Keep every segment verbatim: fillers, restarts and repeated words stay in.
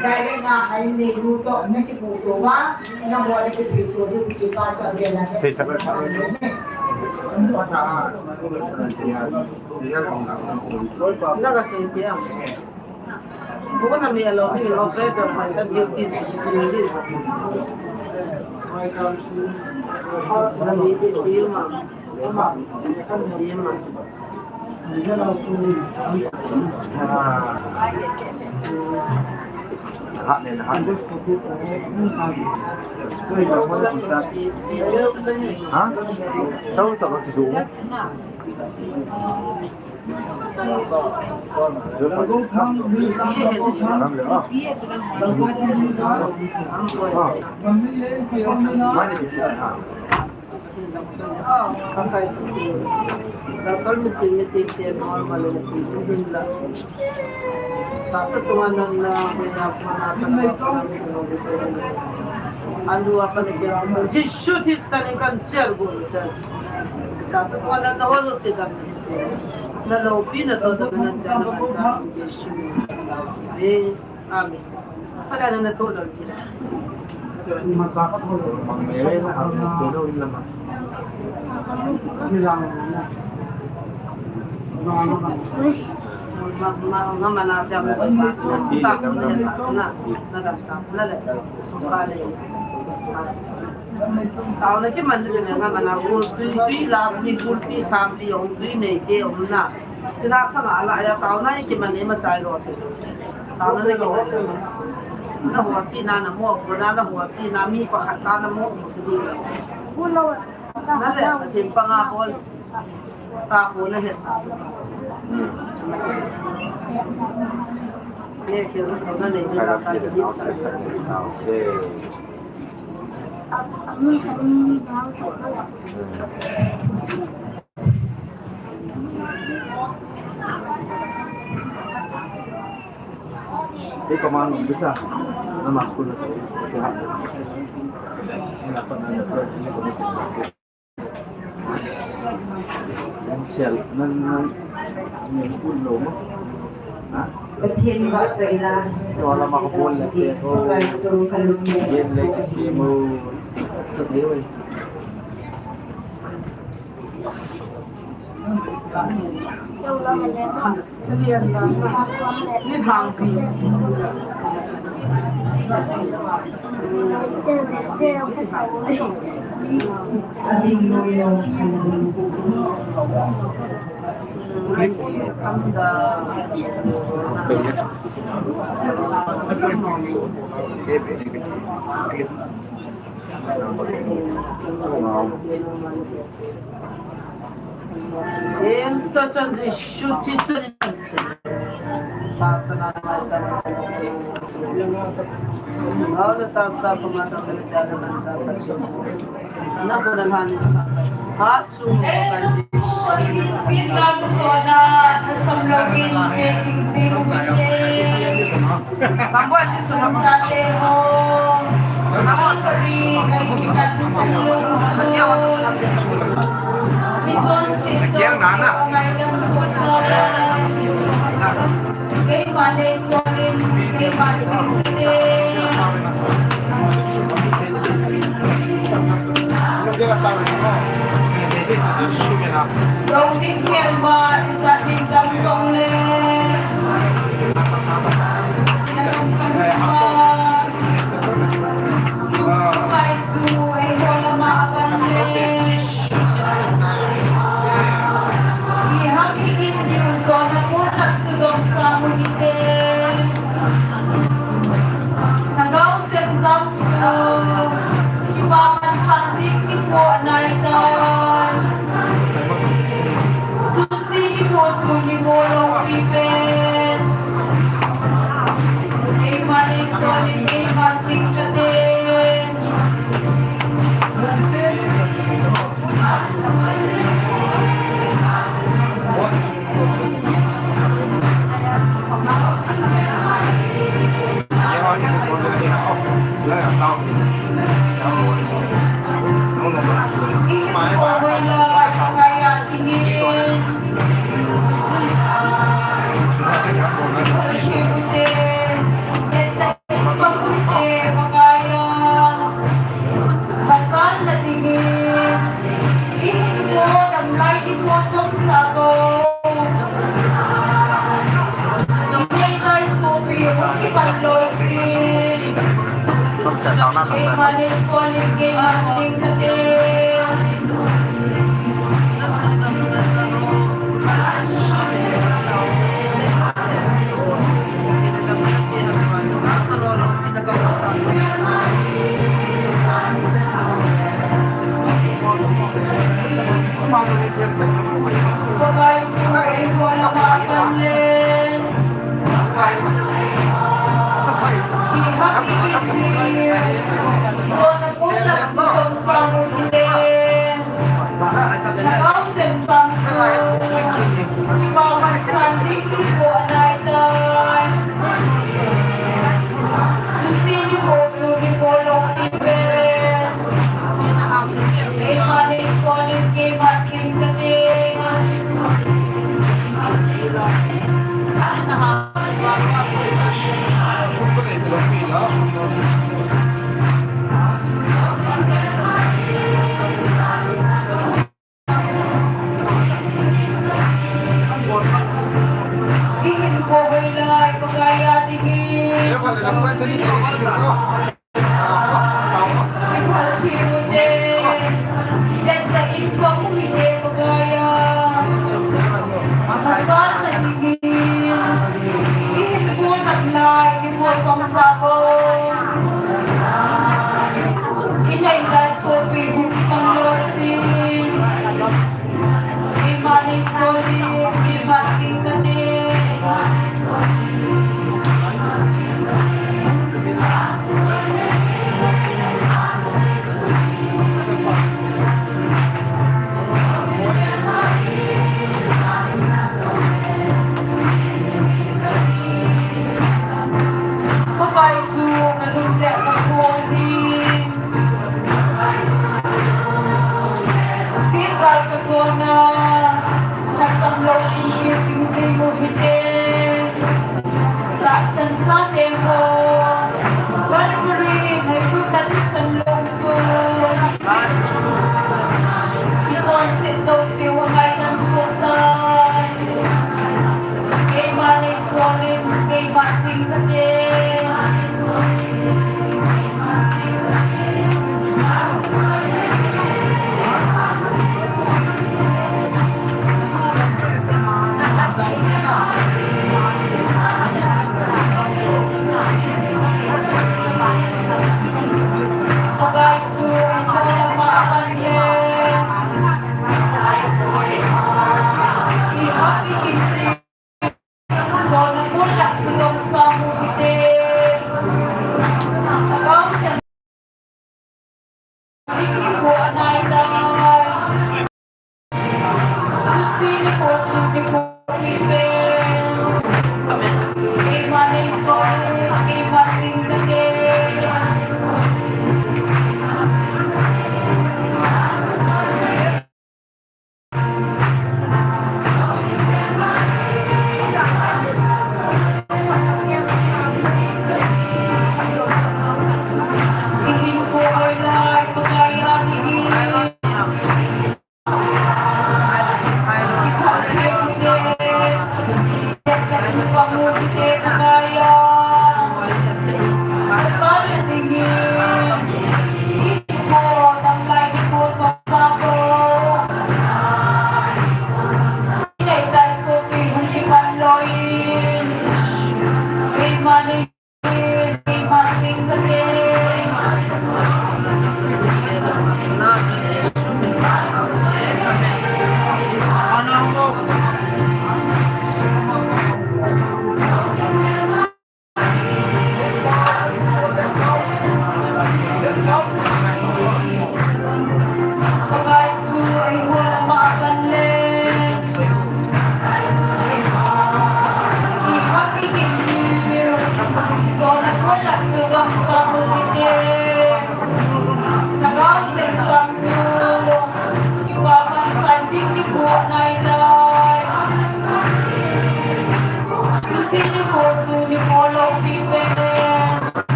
Direct nga, ai nei nu to, na kipu to ba, na mo na kipu to, di kipa to, di na. Sei sa ba. Na ka sei pia. Bukan na mi alo, ni lo pe to, ka duty ni. Na mi ti ma. Ha? Chau ta ba kisu. Kam le, ah. Ah. Mani ki ha. Doctor, meeting, meeting, normal, meeting, la. Tahsa sunga nang na, kuya, mana, kana, kana, kana, kana. Andu apa ni kya? Jisu Krista ni kan share go ta. Tahsa sunga nang na ho se ta. Na lo pi na to ta na na na Jisu. Eh. Amen. Pada na na to lo ji. Mang me na ha, to lo ila ma. Ni lang na. Ma, ma, ma, ma na siya mo. Ta ko na ta na. Na ta ta na le. Su ka le. Tao na ki man de nga mana gulpi, pi la mi gulpi sampi ong pi nei te ong na. Tina sanga ala ya tao na ki man ne ma chai lo te. Tao na ne ki man. Na ho chi na na mo ko na na ho chi na mi pa khat ta na mo ko chi di. Gullo. Na le, tin pa nga bol. Ta ko na he. Hmm. Ne ki ko na ne ni ta ta ni. Okay. Ikaw man, kita. Namas ko na to. Kaya. Kaya pa na na. Sial, nan, nan, nan, ulo mo. Ha? Pathen ba sa ila. So, alam ako po, lagi ko. Pagkain, so, kalungkot. Yan, lagi si mo. Sa tayo eh. Ento chan Jisu Krista ni chan se. Pastor na na chan. Aula tasa pamata na sa na sa. Na ko na han. Ha chu ko ka ji. Sin na so na sam lo kin ke sin sin ke.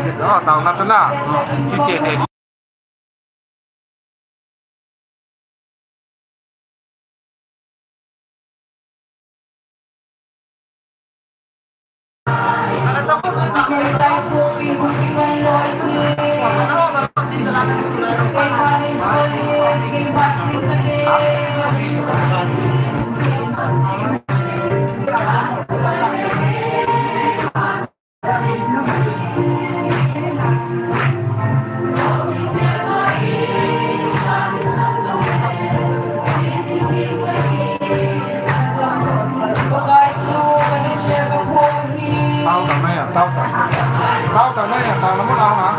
Ah, taona chu na. Chite te. Tao ta mai a, tao ta. Tao ta mai a, tao na mo la ha.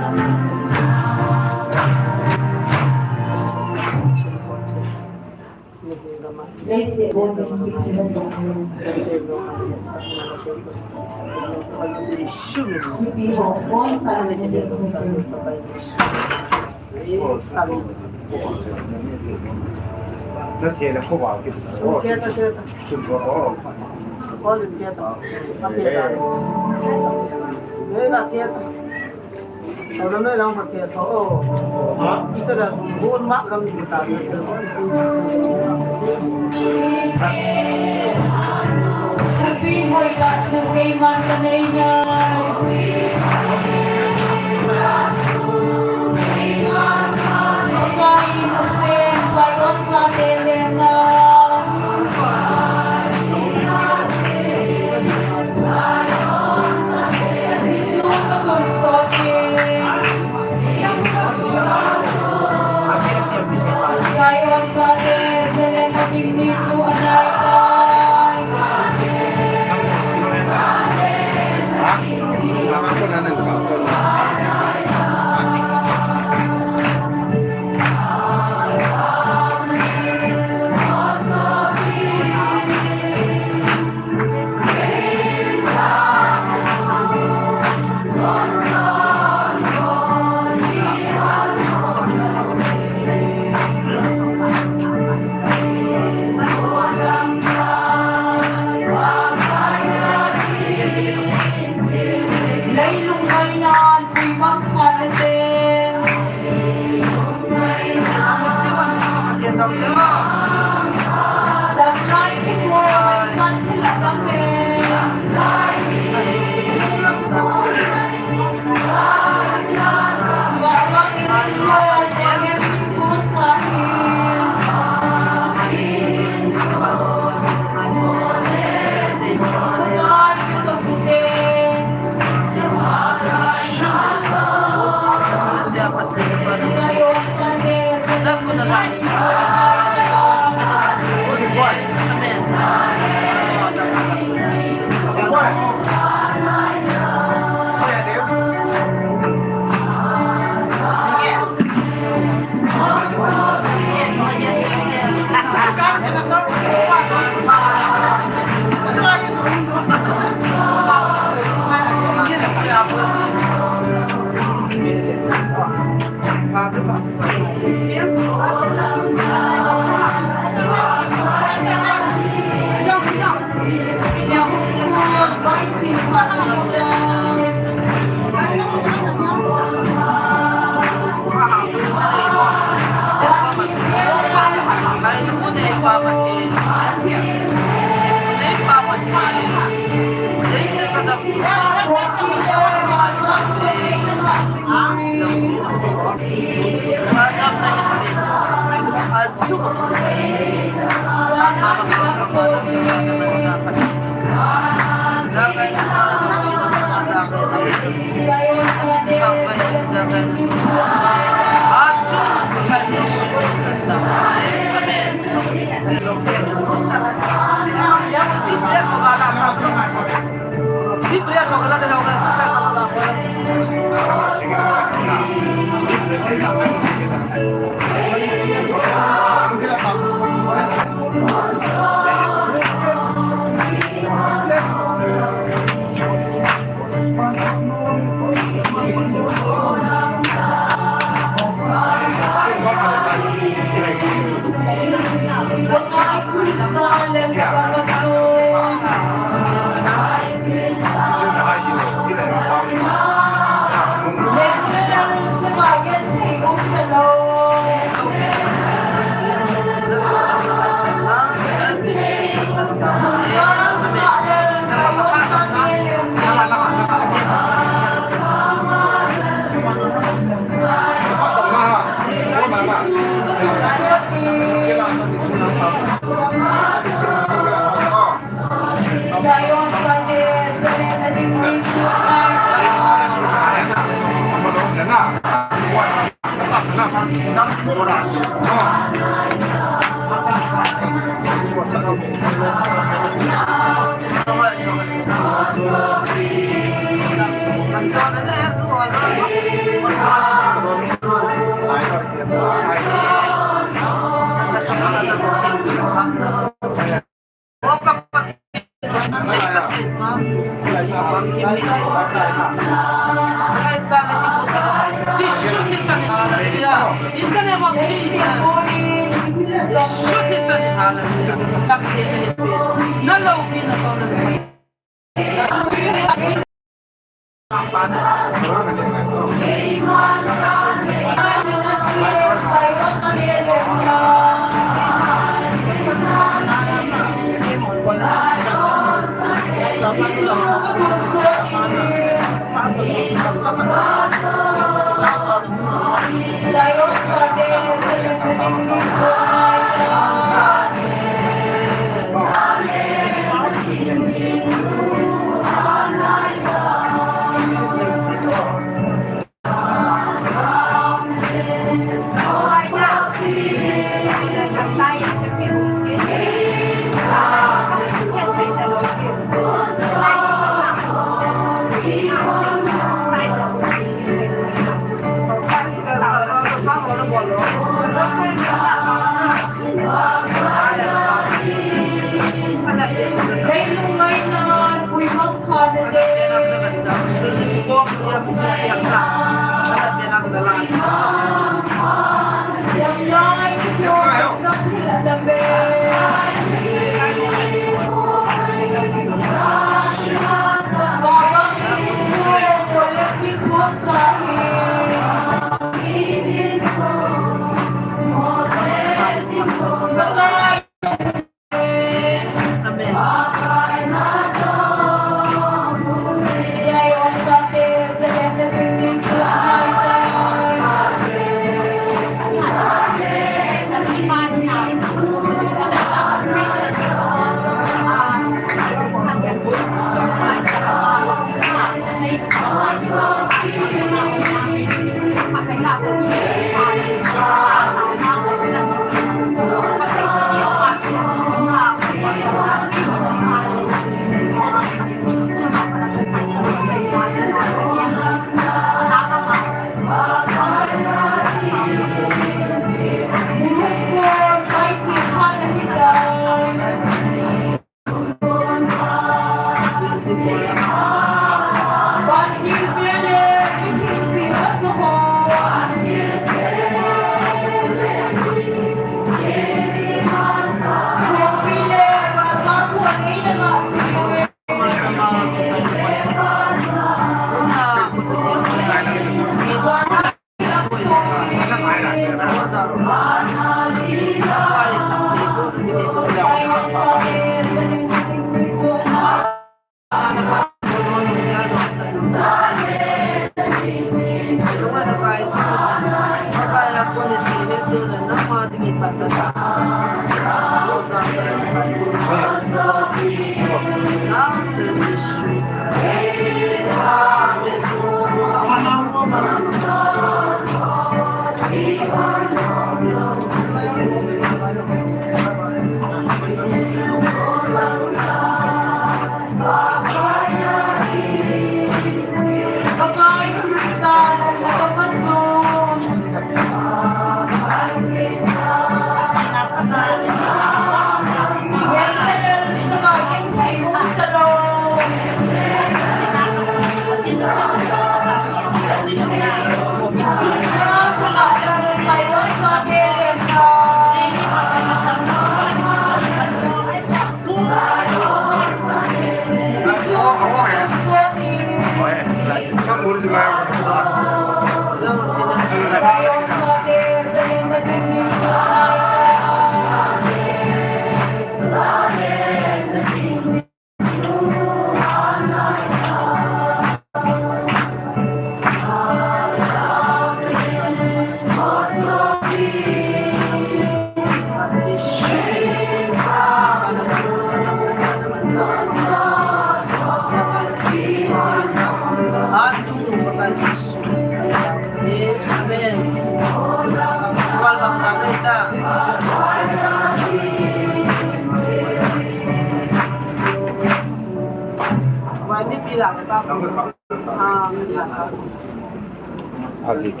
Alik.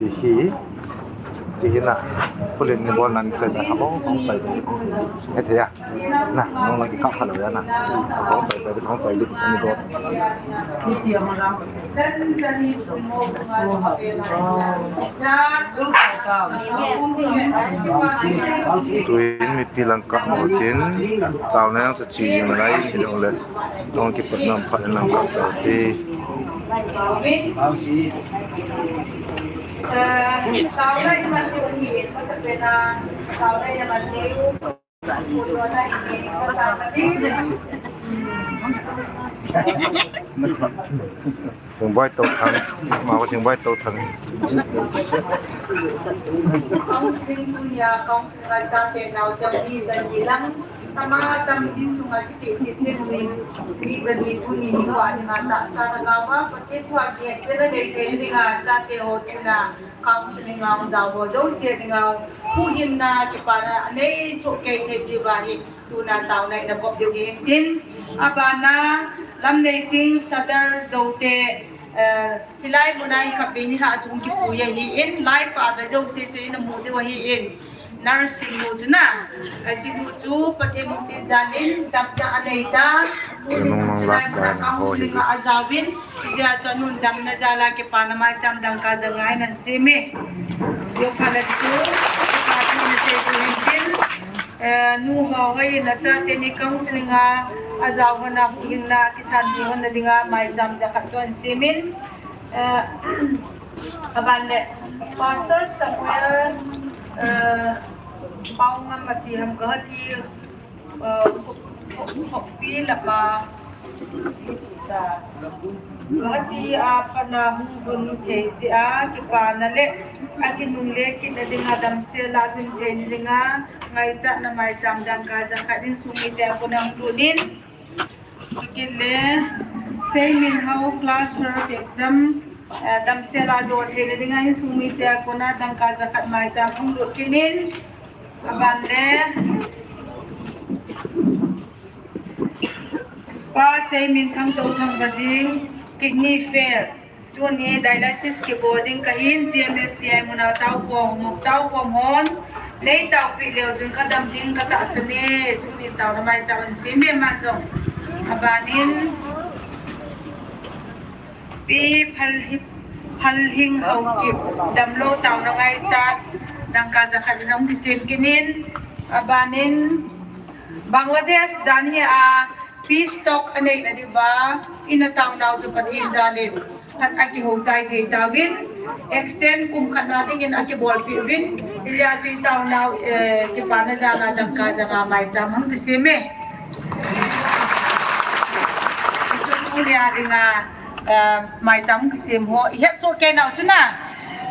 Hihi. Hihi na. Full in ni bol nan se na. Hong tai. Hethei a. Na, nong lagi kap kalo ya na. Hong tai tai, hong tai lik ni bol. Tuin mipi lang kap mo tin. Tao na yang sa chi jing lai, si jong le. Tong kipat nam phat lang kap tao ti. Sing bai tau thang, ma ko sing bai tau thang. Counseling tunia, counseling a chate nau jam ni jani lang, tama tam din sunga kiti chitin min, ni jani tuni ni wa ni ma ta sa na ga wa, pati thua ki chena de ke ni ga chate ho tuna. Counseling a jao ho jouse dinga, huhhingna kipana anei soh kei thei diuva hi, tuna taona ina kop diu hi intin, abana Lamneiching Sadar Zote, eh, hilai muna hi khatvei ni lha chung kipui ahin, lai pa ve jouse chu ina mu diu ahin, nursing nu chu na, eh, chi nu chu Pathen lungset jal in, damna anei ta, tuni nung nung lak lai na ho hi counseling a ajaovin, Ijeh chu anun damna jal a kipana maicham dangka ja nga in ahin sem e. Yo phala chu, pa chu na sei tu hin tin, eh, nu ho hoi in achate ni counseling a, ajao hon a huhhingna, kisan ni hon na dinga, maicham ja khat chu ahin sem in, eh, aban le, Pastor Samuel, eh, Paungam ati ham Guwahati, eh, Khoppi lama, Guwahati a pat na hung lhun thei jeh a kipana le akinungle kitna dinga damsel a lhun thei na dinga ngaichatna maicham dangka ja khat insung mite a kona hung lut in. Chukit le, Seiminhao class twelve exam, eh, damsel a jo thei na dinga insung mite a kona dangka ja khat maicham hung lut kit in. Aban le, Pa Seiminthang Touthang Vajing, kidney fail. Tuni dialysis kibol ding kahin, G M F T I muna taokhom, taokhom hon. Nei taopi leu jing kadam ding katahsan e, tuni taona maicham ahin sem e ama jong. Abanin, Pi Phalhi-, Phalhing Haokip, damlou taona ngaichat, dangka ja khat in ahung kisem kit in, abanin, Bangladesh dan hi a peace talk anei na diuva, ina taonau chu Pathen jal in, khat akihou chai thei tauvin, extend kum khat na dingin akibolpeh uvin, hijeh chun i taonau, eh, kipana jal a dangka ja nga maicham hung kisem e. Chu tunia dinga, eh, maicham hung kisem ho, ihet soh kei nau chu na,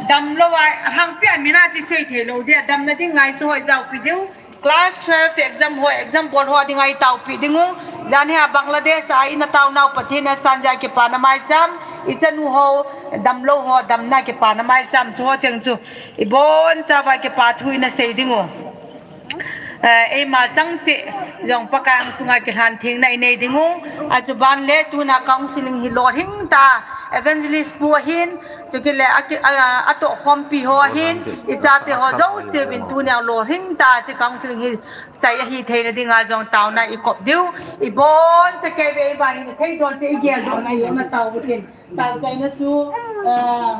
damlou a, hangpia mina chu sei thei lou dia, damna ding ngai chu hoi jaopi diu, Class twelve exam ho, exam bol ho dinga i taopi dingu. Jan hi a Bangladesh a ina taonau Pathen asan jeh a kipana maicham, i chanu ho, damlou ho, damna kipana maicham, chu ho cheng chu. I bonchauva kipa thu ina sei dingu. Eh, eima chang cheh jong Pakai angsunga kilhan thengna i nei dingu. Achuban le tuna counseling hi lolhing tah, evangelist pu ahin, chukit le a ki, a, a tohkhompi ho ahin, i chate ho jouse uvin tunia lolhing tah a chu counseling hi chai ahi theina dinga jong taona i kop diu. I boncha kei ve i va hin i thei don chu i gel don a i hung na tao u tin. Tao chaina chu, eh,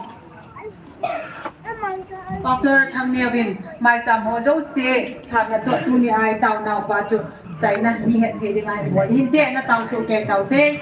Pastor Thangneo in maicham ho jouse, thanna toh tunia i taonau pa chu. Chaina ni het thei dinga hin bol hinte, na tao soh kei taute.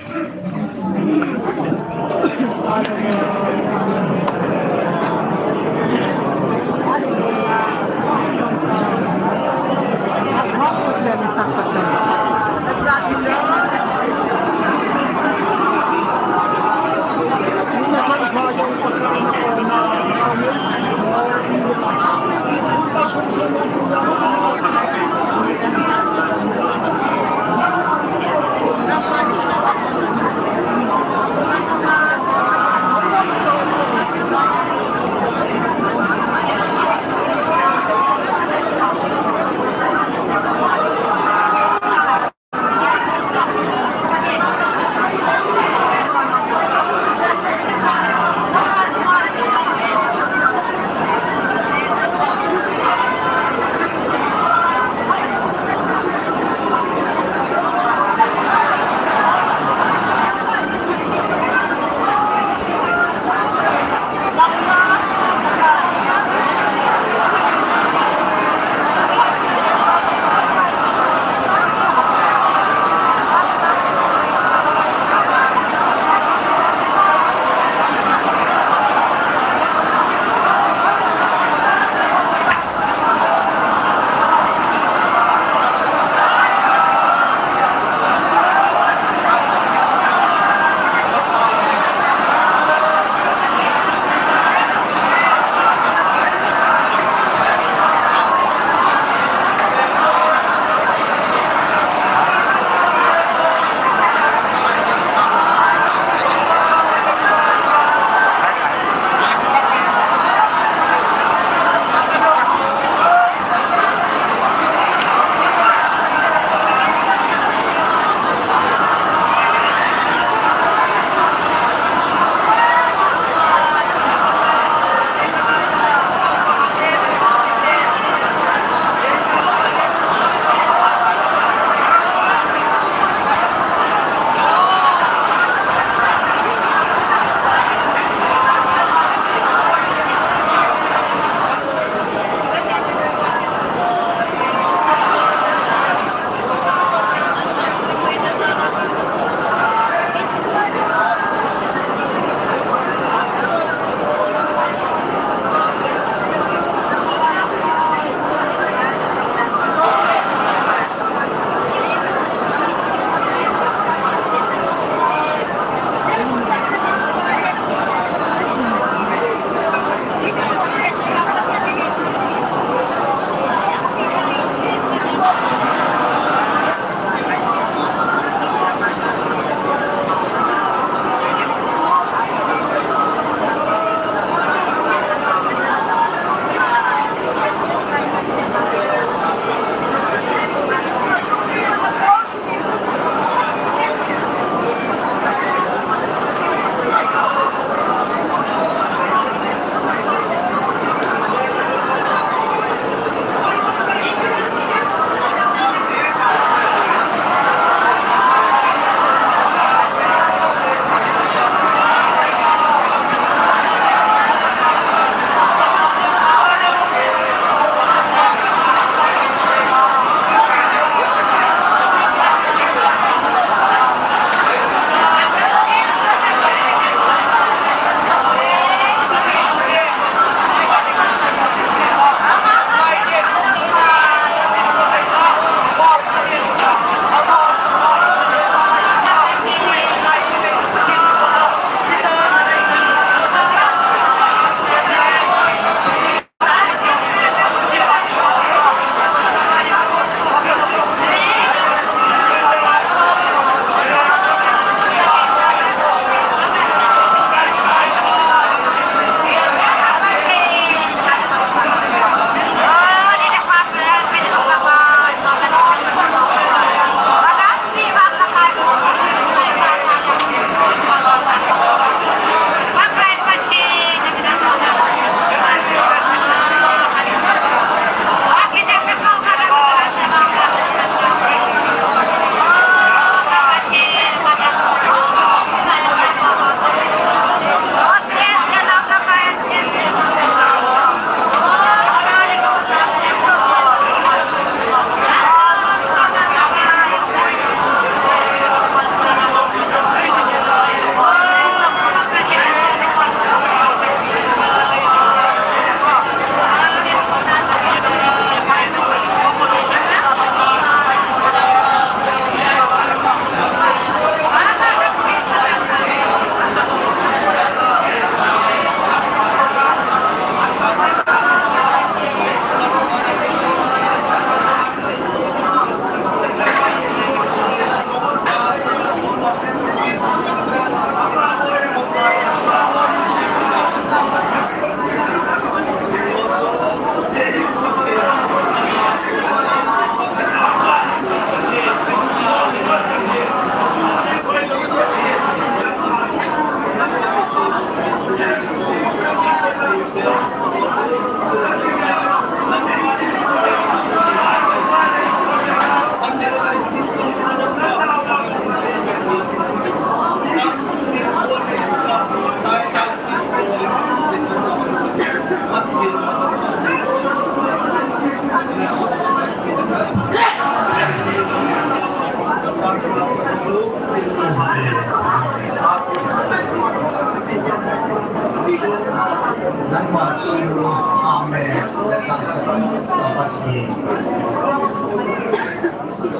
Apat hi.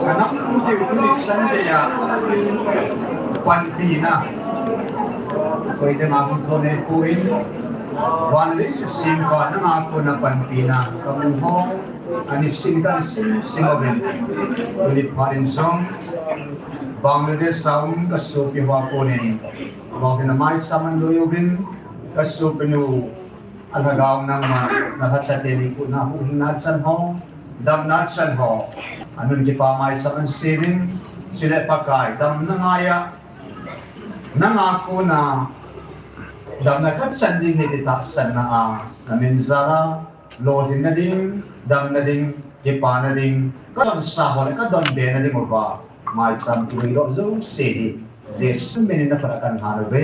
Kanam kum piu tuni Sunday a panpina. Koite ma kum ko ne puin. Van le si sim pa nanga kona panpina. Kamu ho. Ani sin kan sim sim ovin. Tuni pharin song. Bangladesh a um kasopi ho konin. Bangladesh a mai saman lui uvin. Kasopi nu. Alhagao nangma, nalhachate ni kona huhhingna chan ho, damna chan ho. Anun kipa mai saman sivin, chule Pakai, damna ngaiya, nanga kona, damna kachan ding hi ti tahsanna a, namin jala, lolhinna ding, damna ding, kipana ding, kadonsa ho le kadonbena ding uva, mai cham tui lo jouse hi. Jesu minin naphat a kan lhan uve.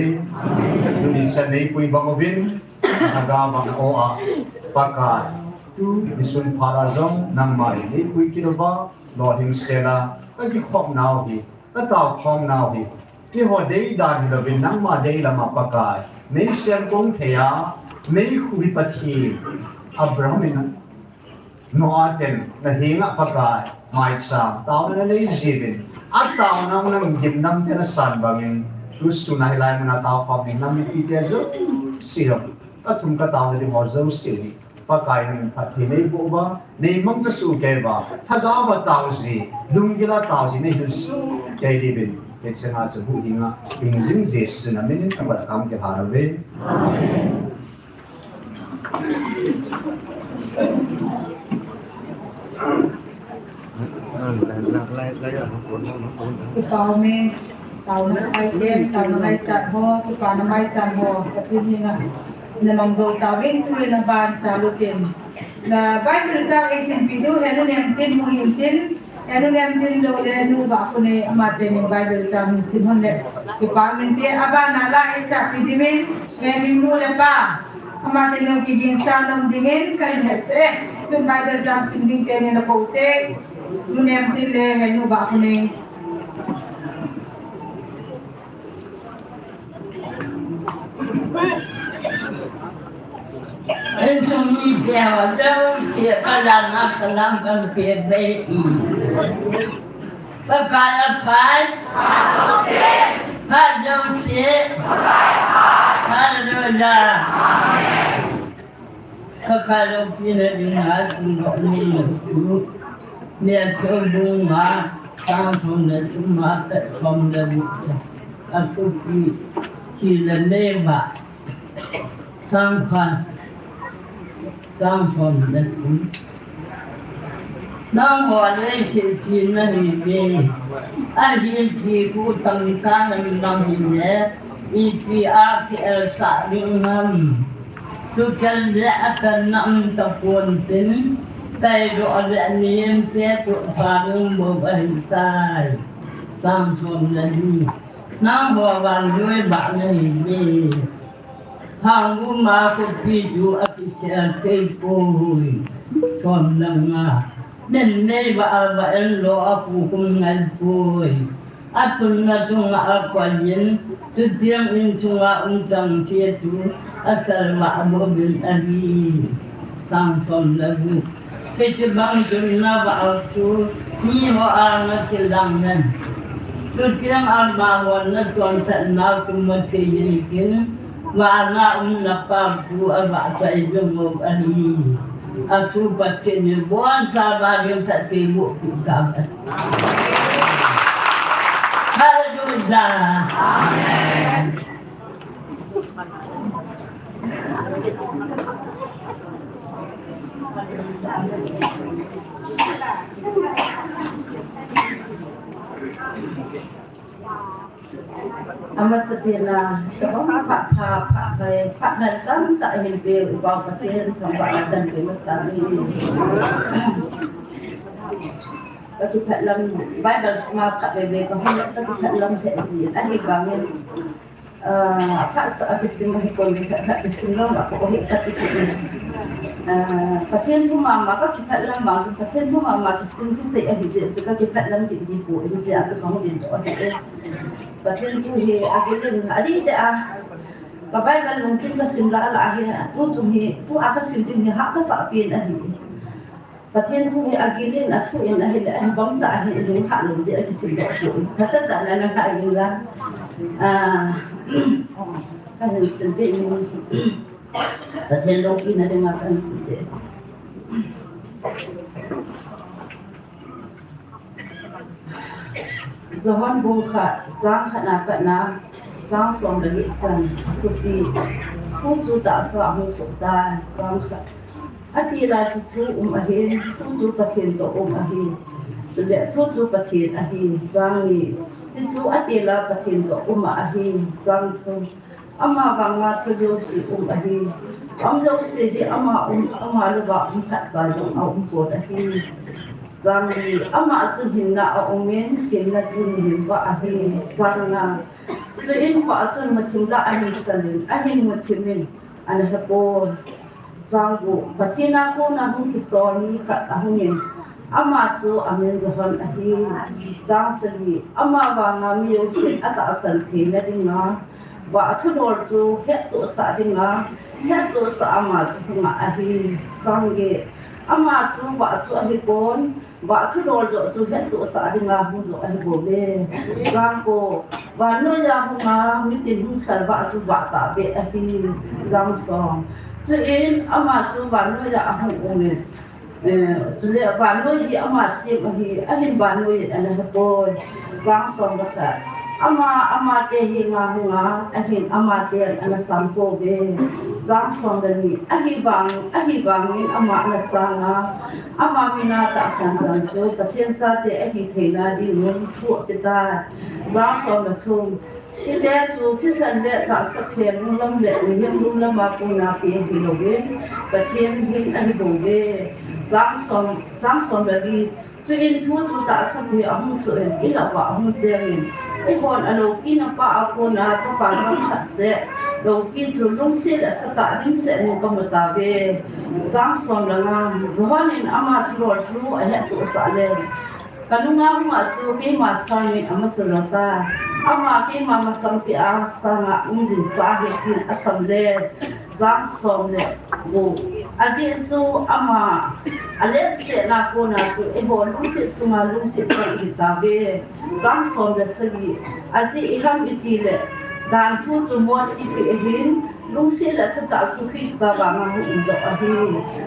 Tunin chan neipui bang uvin, naga bang o a, Pakai. Tu nisun phat a jong, nangma hi neipui kit uva, lolhing sela, kakikhop nau hi, kataokhom nau hi. Keiho dei dan hilouvin, nangma dei lama Pakai. Neisem kong thei a, neikhu hi Pathen. Abraham in Noah ten, nahenga Pakai, maicham, taona nanei jiuvin. Ataona nang gimnamte nasan bangin, tusun a hilai muna taokhom ding nam mipite jouse jong. Kathum kataona ding ho jouse hi. Pakai nangin phatthei neiboh uva, neimangcha soh kei uva, lhagao a tao ji, lunggil a tao ji, neihil soh kei diuvin. Hichea chu huhhing a, hingjing Jesu naminin, kaphat a kakipah uve. Amen. Kipah ume, taona ngaichat ho, kipana maicham ho, Pathen henga namang jou tauvin, tuin naban chal utin. Na Bible chang eisimpi diu, henu nem tin, mu hin tin, henu nem tin, lou le nu Vahkhonei, amate nin Bible chang hin sim hon le. Kipah umin te, abana la eisahpi diuvin, henu nu le pa. Amate nung kigin sa nung dingin, kahin hetsah e. Tun Bible chang sim ding teni nakou te. Nu nem tin le, henu Vahkhonei. Insung mite ho jouse, kalang a salam kahin pe uve. Pakai aphai. Phat jouse. Hallelujah. Pakai loupina dinga tuni hi. Matthew bung nga, chang som le thum a pat som le gup. Athupi, thi le meiva. Chang khat, chang som le thum. Nangho leiset thi nahiuve. Ahin thi khu tangtah nahi nang hile, ipi a kielsah ding ham. Thukhen le akanna um tapon tin, taidoh le mihem te kotpha ding bou ahitai. Chang som le li. Nangho vannoi bah nahiuve. Hanguma khopi chu akisel thei poi. Som le nga. Min meiva a va en lou a khukhum ngal poi. Atunna chunga akoi in, chuteng insunga um chang thei chu asalvah bouvin ahi. Chang som le gup. Hiche bang chun navah chu miho anga kilang hen. Chuteng amahon nachonphatna chu mu thei in kin, vana um na Pa chu avahchoi jing u ahi. Athu Pathen in abonchauva ding phatthei boh peh tahen. Hallelujah. Amen. Amasapen a, kabang pha, pha, pha, pha, pha, na tamtah hin pe, u Pa Pathen, thangvahna kahin pe masa in. Kakipah lam, Bible sim a khatvei vei kahung, kakipah lam thei in, ahivangin, ah, phat sa a kisim ahi pon, phat, phat kisim lou ma, ko hi kati kit in. Ah, Pathen thu mama, kakipah lam ma, Pathen thu mama kisim kisei ahi jeh chun kakipah lam kit ding poi, hijeh a chu kahung dingdoh ahi. Pathen thu hi agil in, adih deh a, ka Bible lungchim kasim lah lah hi, tu chung hi, tua kasim ding hi, hah kasah pen ahi. Pathen thu hi agilin, athuin, ahile, ahibang tah ahi, ilung hah lou ding, akisim doh chu. Phatah tah in ana hah in lang. Ah, kahin sim ding. Pathen loupina dinga kahin sim ding. Johan bung khat, chang khat na pat na, chang som le li chan, thupi, thu chu tahsa a hung soh tai, chang khat. Atil a chu thu um ahi, thu chu Pathen toh um ahi, chule thu chu Pathen ahi, chang ni. Hichu atil a Pathen toh um ahi, chang thum. Ama vanga thu jouse um ahi. Aum jouse hi ama um, ama louva um khat cha jong aum pon ahi. Chang li, ama chu hinna a um in, hinna chu mihem vah ahi. Chang nga, chuin vah chun muthim lah a ahin sal in, ahin muthim in, ana hepon. Chang gup, Pathen a kona hung kisol mi khat ahung in, ama chu amin Johan ahi. Chang sagi, ama vanga mi jousen atahsan theina dinga, vah thudol chu hettohsah dinga, hettohsah ama chu hung ahi. Chang get, ama chu vah chu ahipon, vah thudol joh chu hettohsah dinga hung joh ahi bouve. Chang ko, vannoiya hunga mitin hung sal vah chu vah tahbeh ahi. Chang som, chuin ama chu vannoiya ahung um in, eh, chule vannoi hi ama sem ahi, ahin vannoi in ana hepoi. Chang som le khat, ama, amate henga hunga, ahin amaten ana sang pouve. Chang som le ni, ahivang, ahivangin ama ana sanga, ama mina tahsan chan chu Pathen chate ahi theina dingun thu akitai. Chang som le thum, hite chu thisan le tahsa phen lunglam le mihem lunglam a kona peng hilouvin, Pathen hin ahi bouve. Chang som, chang som le li, chuin thu chu tahsa phe ahung soh in, ilah uva ahung jeng in, eihon aloupina pa a kona chapa changkhat seh loupi chu lungset le thatah dimset in kamu tauve. Chang som le nga, Johan in ama thudol chu ahettohsah le, kanunga hunga chu keima sangin amasa jeng tai. Ama keima masang peh a sanga um ding sa ahi tin asam le. Chang som le gup, ajeh chu ama aletsetna kona chu eiho lungset chunga lungset tah ihi tauve. Chang som le sagi, ajeh iham itile, dan thu chu Mosi peh ahin, lungset le thatah chu Christa vanga hung umdoh ahi.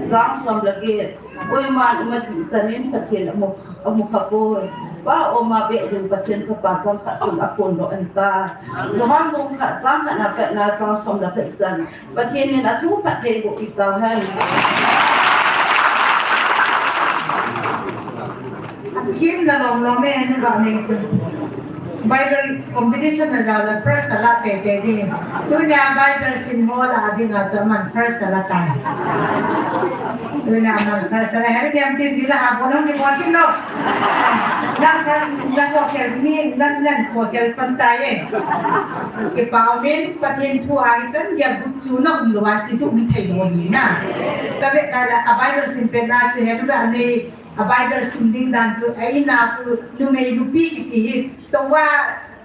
Chang som le get, koiman ima tih chan in Pathen amu, amu khapoi. Pa oma beh ding Pathen chapa changkhat chun aphondoh ahitai. Johan bung khat, chang khat na pat na chang som le khat chan, Pathen in athu phatthei boh peh tauhen. Athemna lom lom e, nungah nei chu. Bible competition a jao le first alah teitei ding. Tunia Bible sim ho lah dinga chu aman first alah tai. Tunia aman first alah, heri M T G lah a bol hung kibol kit lou. Nang first, nang ko khel mi, nang, nang ko khel pan tai e. Kipah um in, Pathen thu a hi kan gel gut chu na um lou a, chi thu um thei lou hi na. Ka ve ka la, a Bible sim pen na chu helu ba nei, a Bible sim ding dan chu, a ina khu numei nupi kiti hi, to wa,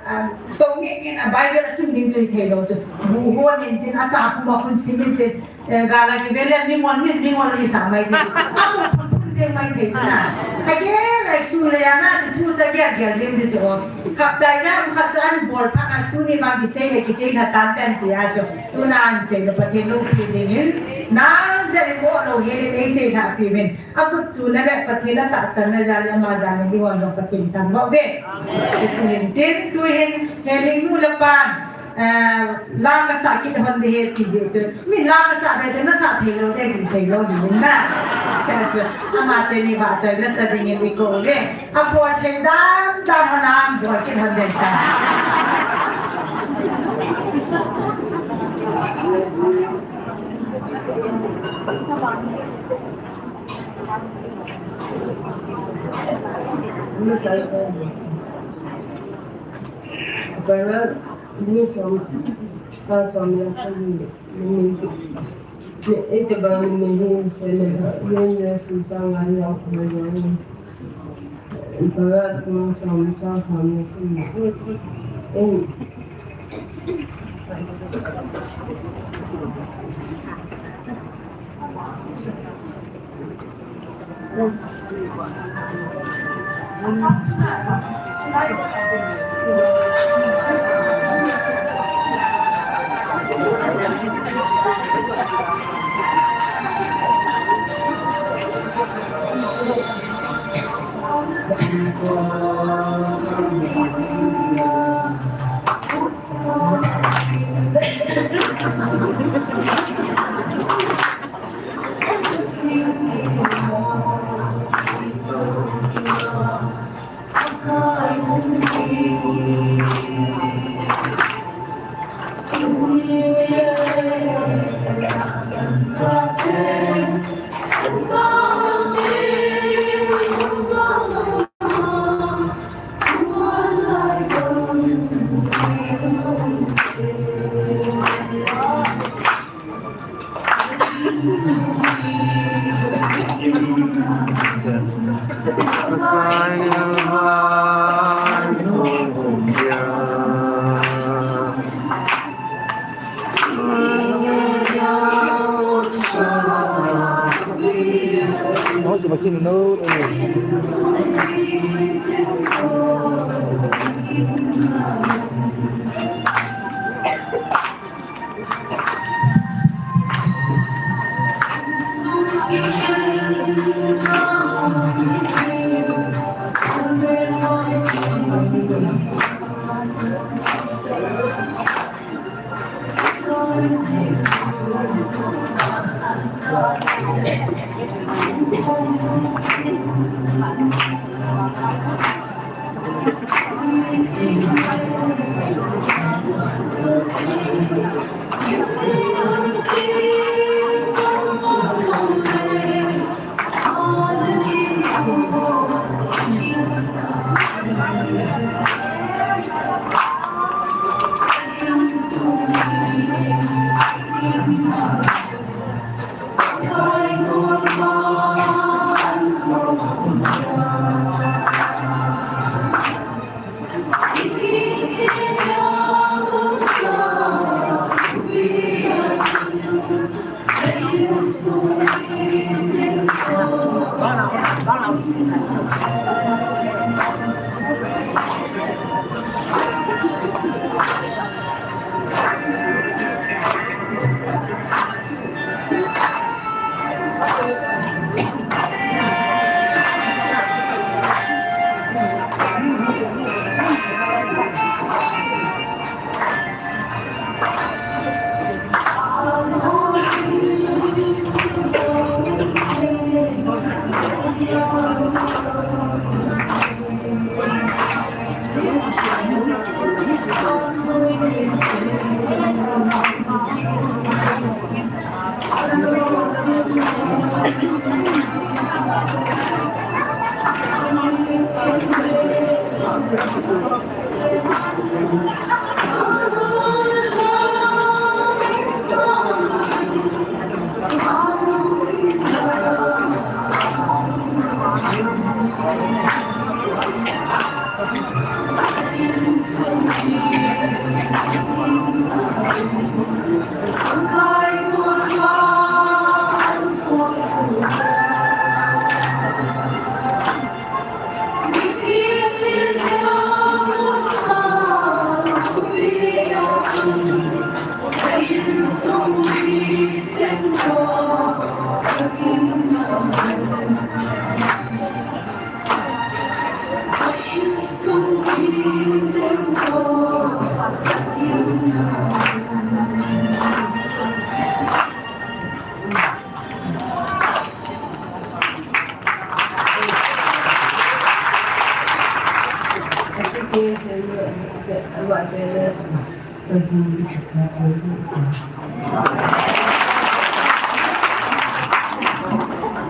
ah, to nge nge na Bible sim ding chu hi thei lou chu. Bu ho nin tin a cha pu ma khun sim in tin, eh, ga la ki ve le mi mon mi, mi mon i sa mai ti. A bu phun phun jeng mai thei chu na. Ka ge lai su le ya na chu thu cha ge ge jeng ti chu. Kap dai na, kap chu an bol pha na tu ni ma ki sei le ki sei na tan tan ti a chu. Tuna an sei le Pathen lou pi ding in. Na ze le mo lou he le nei sei na pi min. A kut chu na le Pathen a tahsan na ja le ma ja le di wan lo Pathen tan lo ve. Ti chu hin tin tu hin he ling nu le pan. Eh, la ka sa kit hon de he ti je chu. Min la ka sa de chu na sa thei lou de, min thei lou ni na. Ka chu, ama te ni ba choi na sa ding in i ko ve. A po thei dan dan hon am po kit hon de ta. Para ni som, ka som la sa ni, ni, ni, ete ba ni, ni, se ne, ni, ni, si sa nga yang ko yo ni. Para ni som, sa som ni, si ni. En.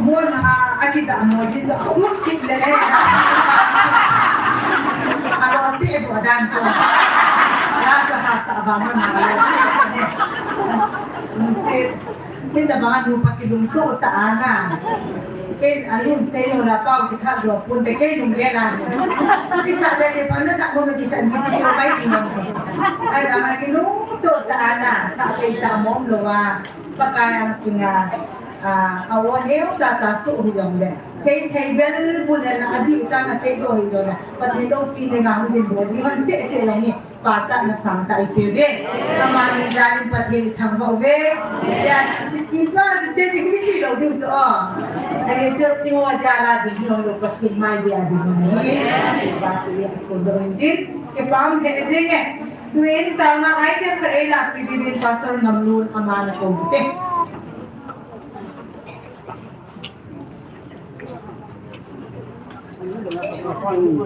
Mona, aki da mo jin to, a un kit le le. A lo pi e bo dan to. Ya to ha sa ba mo na lo. Kin da ba nu pa kilungto ta ana. Ken alung sei lo na pau ki tha lo pun te ken lung le na. Kisa de ke pa na sa ko no kisa ni ti ko pai ki no. Ai ba ma kilungto ta ana. Sa te sa mom lo wa. Pakai ang singa. A, a o neo ta ta su hi jong le. Sei thei bel bu le na adi ta na sei do hi jong le. Pathen loupina nga mu din bo ji man se se jong hi. Pa ta na sang ta i pe ve. Ama ni ja ni Pathen thang ho ve. Ya, chi ti pa chi te ni mi ti lo ding cho. Ai che ti ho ja la ding ho lo Pathen mai dia ding ni. Ba ti ko do din. Ke pam de de nge. Tuin tama ai ke ka ei la pi di din Pastor Ngamlun ama na ko te.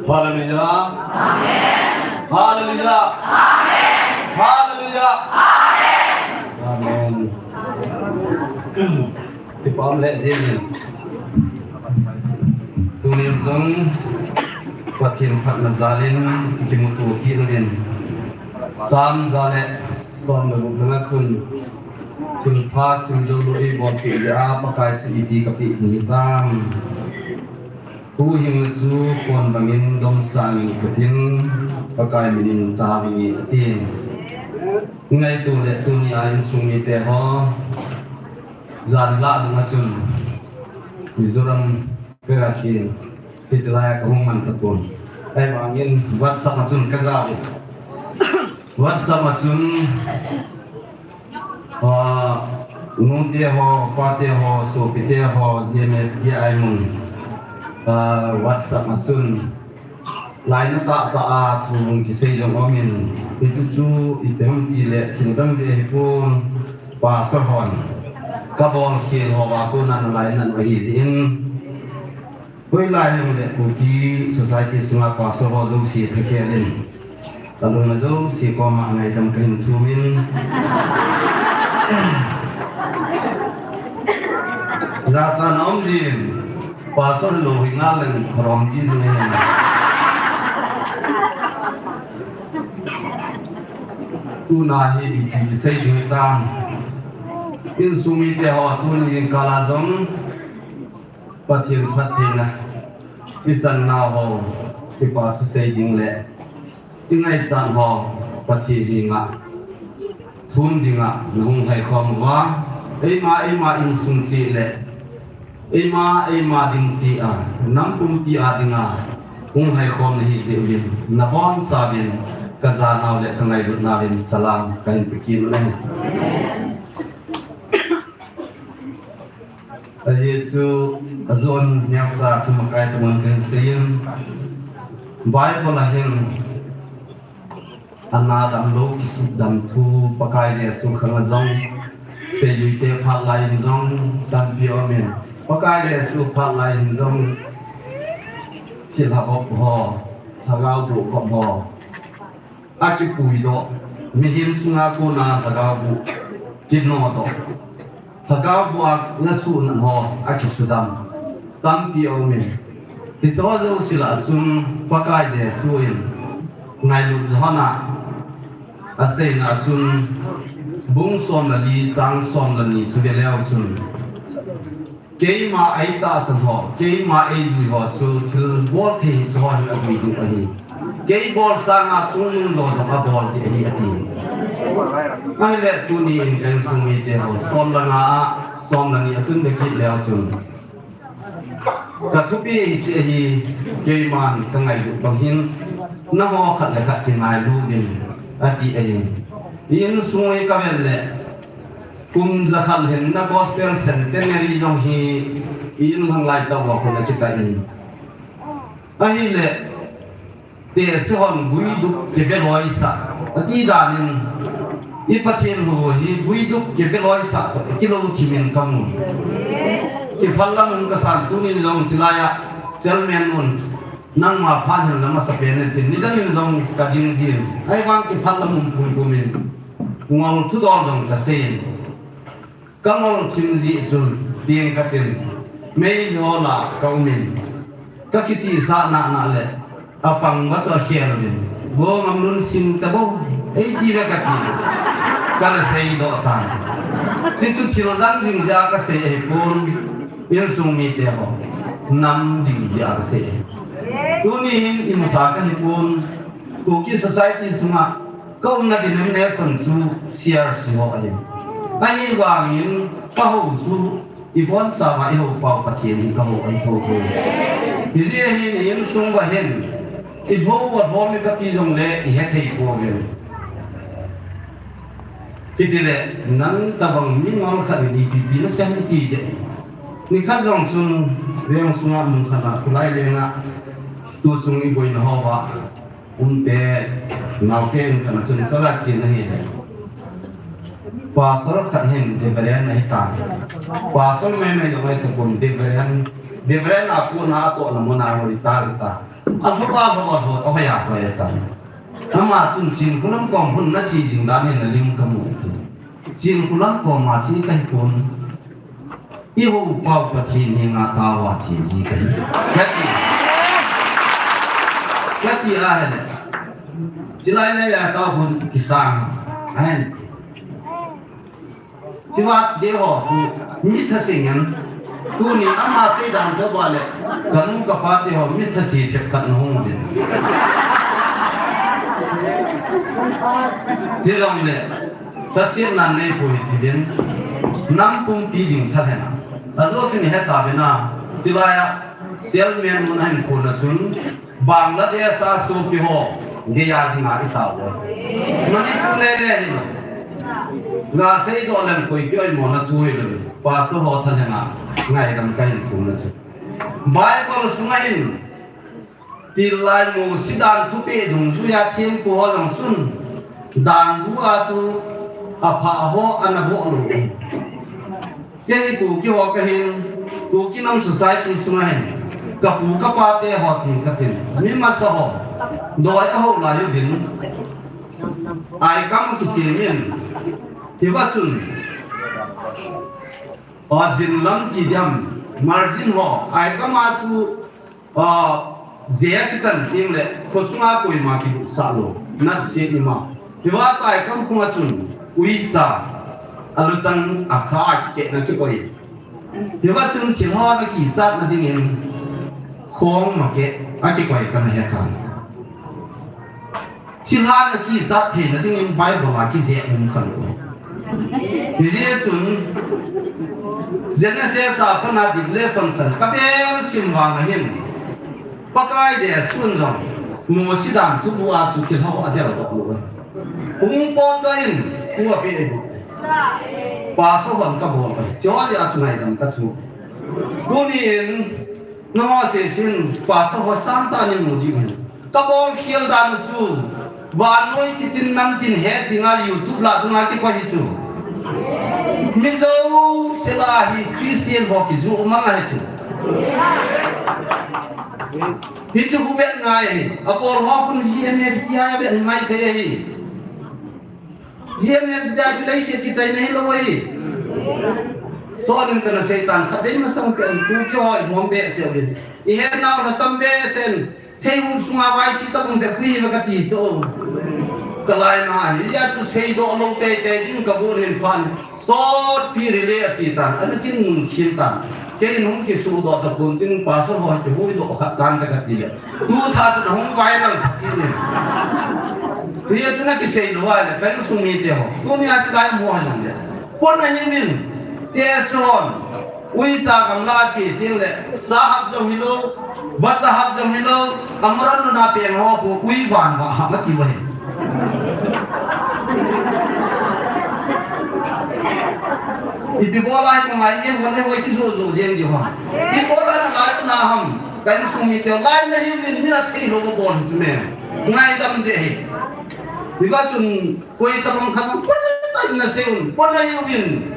Hallelujah. Hallelujah. Hallelujah. Amen. Kipah le jing in. Tunin jong Pathen phatna jal in kimuto kit uvin. Psalm ja le som le gup na chun thilpha sim jou lou eibolpeh jeh a Pakai chu ipi kapeh ding hitam. Huhhingna chu kon bangin domsang in khutin Pakai minin tao inge ati. Ngaito le tuni a insung mite ho. Jan lah dunga chun Mizoram kaga chen. Hiche lai a kahung man tapon. Ahivangin WhatsApp a chun kaja uve. WhatsApp a chun, ah, nute ho, pate ho, sopite ho, G M F T I mun, ah, WhatsApp a chun laina tahtah a thu hung kisei jong umin, hichu chu ipi ham tile thil dang jeh ahipon, Pastor hon kabol khel ho a kona nalainat u ahi jeh in, hoilai hile Kuki society sunga Pastor ho jouse thakhel in, kalunga jouse koma ngaidam kahin thumin. Jachatna um jin, Pastor lou hi ngal leng pharom ji ding ahi. Tuna hi ipi sei ding hitam. Insung mite ho tuni jingkah a jong Pathen phattheina ichan nau ho, kipa thusei ding le ingaichat ho Pathen henga thum dinga nahung haikhom uva, eima eima insung cheh le eima eima ding cheh a, nam pumpi a dinga hung haikhom nahi jeh uvin, nabonchauvin kajanau le kangailutnau in salam kahin pe kit u ahi. Ajeh chu ajon neocha thumakai tabang kahin seiyin, Bible a hin ana damlou kisudam thu Pakai Jesu khanga jong, seijuite phat lai in jong tampi aumin, Pakai Jesu phat lai in jong thilha bop ho, lhagao boh khop ho akipuidoh, mihem sunga kona lhagao boh kinodoh, lhagao boh a nasuhnat ho akisudam tampi aumin, hicheho jouse lah a chun Pakai Jesu in ngailut johona aseina a chun bung som le li chang som le ni chu veleu chun, keima eitahsan ho, keima eijui ho chu thilbol thei hicheho hin ajui diu ahi. Kei bol sanga chungnung jo jong abol ding ahi ati. Ahile tuni in ka insung mite ho som le nga a, som le ni a chun vekit leu chun, kathupeh hiche ahi, keiman kangailut bang hin, nangho khat le khat kingailu uvin ati ahi. I insung hi kavel le kum jakhat lhinna Gospel Centenary jong hi i inlhang lai tah uva khun akitah in. Ahile, tehse hon guidup kibeloisah ati dan in, i Pathen lhu hi guidup kibeloisah toh kilou thim in kamu. Kiphal lam um kasan, tunin jong chulai a chairman un, nangma phat hin la masapen in tin, nidang in jong kading jin, ahivang kiphal lam um pumpum in, ngol thudol jong kasei in. Kangol thim jeh chun, teng katin, meilhei ho lah a kaumin, kakichihsah nana le apang uva chu akhel uvin, Vo Ngamlun sim tabou, eiti le kati, kana seidoh tan. Chuchu thil dang ding jeh a kasei ahipon, insung mite ho, nam ding jeh a kasei ahi. Tuni hin imusa kahipon, Kuki Society sunga kaumna denomination chu C R C ho ahi. Ahivangin kahou chu Ibonchauva ihou pau Pathen hi kahou ahi thotho. Hijeh hin i insung uva hin, ihou uva lhom i kati jongle ihethei pouvin. Hitile, nang tabang mingol khat in ipi ipi nasei ham iti ding. Nikhat jong chun, veng sunga mun khat a, khulai lenga, tuchung iboina hoa umte, naote in khat a chun kaga chen ahile. Pastor khat hin Reverend ahitan. Pastor maimai jong ahitapon, Reverend, Reverend a kona atohna muna ahung retire ta. Alhou a, alhou a, alhou a, ahoiya, ahoiya tan. Ama chun Chinkholam kom hung nache jing dan hin nalim kamu ti. Chinkholam koma che kahipon. Ihou pau Pathen henga taova che ji kahi. Kati. Kati ahile. Chilai lai a taovun kisang. Ahin. Chivat de ho, mi thasing in, tuni ama seidan toh bale, kanu kapa te ho, mi thase thep khat nahung din. Hijongle, thase nan neipoi ti din, nang pumpi ding thalheng a. Ajo chun heta bena, chilai a, chairman mun ahin kona chun, Bangladesh a sopi ho, geiya dinga itao. Manipur le le hilou. Ga seidoh leng koi kioimo na thu hilou. Pastor ho thalheng a, ngaidam kahin thumna chu. Bible sunga hin, tilai Mosi dan thupeh dungjuiya thempu ho jong chun, dan bu a chu, apha ho ana bol lou. Kei Kuki ho kahin, Kuki nam society sunga hin, kapu kapa te ho tin katin, mi masa ho, doi ahou lai uvin, aikam kisem in, hiva chun, ajin lam kidem, margin ho, aikam a chu, Ah, je a kichan teng le, khosunga koima kiduhsah lou, natse ima. Hiva chu aikam phunga chun, uicha, aluchang akha a kikehna kikoi. Hiva chun thilha na kisatna dingin, khong ma keh, akikoi kana he khan. Thilha na kisat theina dingin Bible a kijeh um khalou. Hijeh chun Genesis a pat a Revelation chan kabel sim vang ahin. Pakai Jesun jong Mosi dan thubu a chu thilha ho adel doh lou. Hung potdoh in thu apeh ahi. Pastor hon kabol ahi. Chule a chu ngaidam kathu. Tunin nangho seisin Pastor ho sangtah in mu diu ahi. Kabol khel dan chu, vannoi chitin namtin het dinga YouTube lah dunga kikoi hi chu. Mi jouse lah hi Christian ho kiju mang ahi chu. Hichu huvet ngai ahi. Abol ho khun GMFDI a vet maithei ahi. GMFDI chu leiset kichaina hilou ahi. Sonin kana seitan khat dei masang pen tu kihoi mong behseh uvin. Ihet nau lhasam behseh in. Theihup sunga vaisi tabang te khui va kati chu. Kalai na hi, hia chu seidoh lou teitei ding kagon hin phan. Sotpi relay achi tan, alutin mun khin tan. Kei in hung kisudoh tapon tin pastor ho kihuidoh khat tan te kati le. Tu tha chu nahung viral kati le. Hia chu nakisei lou a le, ka insung mite ho. Tunia chilai mo a jong le. Pon ahi min, te son. Uicha gamla che teng le, sahap jong hilou, vachahap jong hilou, amaran luna peng ho khu, ui van va hap mati uve. Ipi bola hi ngai, hon hoi kijo jo jeng ji ho. Ipi bola na lai na ham, ka insung mite lai nahiuvin, mi athei lou bol chu me. Ngaidam ding ahi. Hiva chun, koi tabang khat pon tai nasei un, pon nahiuvin.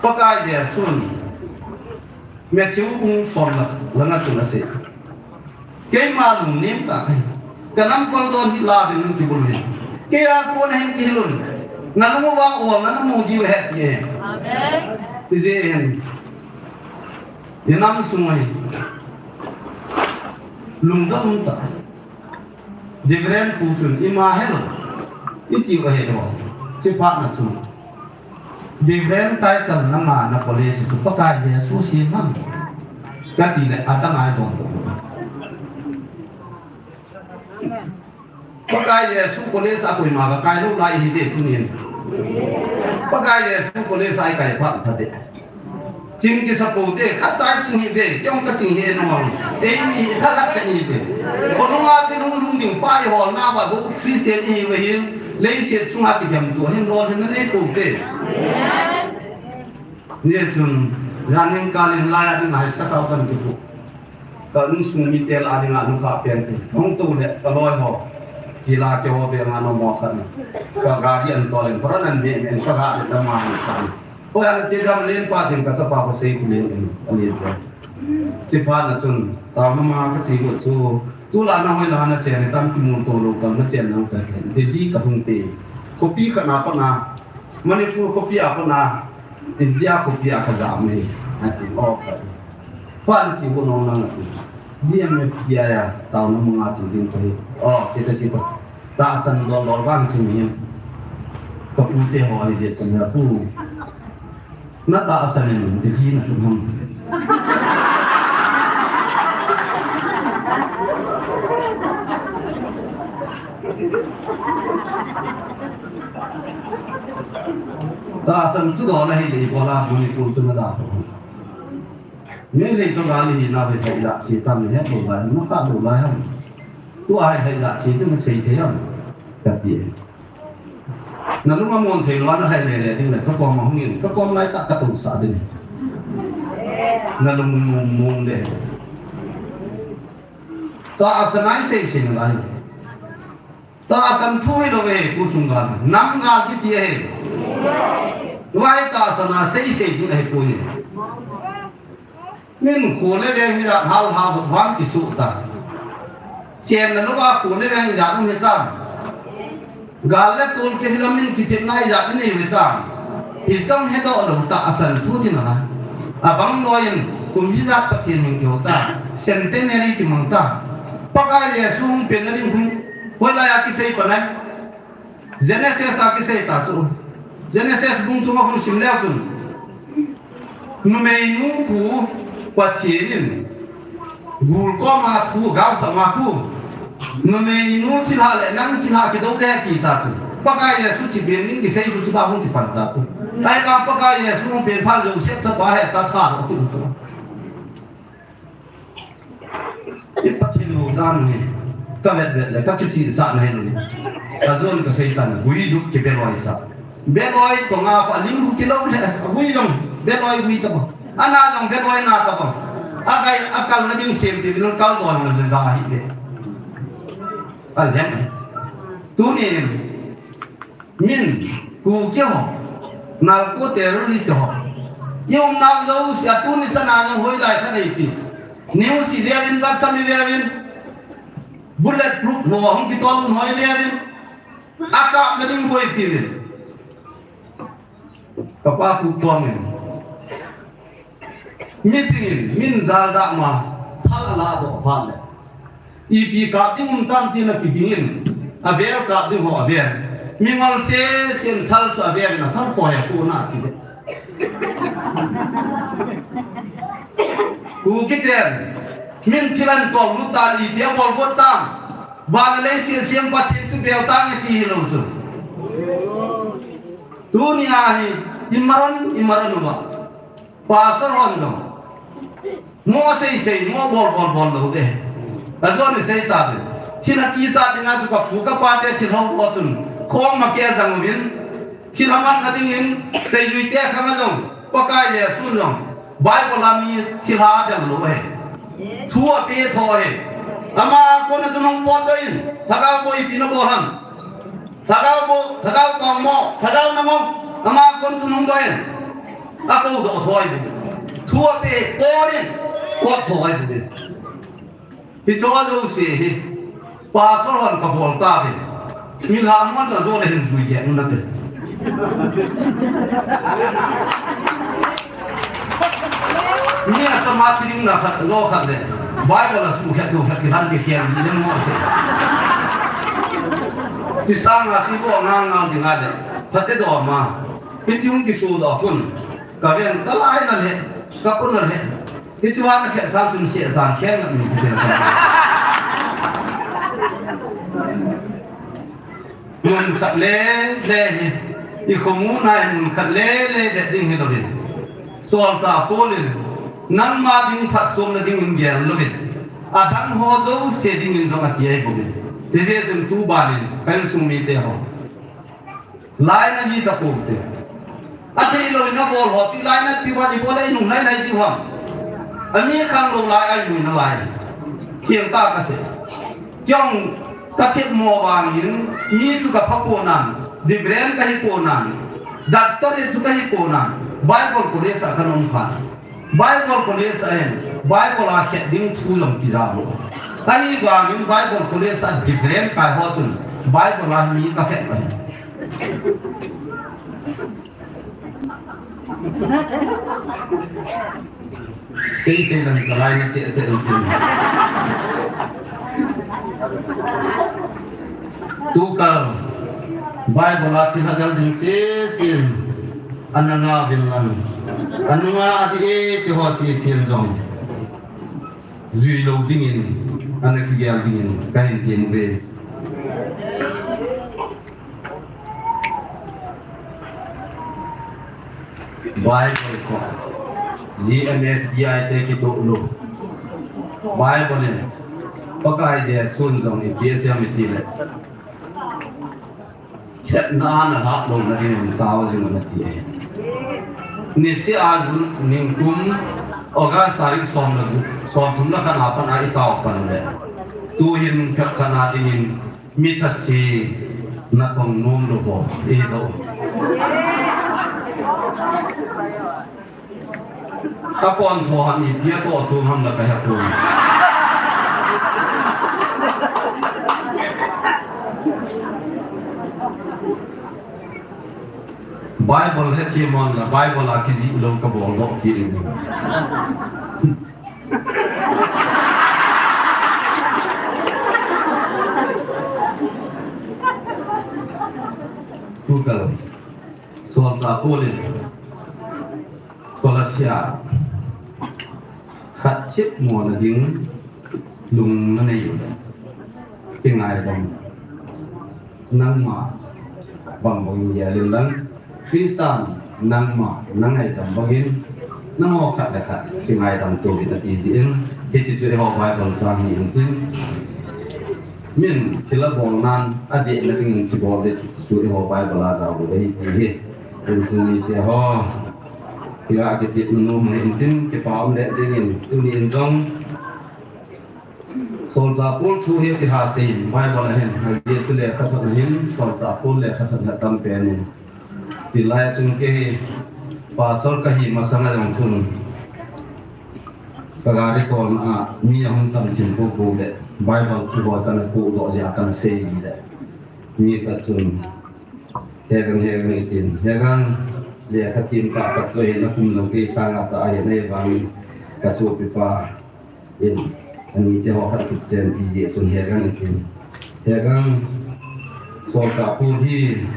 Pakai Jesun Matthew bung somna langa chun asei. Keima lungnem tah, ka namkol don hi la ding in kibol un. Kei a kon hin kihil un. Nalung uva olna namu diu ahi ti. Amen. Ijeh in. Inam sung ahi. Lungdon tah. Reverend pu chun ima helou. Iti u ahelou. Chiphat na chun. Reverend title nanga na college chu Pakai Jesu sem ham. Kati le adang a idon doh. Pakai Jesu college a koima kakai lou lai hite tunin. Pakai Jesu college a i kai phat phat e. Ching kisa pou te, khat cha i ching hih te, kei jong ka ching hih e nung. Eimi, khat khat ching hih te. Khonung a thi lung lung ding pa i holna uva, Christian i hi uva hin, leiset chunga kidemtu hin lolhinna nei pou te. Hichun, jan in kal in lai a ding a haisa kau kan kipu. Ka insung mite lah a ding a nukha pen ti. Hung tu le ka loi ho. Kila keiho veng a nom ho khat. Ka gari an tol in, paran an me men ka gari da ma ni khan. Hoi ana che gam len pa ding ka chapa ko sei ku len in, a len pa. Chi pa na chun, taona manga ka chi got chu. Tu la na hoi la na chen tam ki mun to lo ka na chen nang ka. Delhi ka hung te. Khopi khat na pa na. Manipur khopi a pa na. India khopi a ka jam e. A ti o ka. Pa na chi got nong nang a ti. G M F D I a, taona manga chu ding ko hi. O, chita, chita. Tahsan dol dol vang chu mi. Ka pu te ho hi de chun ya pu. Na tahsan in, de hi na chu ham. Tahsan chu dol a hi de, bola Manipur chu na da. Min lei to gal hi na ve thei la, chi tam ni he to gal, na ka to gal ham. Tu ai thei la, chi tu na sei thei ham. Ka ti. Na lung a mon thei lo na hai le le ding le, ka kom a hung in, ka kom lai ta ka to sa ding. Na lung mum mum de. Tahsan a i sei sei na lai. Tahsan thu hi lo ve, tu chung gal. Nam gal kiti ahi. Vai tahsan a sei sei ding ahi poi. Min kho le veng hi jat hal hal dot vang kisu ta. Chen na lo ba kho le veng hi jat um hi tam. Gal le tol ke hi lam min kichep na hi jat ni hi tam. Hi chang he do lo tahsan thu ti na. Abang lo in kum hi jat Pathen hing kyo ta. Centenary ti mang ta. Pakai Jesu hung pen na ding hung. Hoi lai a kisei pa nai. Genesis a kisei ta chu. Genesis bung thum a hung sim leu chun. Numeinu khu Pathen in gul koma thu gao sama khu. Numeinu chilha le nang chilha kido de ti ta chu. Pakai Jesu chi ben ning kisei khu chi ba hung kipan ta chu. Ai ka Pakai Jesu hung pen pha Joseph ta ba he ta tha lo tu chu. I Pathen lo dan hi, ka vet vet le, ka kichi sa na hin. Ka zon ka sei tan, gui duk ki beloi sa. Beloi ko nga pa lim hu kilo le, gui dong, beloi gui ta ba. Ana dong beloi na ta ba. Akai, akal na ding sem ti, dong kal dong na jeng da hi le. Al hem. Tu ni, Min, Kuki ho, narco terrorist ho. I umnau jouse a tuni chana jong hoilai kha nei ti. News i veuvin, WhatsApp i veuvin. Bullet proof ho, hung kitol un ho i veuvin. Akapna ding boipi uvin. Kapa Kuki ho min. Mi chingin, min jal dah ma, thal a la doh phat le. Ipi kap ding um tam tin a kigingin, a vel kap ding ho a vel. Mingol sesen thal chu a vel in a thal koi a kona kile. Kuki ten, min thil an tong lut tan ipi a bol got tam. Van a lei sesen Pathen chu bel tang e ti hi lo chu. Tuni a hi, i maron, i maron uva. Pastor hon jong. Mo sei sei, mo bol bol bol lou de. A jong ni sei ta de. Thil a ti sa ding a chu ka pu ka pa te thil hou lo chun. Khong ma ke jang uvin. Thil a man na ding in, sei lui te khang a jong. Pakai Jesu jong. Bible a mi thil a dang lou he. Thu a pe tho he. Ama kon a chu nung pot do in. Thagau boi pi na bol ham. Thagau bou, thagau kong mo, thagau na mo, ama kon chu nung doh in. A kou doh thoi bu. Thu a pe, kon in, kot thoi bu. Hi cho a jouse hi. Pastor hon ka bol ta ve. Mi la mo ta jo le hin jui ye, un na te. Mi a sama ti ding na khat, lo khat le. Bible a su khat, do khat, ki han ki hian, ni le mo se. Chi sang a chi bo ngang ngang ding a le. Phat te do ma. Hi chi hung ki su do kun. Ka ven ka lai na le. Ka pun na le. Hi chi wa na khe sang tun se sang khe na mi ki te na. Mun khat le, le hi. I khomun a i mun khat lele det ding hilou in, Solchah Paul in, nangma ding phatchomna dingin gel lou in, adang ho jouse dingin jong ati ahi bou in. Hijeh chun tuban in, ka insung mite ho, lainat hi tapou te. Atheilou in abol ho chu lainat pi uva ibol a inung lainat diu ham? Ami khanglou lai a inung nalai. Thiem tah kasei. Kei jong ka themmo vangin, mi chu ka pha pon, different kahi pon, doctorate chu kahi pon, Bible College a ka um phat. Bible College a hin, Bible a khet ding thu jong kija lou. Ahivangin Bible College a different kai ho chun, Bible a mi ka khet ahi. Sei sei lang ka lainat cheh cheh in. Tukal Bible a thil hadal ding sesen ana ngah uvin lang, anunga adih e ti ho sesen jong jui lou dingin, ana kigel dingin kahin tem uve. Bible ko, G M S D I te kitoh lou. Bible in, Pakai Jesun jong ipi asei ham itile, khetna a nalhah louna dingin tao jing un ati ahi. Niseh a jun ningkum August tarik som le gup, somthum le khat a pat a itao pan le, tuhin phat khat a dingin mi thase natong nom lou ho ihi lou. Akontho ham ipi atoh chu ham la kahe pon. Bible hethem hon la Bible a kijih lou kabol doh kit in. Tukal Solchah Paul in Colossae a khat themmo na ding lung nanei u le, kingaidam nangma bang bangin gel in lang, Christan nangma nangaidam bangin, nangho khat le khat kingaidam tou vin ati jin, hiche chu eiho Bible chang hi intin. Min thil abol nan adehna dingin chu bol ding chu eiho Bible a jao lou ahi ti hi. Insung mite ho, tia kitepna nom hi intin, kipa um le jingin, tuni in jong Solchah Paul thu hi kiha seiyin, Bible a hin, ajeh chu lekhathot a hin, Solchah Paul lekhathot hi atam pen in. Tilai chun kei hi, pastor kahi masang a jong chun, ka gari tolna a, mi ahung tam thim popo le, Bible thu ho kana pohdoh jeh a kana sei ji le. Mi khat chun, Hegang, Hegang itin, Hegang, lekha thiem tah khat chu ahin, akum jong kei sang a tah ahin, ahivangin ka sopipa in, anite ho khat kichenpi jeh chun Hegang itin, Hegang, Solchah Paul hi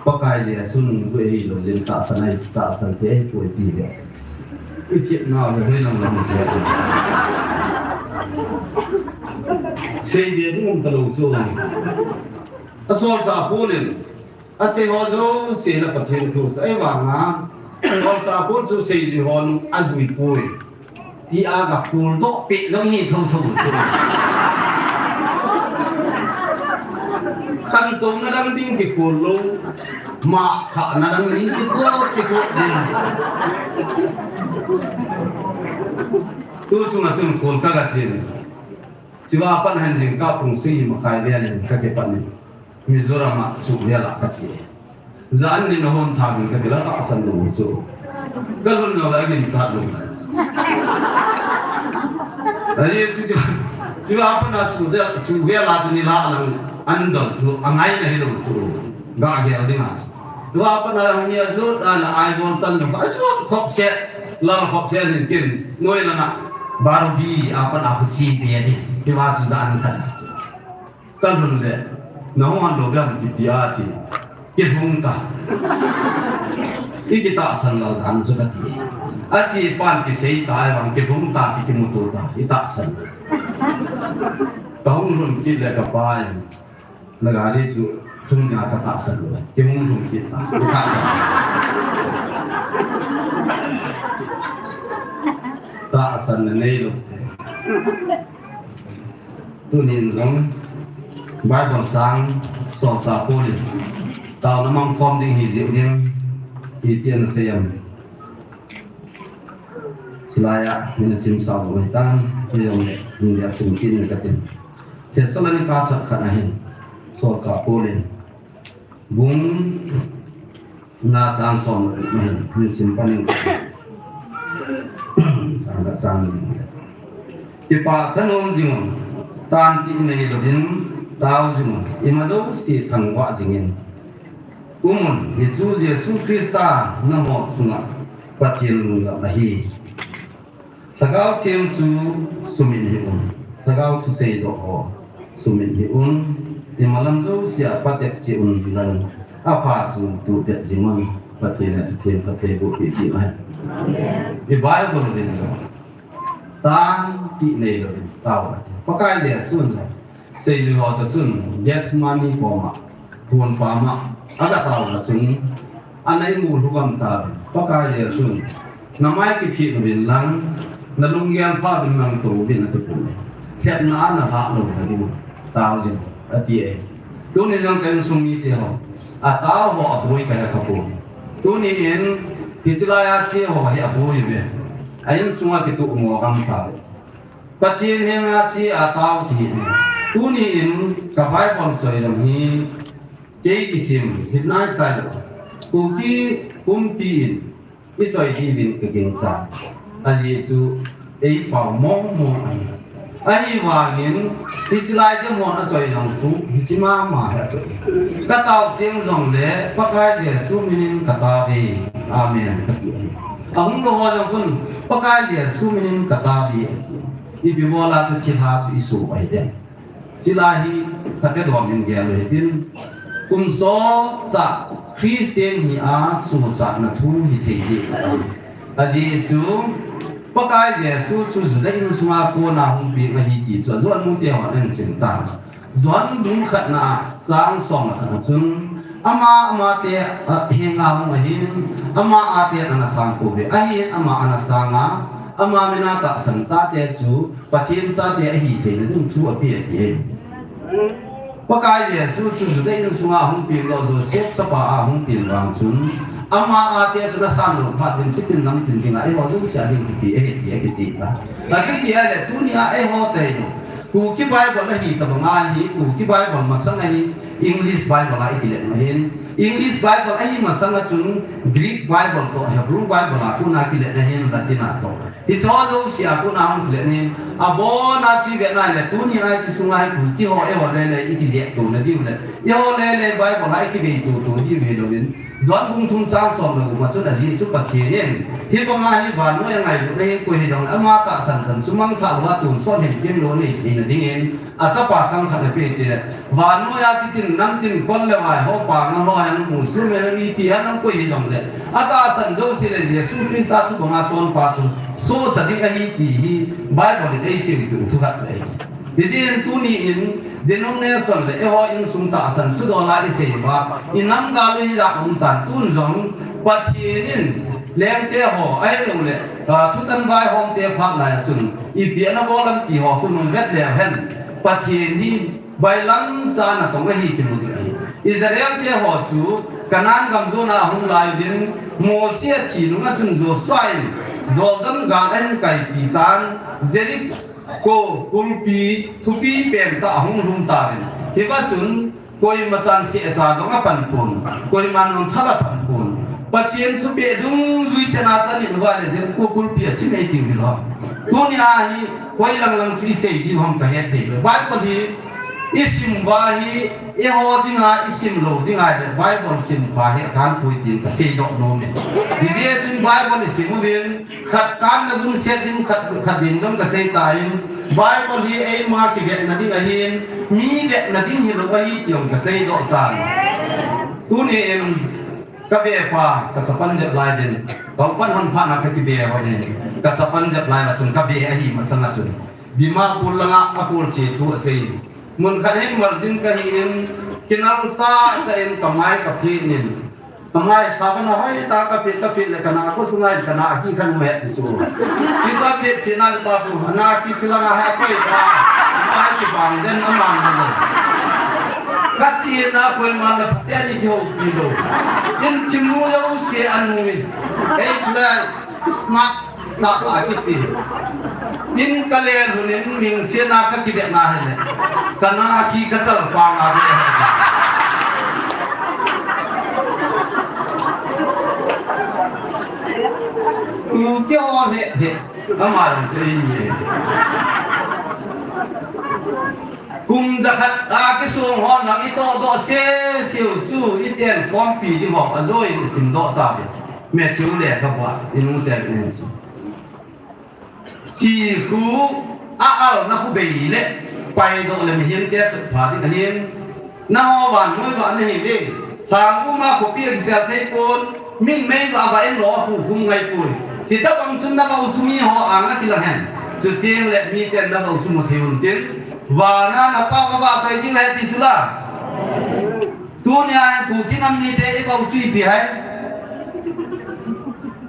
Pakai Jesu nungjuiya hilou jeh in tahsan ahi, tahsan thei ahipoi ti ve. Ithemnau le hoilang lam te. Sei ve ding um talou chu. A Solchah Paul in asei ho jouse le Pathen thu chu ahivanga, Solchah Paul chu seijui ho nung ajui poi, tia ga kholdoh peh jong hi thotho chu. Khantouna dang ding kikhol lou, mah khahna dang ding kikhol, kikhol ding. Tu chunga chun khol ka ga chen. Chua pat hin jingkah pung sagi makhai vel in ka kipan in, Mizoram a chu vel a ka che. Jan ni na hon tha min ka ti la tahsan lou chu. Ka lhun lou la ginchat lou. Ahi chu chu. Chua pat na chu vel, chu vel a chu ni la lang an dol chu, angai na hilou chu. Ga gel ding a chu. Chua pat na hung ni a chu, a na ai bol chan lou. A chu khop se, la khop se jin kin. Noi la na. Barbie a pat a khu chi be ding. Chua chu jan ka. Ka lhun le, na hung han lou ve ham kiti a ti. Kilhung ta. I kitahsan lal dan chu ka ti. A chi pan kisei ta, ahivang kilhung ta, ki kimuto ta, i tahsan. Ka hung lhun kit le ka pa in, na gari chu Thum nia ka tahsan lou. Kihung lhung kit ta. Ka tahsan. Tahsan na nei lou. Tunin jong Bible chang solchah Paul in taona mang khom ding hi jeh in iti ana sei em. Chulai a, min sim sao mai tan, kei jong le, min le sim kit in kati. Thessalonica thot khat a hin, solchah Paul in, bung nga chang som le gup a hin, min sim pan in kati. Chang nga chang ni. Kipah thanom jing un, tah ti nei louvin, tao jing un, ima jouse thangvah jing in. Um un, hichu Jesu Christa nangho chunga Pathen lungdam ahi. Lhagao Theng chu sumil hih un, Lhagao thusei doh ho sumil hih un, imalam jouse a patep cheh un lang, apha chu tuh det jing un, Pathen in athutheng phatthei boh peh peh hen. I Bible din jong, tah ti nei louvin, tao. Pakai Jesun jong, seijui ho toh chun, Gethsemane koma, thon pam a, aga taona chun, ana imu lhu gam tauvin, Pakai Jesun, namai kiphit uvin lang, nalunggel pha uvin lang touvin ati pum e. Lhepna a nalhah lou na diu, tao jing, ati e. Tuni jong ka insung mite ho, atao ho aboi kahe kha poi. Tuni in, hiche lai a che ho hi aboi uve. A insunga kituh mo gam tauve. Pathen henga che a tao kihi. Tuni in ka Bible choi jong hi kei kisim hi nai sai lou. Kuki pumpi in i choi diuvin ka gingcha. Ajeh chu ei pao mong mong ahi. Ahivangin hiche lai te mon a choi jong khu hiche mama hi achoi. Ka tao teng jongle Pakai Jesu minin ka taove. Amen, kati ahi. Ahung lou ho jong khun Pakai Jesu minin ka taove. Ipi bola chu thilha chu i suh ahi dem. Chulai hi khat te dom in gel u hitin. Kum sot tah Christian hi a suhchatna thu hi thei ding. Ajeh chu Pakai Jesu chu Juda insunga kona hung peng ahi ti chu John mute hon ahin sim tan. John bung khatna a chang som le khat na chun, ama, amate, ah, henga hung ahin, ama a te ana sang pouve. Ahin ama ana sanga, ama mina tahsan chate chu Pathen chate ahi theina ding thu ape ati e. Pakai Jesu chu Juda insunga hung peng lou, Joseph chapa a hung peng vang chun, ama a te chu nasan lou phat in chitin namtin dinga eiho jouse a ding kipe ahi ti akicheh ta. Achuti ahile tunia eiho te hi Kuki Bible ahi tabang ahi, Kuki Bible masang ahi, English Bible a i kilet na hin. English Bible ahi masang a chun Greek Bible toh, Hebrew Bible a kona kilet na hin, Latin a toh. Hiche jouse a kona hung kilet na hin. Abona chu i vet na le, tunia hiche sunga hi Kuki ho eiho lele i kijep to na diu le, eiho lele Bible a i kivei to to diu hi louvin. John bung thum chang som le gup a chun ajeh chu Pathen in, hibanga hi vannoi a ngailutna hin koi hijongle ama tahsan chan chu mangthah louva tonsot hin kimlou nei theina dingin, achapa changkhat ape ti le, vannoi a chitin namtin kol le vai ho, panga ho hen, Muslim hen, ipi hen, nam koi hijongle, atahsan jouse le Jesu Christa thubanga chonpa chu suhchat ding ahi ti hi Bible in eisempeh u thu khat chu ahi. Hijeh in tuni in denomination le eiho insung tahsan thudol a i sei uva, i nam gal u hijat um tan, tun jong Pathen in lengte ho, ahilouleh, ah, thutan vaihomte phat lai a chun ipi ana bol am ti ho khun hung vet leu hen, Pathen hi bailam cha natong ahi kimu ding ahi. Israel te ho chu Canaan gam jona ahung lai uvin, Mosi athi nunga chun Joshua in Jordan gal ahin kaipi tan, Jericho Ko kulpi thupi pen tah ahung lhung tauvin. Hiva chun koima chan sehcha jong apan pon, koiman jong thal apan pon. Pathen thupeh dungjui chana chan in uva le Jericho kulpi achim ei tiu hilou. Tunia hi hoilang lang chu i sei jiu ham kahet thei lou. Bible hi i sim uva hi eiho dinga i sim lou ding ahile Bible sim pha hi akan pui tin kasei doh nom e. Hijeh chun Bible i sim uvin, khat kan na gun set ding, khat, khat ding dong kasei tan, Bible hi eima kivetna ding ahin, mi vetna ding hilou ahi ti jong kasei doh tan. Tuni in kabe pa, ka chapan jep lai din, ka upan hon phat na kakibe ho din, ka chapan jep lai a chun kabe ahi masang a chun, Dimapur langa akol che thu asei. Mun khat hin valjin kahin, kinalsa tah in kamai kaphin in. Kamai sa kana hoi ta kaphin, kaphin le kana ko sungai kana ki khan me ti chu. Ki sa phi phi na le pa tu, na ki chu langa ha koi ta. Mai ki bang den na man na. Ka chi na koi man na te ni ho pi lo. In chi mu yo se an mu. Ei chu le smart Sapa kichi. In kalen hun in ming sena kakibet na hile. Kana ki kachal pa nga be. Tu ke ho he he. Ama che ni. Kum jakhat a kisung ho nang ito do se siu chu ichen kompi di ho a joi isim do ta be. Matthew le ka ba inu tel in si. Chi khu a al na khu bei le pai do le mihem te chu pha di kahin. Na ho van noi va na hi ve. Thang u ma khopi a kisel thei pon. Min mei va va en lo khu khum ngai poi. Chi ta bang chun na va u chu mi ho a nga ti la hen. Chu tieng le mi ten na va u chu mu thei un tin. Va na na pa va va sai ding le ti chu la. Tunia Kuki nam mite i va u chu ipi hai.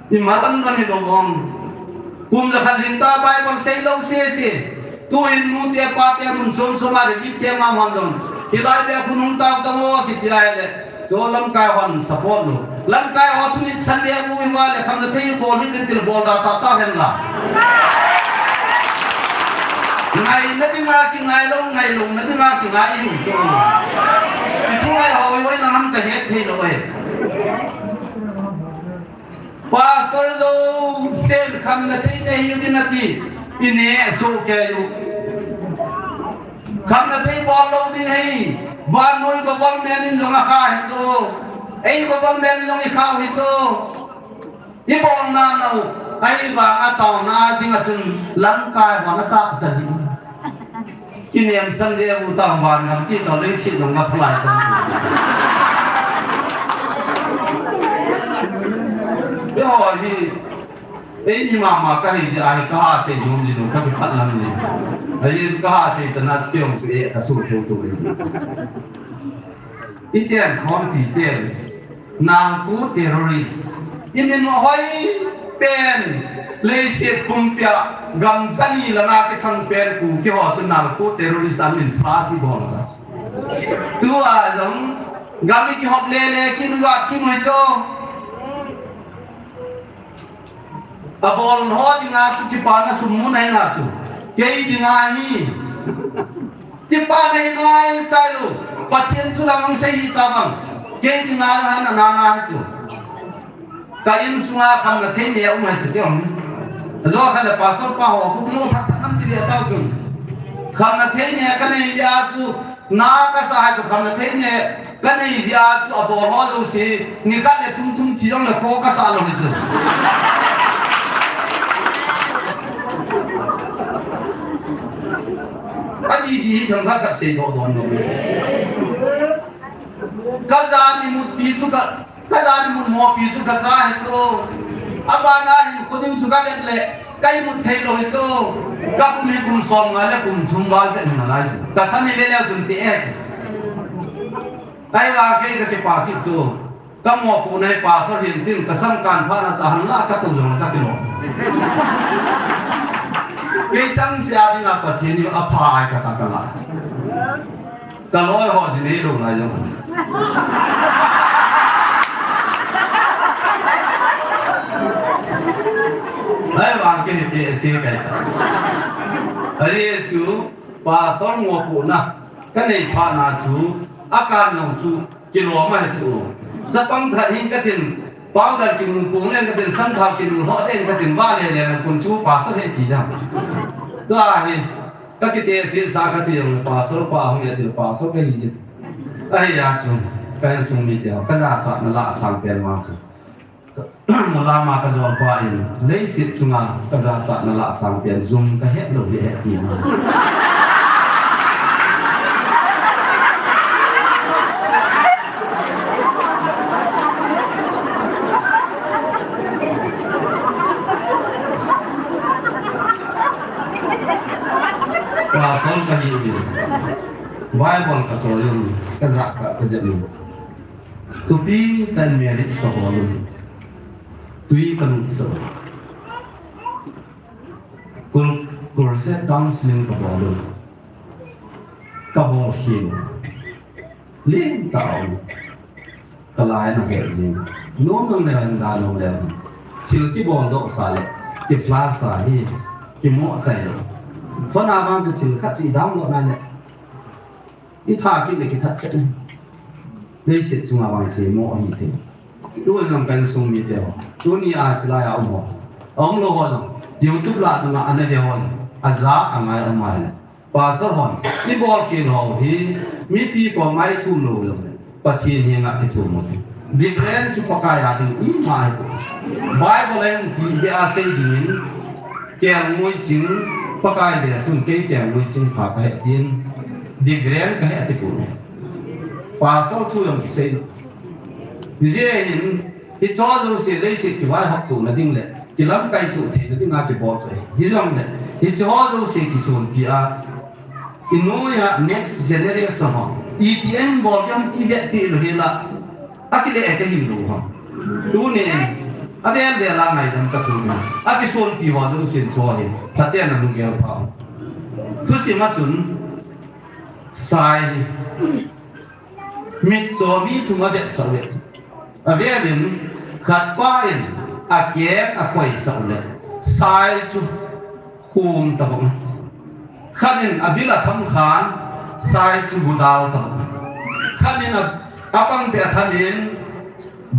I malam don hi lo om. Kum jakhat lin ta Bible sei lo se se. Tu hin nute pate mun som som a relief te ma man don. Hilai be khun hung tao tao kiti lai le. Cho lamkai hon support lo. Lamkai ho thunit Sunday bu i ma le kham na thei bol hi tin til bol da ta ta hen la. Ngai na dinga kingai lo, ngai lo na dinga kingai i hung cho. I thu ngai ho i oi la ham ka het thei lo e. Pastor Josen khamna thei te hi ding ati. I ne so ke u. Khamna thei bol lo ding hi. Vannoi government in jong a kha hi chu. Ei government in jong i kha hi chu. I bolna nau. Ahivang a taona ding a chun lamkai vang a tahsa ding. Kinem Sunday a bu ta van ngam ti to leiset nung ngap lai chan. Be ho hi, ei ni mama ka hi ji ai ka ha sei nom ji nom ka ki phat lam ni. Ai ka ha sei chan a chi ong su e ka su thu thu ni. I chen khom pi te. Nalco terrorist. I min hoi pen. Leiset pumpia gam jani langa kithang pen Kuki ho chu nalco terrorist a min pha si bol. Tua jong gam i kihop le le kin wat kin hoi cho. Abol ho dinga chu kipana sum mun ahi na chu. Kei dinga hi. Kipana hi ngai sai lo. Pathen thu lam hung sei hi ta bang. Kei dinga han ana na hi chu. Ka insunga khamna thei ne um hi chu ti um. Jo kha le pastor pa ho khu no phat phat ham ti le tau chu. Khamna thei ne ka nei ya chu. Na ka sa hai chu khamna thei ne, ka nei jia chu abol ho jouse, ni khat le thum thum thi jong le kho ka sa lou hi chu. Ka di di hi thang khat khat sei doh don lou. Ka ja ni mut pi chu ka Ka ja ni mun mo pi chu ka sa hi chu. Abana hin khudim chu ka vet le, ka imut thei lou hi chu. Ka kum hi kum som nga le kum thum val te na lai chu. Ka sa ni le le chun ti e chu. Ai va kei ka kipa kit chu. Ka mopohna hi pastor hin tin ka sam kan pha na cha han la ka tu jong ka ti lo. Kei chang sia dinga Pathen in a pha ai ka ta ka la. Ka loi ho ji nei lou lai jong. Lai vang kei hi kei si kai. Ari chu pastor mopohna ka nei pha na chu a kan nong chu kilom ahi chu. Chapang cha hin ka tin powder kinu pung leng ka tin santhau kinu lho leng ka tin va le le na kun chu pastor he ti dam. Tua hi Ka kitehsetsa ka che jong pastor pa hung e ti le pastor ka hi. Ahi a chu, ka insung mite ho, ka jachatna la asang pen vang chu. Mulama ka jolpa in, leiset chunga ka jachatna la asang pen jum ka het lou hi he ti ma. Pastor ka hi uve. Bible ka choi un, ka jah kah ka jep un. Thupi tah in marriage ka bol un. Tui ka lut sah un. Cru-, crusade counseling ka bol un. Ka bol khel un. Len tah un. Ka lai na he jing. Nom nang le hen da nom le hen. Thil kibol doh sa le. Kipla sa hi. Kimo sa le. Phone a vang chu thil khat chu i download na le. I tha kit le kithat chet. Leiset chunga vang che mo hi the. Tu lam kan sung mi te ho. Tuni a silai a um ho. A um lou ho jong. YouTube lah tuma ana ve ho jong. A ja a ngai a um a le. Pastor hon, i bol khel ho hi, mipi kom a i thum lou jong le, Pathen henga i thum u. Deliverance chu Pakai a ding ima ahi. Bible a hung ti beh a sei dingin, kelngoi ching, Pakai Jesun kei kelngoi ching pha kahe tin, deliverance kahe ati poi. Pastor thu jong kisei lou. Hijeh hin, hiche ho jouse leiset kivaihop tona ding le, kilamkai to theina dinga kibol chu ahi. Hijongle, hiche ho jouse kisonpi a, i noiya next generation ho, ipi a hin bol ding ham ti vetpi lou hela, akile e kahi lou ham. Tunin, avel vel a ngaidam kathum e. Akisonpi ho jousen chu ahi. Phaten nanu gel pha. Thusim a chun, sai hi. Mitcho mi thum avetsah uve. Avelin, khat pa in akeng akhoisah u le, sai chu khum tabang. Khat in abil atham khan, sai chu gudal tabang. Khat in a, apang peh athamin,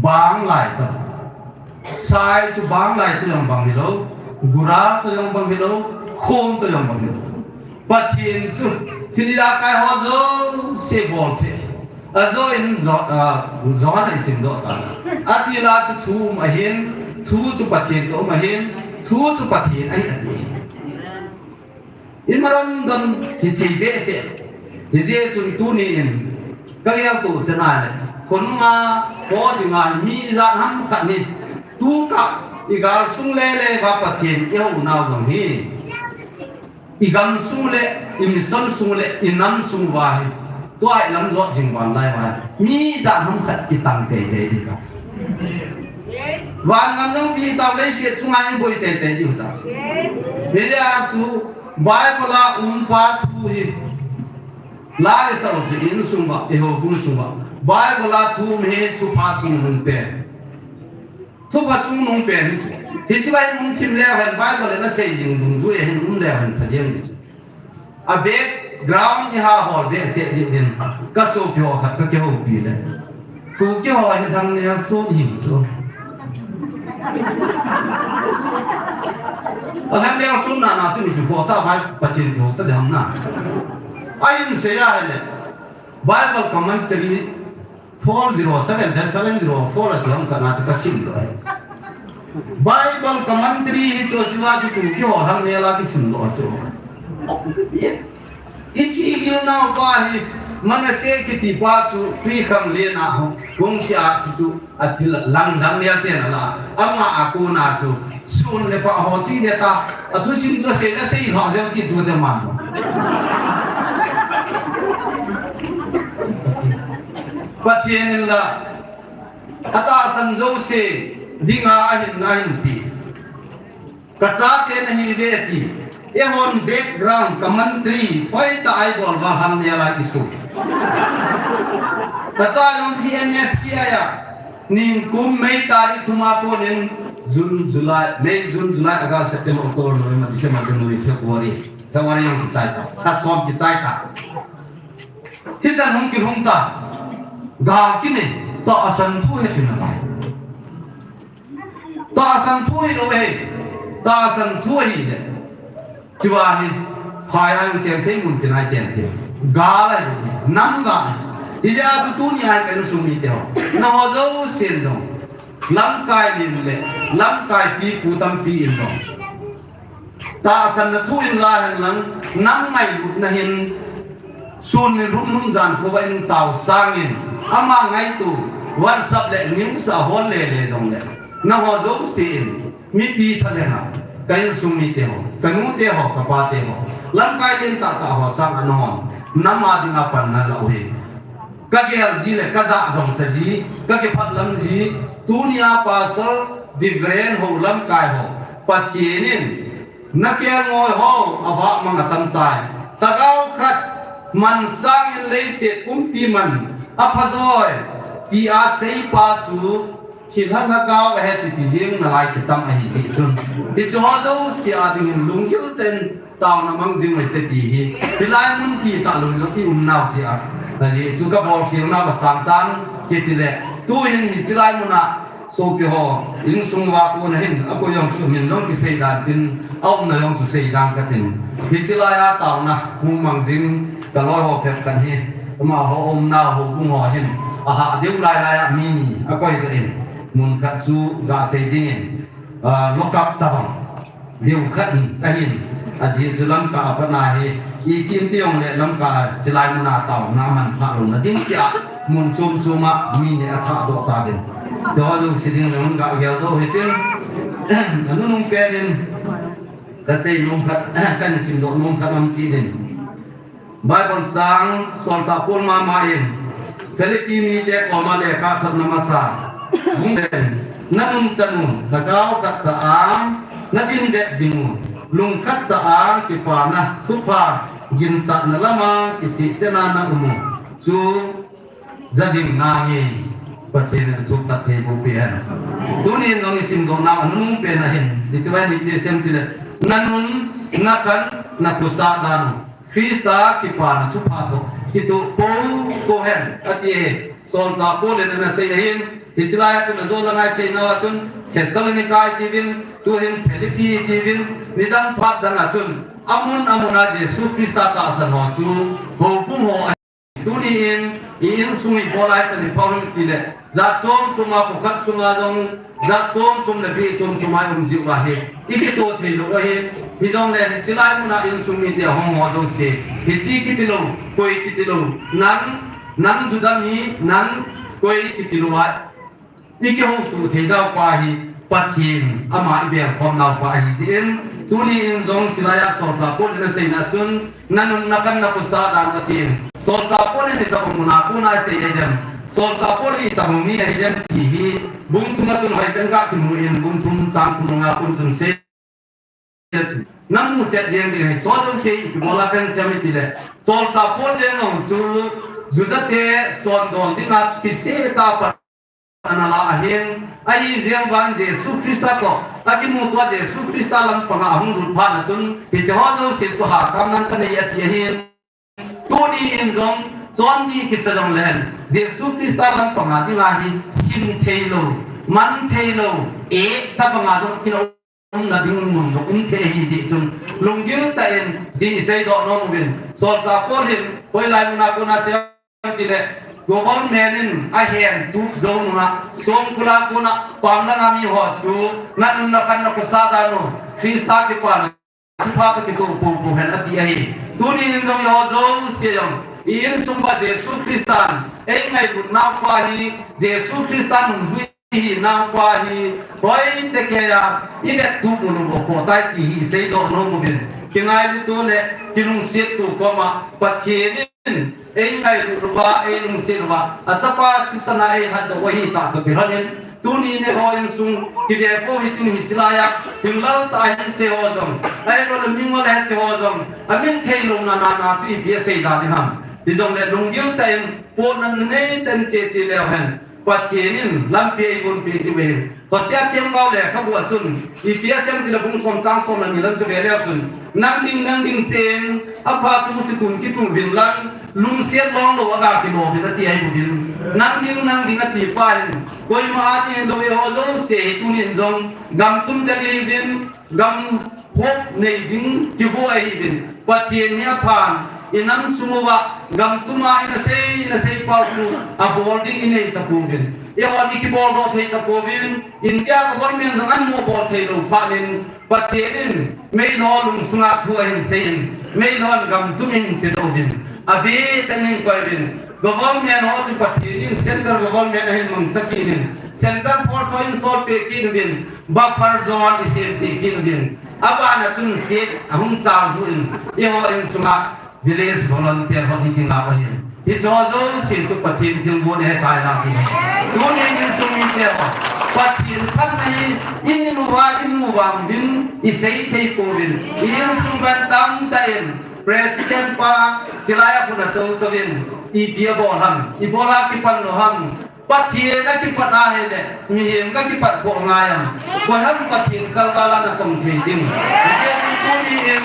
bang lai tabang. Sai chu bang lai toh jong bang hilou, gudal toh jong bang hilou, khum toh jong bang hilou. Pathen chu thil ijakai ho jouse bol thei. Ajo in jo, a, John a isim doh ta. Ati la chu thu um ahin, thu chu Pathen toh um ahin, thu chu Pathen ahi ati. Imaron don hithei behseh. Hijeh chun tuni in kagel to chana le, khonunga, kho dinga mi ijat ham khat ni. Tukah igal sung lele uva Pathen ihou nau jong hi, igam sung le, imission sung le, inam sung uva hi, tua ilam jot jing vanglai uva hi, mi ijat ham khat kitang teitei ding ta. Van ngam jong ti tau, leiset chunga iboi teitei ding ta. Hijeh a chu Bible a um pa thu hi, la le sao chu insung uva, i houbung sung uva, Bible a thu um hi thupha chung nung pen. Thupha chung nung pen hi chu. Hiche lai um thim leu hen Bible in asei jing dungjui a hin um leu hen pha jeng ding chu. A background iha hol behseh jeh in ka sopi ho khat ka kihoupi le. Kuki ho hi Lhangnial sum hi chu. A Lhangnial sum na na chu mi chu ko ta bai Pathen ko ta dam na. A in sei a le. Bible commentary four zero seven dash seven zero four ati ham kana chu ka sim doh e. Bible commentary hi chu chu a chu Kuki ho Lhangnial a kisim doh chu. I, i chi gil nau pa hi Manasseh kiti pa chu Tuikhanglen a hung, hung kia chu chu a thil lang Lhangnial ten ala. Ama a kona chu Sun le pah ho chi le ta, a thusim chu asei le sei lha jeng kit chu te man. Pathen in la, atahsan jouse dinga ahin, ahin pi. Ka chate nahi uve ti. Eihon background commentary, hoitah a ibol uva Lhangnial a kisu. Ka ta jong G M F T I a. Nikum May tarik thum a konin June, July, May, June, July, August, September, October, November, December, January, February, February jong kichai ta. Tha som kichai ta. Hichan hung kilhung ta. Gal kine, tahsan thu he tina lai. Tahsan thu hilou e. Tahsan thu ahile. Chua hi, phai a cheng thei, mun tin a cheng thei. Gal ahi, nam gal ahi. Hijeh a chu tuni a ka insung mite ho, nangho jousen jong, lamkai len le lamkai pipu tampi in jong, tahsanna thu in la hen lang, nam ngailutna hin, sun ni lhum lhum jan khovah in tao sangin, ama ngaito, WhatsApp le news a hol le le jongle, nangho jousen, mipi thalheng a, ka insung mite ho, ka nute ho, ka pate ho, lamkai len tahtah ho sanga nahon Nam a dinga panna la uhi. Ka gel ji le ka ja jong sa ji, ka kiphat lam ji, tunia Pastor Divren ho lamkai ho, Pathen in na kelngoi ho avah mang atam tai. Lhagao khat man sangin leiset pumpi man aphajoi, tia seipa chu thilha lhagao ahi ti ti jing nalai kitam ahi jeh chun, hiche ho jouse a dingin lunggil tah in taona mang jing u hite ti hi, hilai mun ti tah lou jong i um nau jeh a, ajeh chu ka bolkhel nau asang tan, kiti le, tuhin hiche lai mun a, sopi ho, insung uva kona hin, akoi jong chu min jong kisei dan tin, aumna jong chu sei dan katin. Hiche lai a taona hung mang jing, ka loi ho phabep kan hi, amaho umnau houbung ho hin, ahah diu lai lai a mi ni akoi doh in, mun khat chu gasei dingin, ah, lock up tabang diu khat in ahin, ajeh chu Lamka a pat na hi, ikim ti jong le Lamka chilai mun a taona manpha louna ding cheh a, mun chom chom a mi ni athah doh ta ding. Chu ho jouse ding jong gagel doh u hitin, anunung pen in, kasei nom khat, kahin simdoh nom khat um kit in. Bible chang, solchah Paul mama in, Philippi mite koma lekha thotna masa, bung len, na nunchan u, lhagao khat tah a, na dindet jing u, lungkhat tah a, kipana, thupha, ginchatna lam a, kisih tena na um u, chu, ja jing nange, Pathen in thupha thei boh peh hen. Tunin jong i simdoh nau anunung pen ahin, hiche vai ni ti sem ti le, na nun, na khan, na khosah dan u. Christa kipana thupha toh kitoh pou pou hen, ati e. Solchah Paul in ana sei ahin, hiche lai a chun ajo langa i sei nau a chun, Thessalonica i tiuvin, tuhin Philippi i tiuvin, nidang phat dang a chun, amun amun a Jesu Christa tahsan ho chu, houbung ho ahi. Tuni in, i insung i bol a ichan i pha u him ti le, jat chom chom a, kho khat sunga jong, jat chom chom le beh chom chom a i um jiu ahi. I kitoh thei lou ahi. Hijongle hiche lai mun a insung mite ahung ho jouse, hiche kiti lou, koi kiti lou, nang, nang Juda mi, nang koi kiti lou a, i kihoutoh thei nau pa hi, Pathen ama i belkhom nau pa ahi jeh in, tuni in jong hiche lai a solchah Paul in asei na chun, na nun na khan na khosah dan atin. Solchah Paul in itobang mun a kona asei ahi dem, solchah Paul hi itobang mi ahi dem ti hi, bung thum a chun hoitah in ga kimu in, bung thum chang thum nga a kon chun sei na mu chet jeng ding ahi. Chu jouse i bol a pen sem i ti le, solchah Paul jeng jong chu Juda te sondol dinga chu kisih tah a pat ana la ahin, ahi jeng vang Jesu Christa toh akimuto a Jesu Christa lampang a ahung lut phat na chun, hiche ho jouse chu hakam nan kanei ati ahin. Tuni in jong, chondih kisa jongle hen, Jesu Christa lampang a dinga hi sim thei lou, man thei lou, eh, tabang a jong i um na ding mun jong um thei ahi jeh chun, lunggil tah in hiche i seidoh nom uvin, solchah Paul hin hoilai mun a kona asei em ti le, government in ahen tup jou nung a, songkul a kona pam langa mi ho chu, na nun na khan na khosah dan u, Christa kipana thupha toh kitoh pou pou hen ati ahi. Tuni in jong eiho jouse jong, i insung uva Jesu Christan eingailut nau pa hi, Jesu Christa nungjui i hi nau pa hi, hoitah kei a i vettup u lou u kho tai ti hi i seidoh nom uvin. Kingailut u le kilungset u koma Pathen in eingailut uva, eilungset uva, achapa thisan a eilhatdoh u ahi tah toh kilhon in, tuni in eiho insung kive pou hitin hiche lai a, hinglel tah a hinsei ho jong, ahilouleh mingol a het ho jong, amin thei louna na na chu ipi asei da ding ham. Hijongle lunggil tah in, potna nei tah in che che leu hen. Pathen in lampi eigonpeh diu ahi. Hosea themgao lekhabu a chun, ipi asei em ti le bung som chang som le ni lam chu ve leu chun, nang ding, nang ding chen, apha chu chu tun kitu uvin lang, lungset long lou a ga kilo uvin ati ahi bouvin. Nang ding, nang ding ati pa hin, koima a ding lou eiho jouse hi tunin jong, gam tum ding ahi uvin, gam hop nei ding kibol ahi uvin. Pathen hi aphan, i nam sung uva, gam tum a i nasei, i nasei pau chu, abol ding i nei tapouvin. Eihon i kibol doh thei tapouvin, India government jong ahin mo bol thei lou phat in, Pathen in, meilhou lungsung a thu ahin sei in, meilhou in gam tum in pe doh uvin. Ave tah in koi uvin. Government ho chu Pathen in central government ahin mangcha kit in, central force ho in sol peh kit uvin, buffer zone i sem peh kit uvin. Abana chun state ahung chal uvin, eiho insung a Village volunteer ho hi dinga ahin. Hiche jouse chu Pathen thilgon ahi tai lang hi. Tuni insung mite ho, Pathen phatna hi, i in uva, i mu vang uvin, i sei thei pouvin. I insung ven tamtah in, President pa, chilai a puna tou tou in, ipi abol ham, ibol a kipan lou ham, Pathen a kipat ahile, mihem ka kipat bou ngai am. Koi ham Pathen kalval a na tong thei ding. Hijeh chun tuni in,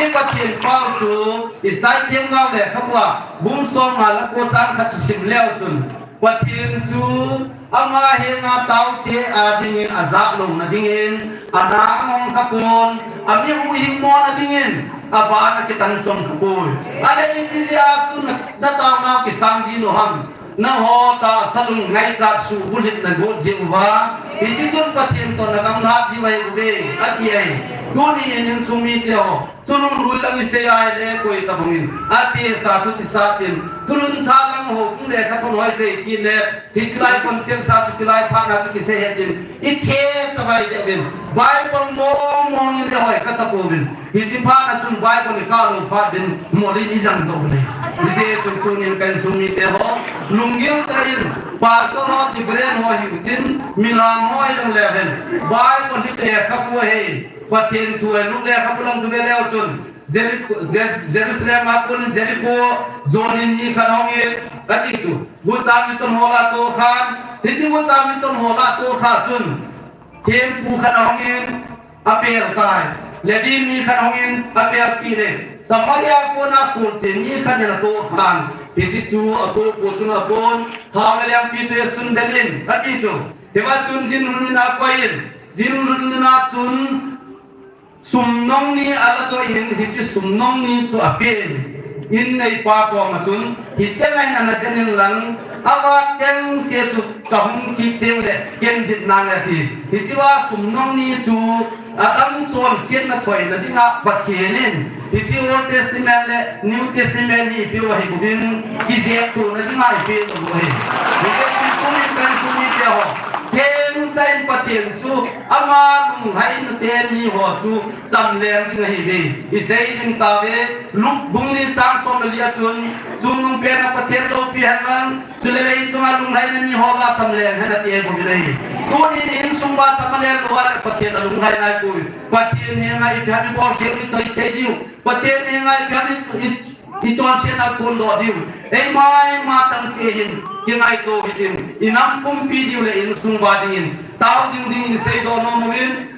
i Pathen pau chu, Isai themgao lekhabua, bung somnga le ko chang khat chu sim leu chun, Pathen chu ama henga taote a dingin ajah louna dingin, ana angong khapon, ami huhhing mona dingin, aban akitan chom khapoi. Ale ipi jeh a chu na, na taonau kisang ji lou ham. Nangho tahsa lungngaichat suhbulhitna got jeh uva, hiche chun Pathen toh na gamlhat jiu ahi bouve, ati ahi. Tuni in insung mite ho, thulhun lui lang isei ahile koi tobang in, achesa chu tisah tin, thulhun thah lang ho, kum lekhathot ho isei kit le, hiche lai context a chu, hiche lai phat a chu kisei hih tin, i thei savai deh uvin, Bible mong mong in le hoi kha tapouvin. Hiche phat a chun Bible i kah lou phat in molin i jang doh u ahi. Hijeh chun tunin ka insung mite ho, lunggil tah in, pastor ho, reverend ho hiu tin, mihem ho hijongle hen, Bible hi lekhabu ahi, Pathen thu ahi, Luke lekhabu lang chu ve leu chun, Jericho, Je-, Jerusalem a kon Jericho jonin mi khat ahung in, kati chu, gucha michom ho la toh khan, hiche gucha michom ho la toh kha chun, thempu khat ahung in, apel tai. Levi mi khat ahung in, apel kit le. Samaria kona kon che mi khat in atoh khan. Hiche chu atoh po chun akon. Thao le lengpitwi asun den in, ati chu. Hiva chun jinlhun in akoi in. Jinlhun in a chun sum nong ni aladoh in, hiche sum nong ni chu apen. In neipa koma chun, hiche ngai in ana jen in lang, avat chengse chu kahung kit teng le, ken dit nange ati. Hichea sum nong ni chu, atam chonsetna thoina dinga Pathen in, hiche Old Testament le New Testament hi ipeu ahi bouvin, kijeptona dinga ipeu ahi. Hijeh chun tunin ka insung mite ho, thengtah in Pathen chu, ama lunglhaina teni ho chu, chamleng ding ahiuve. Isei ding tauve, Luke bung ni chang som le li a chun, chungnungpena Pathen loupi hen lang, chule lei chunga lunglhaina ni ho va chamleng hen ati ahi bouvin ahi. Tunin insung va chamleng lou a le Pathen alunglhai nai poi. Pathen henga ipi ham ibol khel i toisei diu. Pathen henga ipi ham i, i, ichonsetna phondoh diu. Eima, eima chengse hin, kingaito hih in, inam pumpi diu le insung va dingin, tao jing dingin iseidoh nom uvin,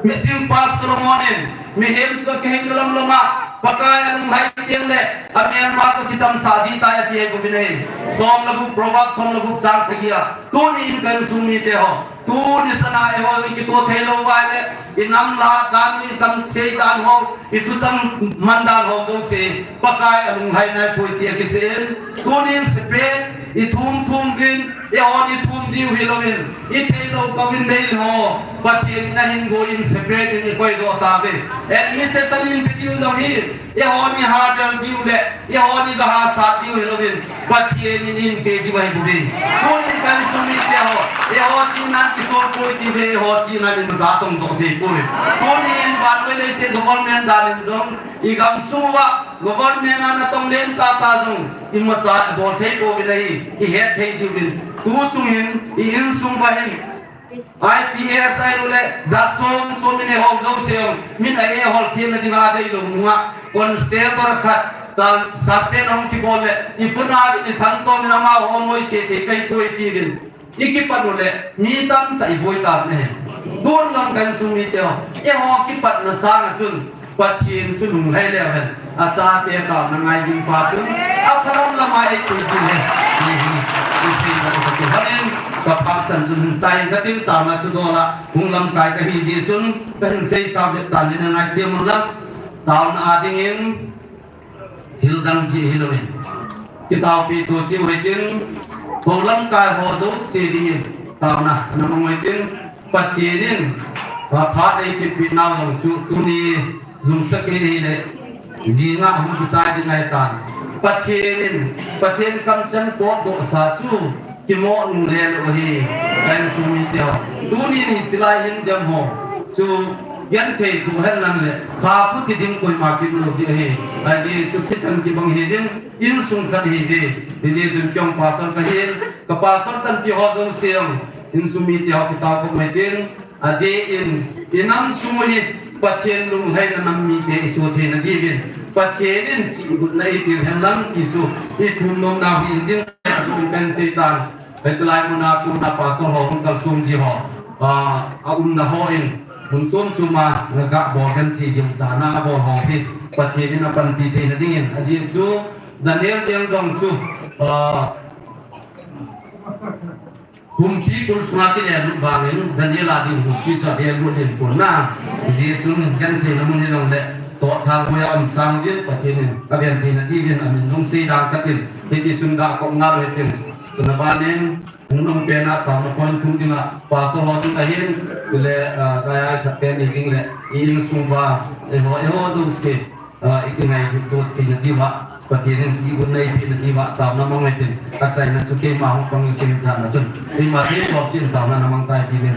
Miching pa Solomon in, mihem chu akihei lam lam a, Pakai alunglhai teng le, amelma toh kichamsah ji tai ati ahi bouvin ahi. Som le gup, Proverbs som le gup chang sagi a. Tunin ka insung mite ho, tuni chan a eiho i kitoh thei lou uva le, i nam la dan, i kamsei dan ho, i thuchang man dan ho jouse, Pakai alunglhai nai poi ti akichen. Tunin separate, i thum thum uvin, eihon i thum diu hilouvin, i theilou kah uvin nei ho, Pathen in ahin boi in separate in i koidoh tauve. Administration in pe diu jong hi, eihon i hadel diu le, eihon i ga hasat diu hilouvin, Pathen in eipeh diu ahi bouve. Tunin ka insung mite ho, eiho chihnan kisol poi ti ve, eiho chihnan in imacha tongdoh thei poi. Tunin vannoi leiset government dan in jong, i gamsung uva, government a natong len tah tah jong, imacha ibol thei pouvin ahi, ihet thei diuvin. Tu chungin, i insung uva hin, I P S ahilou le, jat chom chom in eihol jouse jong, min a eihol themna dinga adeilou nunga, constable khat, ta suspend ahung kibol le, i puna uvin i thangtom in amaho moise thei kahi poi tiuvin. I kipat u le, mi tamtah i boi tauvin ahi. Tun jong ka insung mite ho, eiho kipatna sanga chun, Pathen chu lunglhai leu hen, achate taona ngai ding pa chun, aphalam lama eipui ding ahi. Hiche hi, hiche hi, hiche hi, hiche hi, ka phak chan chun hin sai ka tin taona tu dola, hung lamkai kahi jeh chun, kahin seisah jep tan in angai temun lang, taona a dingin, thil dang jeh hilouvin. Kitaopi tu cheh u hitin, hou lamkai ho jouse dingin, taona, ana mang u hitin, Pathen in, pha, phat eipeh peh nau jong chu, tuni, jumsa kei hile, jinga hung kichai ding ahitan. Pathen in, Pathen kamcheng potdoh sa chu, kimo nung le lou ahi, ka insung mite ho. Tuni ni chilai hin dem ho, chu, Genthei thu hen lang le, pha pu ti ding koima kimu ding ahi. Ajeh chu thisan kibang hi ding, insung khat hi ding. Hijeh chun kei jong pastor kahin, ka pastor sanpi ho jouse jong, insung mite ho kitao kop mai ding. Adeh in, inam sung u hi, Pathen lunglhaina nam mite isoh theina diuvin, Pathen in chihgotna eipeh u hen lang ti chu, ithum nom nau hi in ding, pen Satan. Hiche lai muna tuna pastor ho hung kalsong ji ho, ah, aumna ho in, mun chom chom a, ga bol genthei ding dan a abol ho hi, Pathen in apanpi theina dingin, ajeh chu, Daniel jeng jong chu, ah, humpi kul sunga kile lut vangin, Daniel a ding humpi chu ave lut ding pon na, ajeh chu, gentheina mun hi jongle, toh thang hoiya um sang ding, Pathen in, aven theina diuvin, amin jong sei dan katin, hiti chun ga kop ngal u hitin, chuna banin, Hung nung pen a taona point thum dinga, pastor ho chu kahin, chule, ah, kaya khat pen ni ding le, i insung uva, eiho, eiho jouse, ah, i kingailutna theina diuva, Pathen in chihgotna eipehna diuva, taona mang u hitin, achaina chu keima hung pang in keiman chun, keima thei tah chin taona na mang tai ti ding.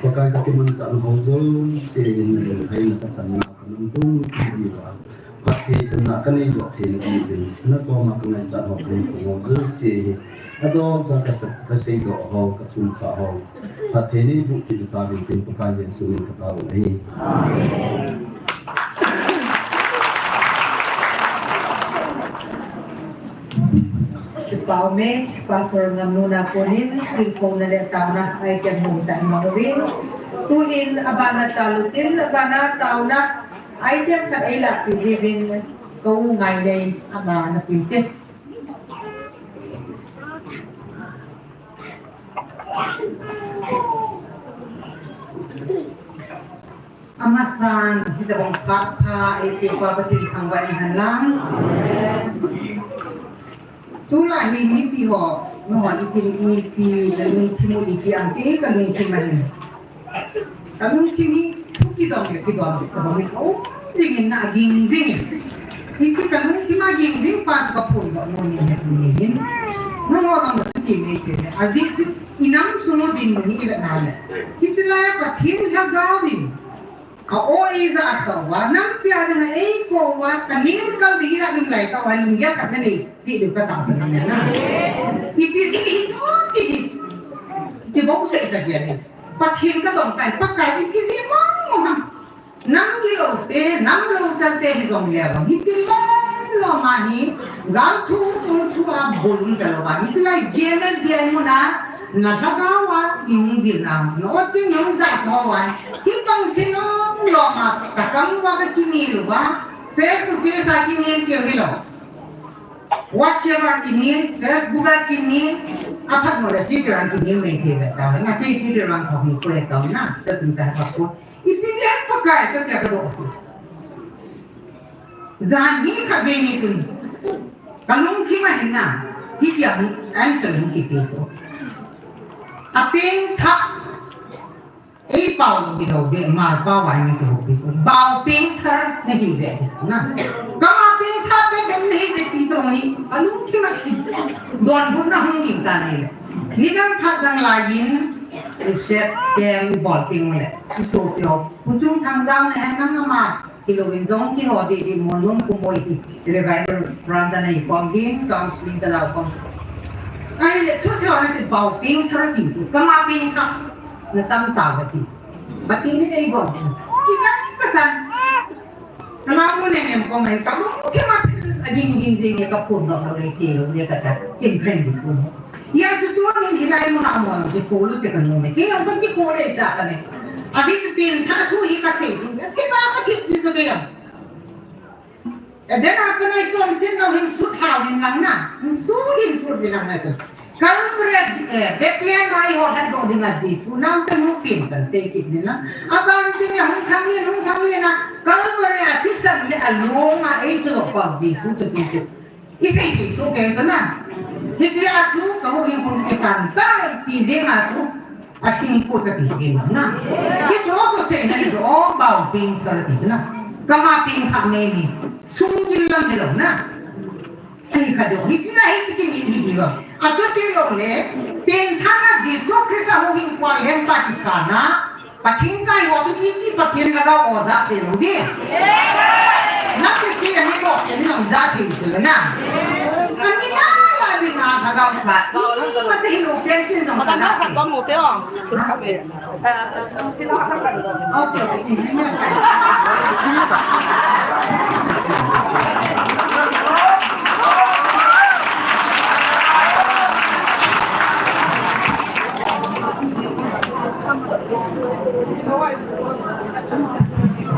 Pakai, ka kimanchah ho jouse in, na lunglhaina ka channa ka nungtung thei diuva, phatthei channa ka nei joh theina diuvin, na koma ka ngaichat ho, ka nungtung ho jouse hi, adolcha ka sa-, ka seidoh ho, ka thumkha ho, phatthei nei boh peh tauvin tin, Pakai Jesu min ka tao u ahi. Amen. Kipah ume, Pastor Ngamnuna konin, tilkhouna le taona, item hung tah in mang uvin. Tuhin abana talutin, abana taona, item khat eilah peh diuvin, ka u Ngainei, ama na peh ute. Amasan, hitobang phat pha eipeh uva Pathen thangvah in hen lang. Tulai hi mipi ho, nangho itin ipi, nalungthim u ipi ham ti, kalungthim ahin. Kalungthim hi thu kidong le kidong le kidong le, um jing in na, ging jing in. Hiche kalungthim a ging jing pa chu kaphondoh nom in ahi. Nangho jong nachuti nei uvin. Ajeh chu inam sung u dinmun hi ivet na le, hiche lai a Pathen Lhagao in a-o eija asah uva, nampi a dinga eikou uva, kanelkal ding ila lunglai tah uva, lunggel khat nanei cheh diu katahsan ahi na. Ipi jeh hitam ti hi, ti bou sei kagel in. Pathen kadong tai, Pakai, ipi jeh mong mong ham. Nam gilou te, nam louchal te hijong leu vang, hiti lom lom a hi, gal thu thu thu a bol um talou va, hiti lai J M F D I mun a, na lhagao a, i hung gin a, na o ching hung ja so va, hi bang se lom lom a, ka kam va ka kinel uva, face to face a kinel keu hilou. WhatsApp a kinel, Facebook a kinel, aphat mo le Twitter a kinel mai thei ve ta, na te Twitter a kho hi ko e ta na, ta tun ta ha ko. Ipi jeh a Pakai katia kadoh u. Jan hi khatvei ni chun, kalungthim a hin na, hitia answer hung kipe chu. Apengthah, eipao hilou ve, Marpao a hin kihoupi chu. Bao pengthah nahi uve na. Kama pengthah pen nahi uve ti tong ni, kalungthim a hin donbutna hung ging tan ahile. Nidang phat dang lai in, Set camp ibol teng le, isopi ho, Pu Chungthang jong le, nang ama, hilou in jong kihou ding ding, Monlun Khumui hi, revival program a nei khom ding, counseling ka lau khom. Ahile, thusei ho na ti bao pengthah ti, kama pengthah, na tam tauve ti. Pathen in eibol. Kidang kasan. Ama mun em em ko mai ka, um, kei ma thil a ding ding ding e ka phun lou lou le thil lou le ka ta, kin phen di phun. Hia chu tunin hilai mun a mun a kiphun lou te ka nom e. Kei jong ka kiphun le cha ka ne. Adih chu pengthah thu hi ka sei ding. Kei ba ka thil di chu kei jong. E den a ka nai chonset lou hin sut hao ding lang na. Sut hin sut ding lang na chu. Calvary, eh, Bethlehem a eiho lhatdoh dinga Jesu naosen hung pengchan sei kit ding na. Aban tin a hung thang in, hung thang in a, Calvary a thisan le along a eichohdoh pa Jesu chu ti chu. Isei thei soh kei chu na. Hiche a chu ka huhhingpu kisan tai ti jeng a chu. Alhingpu kati jeng na. Hichu chu seina hi chu, o, bao pengthah ti chu na. Kama pengthah me ni. Sunggil lam hilou na. Ahi kha deu, hiche a hi ti kimi hi diu. Achuti lou le, pengthah a Jesu Christa huhhingpu a lhengpa kisan a, Pathen cha ho chu iti Pathen lhagao o ja thei lou ding. Nang ti ti ani ko, ani nang ja thei lou na. Ani la la ding a lhagao cha. Ima cha hilou pen tin jong. Madam, na khat ko mu te o. Sut kha be.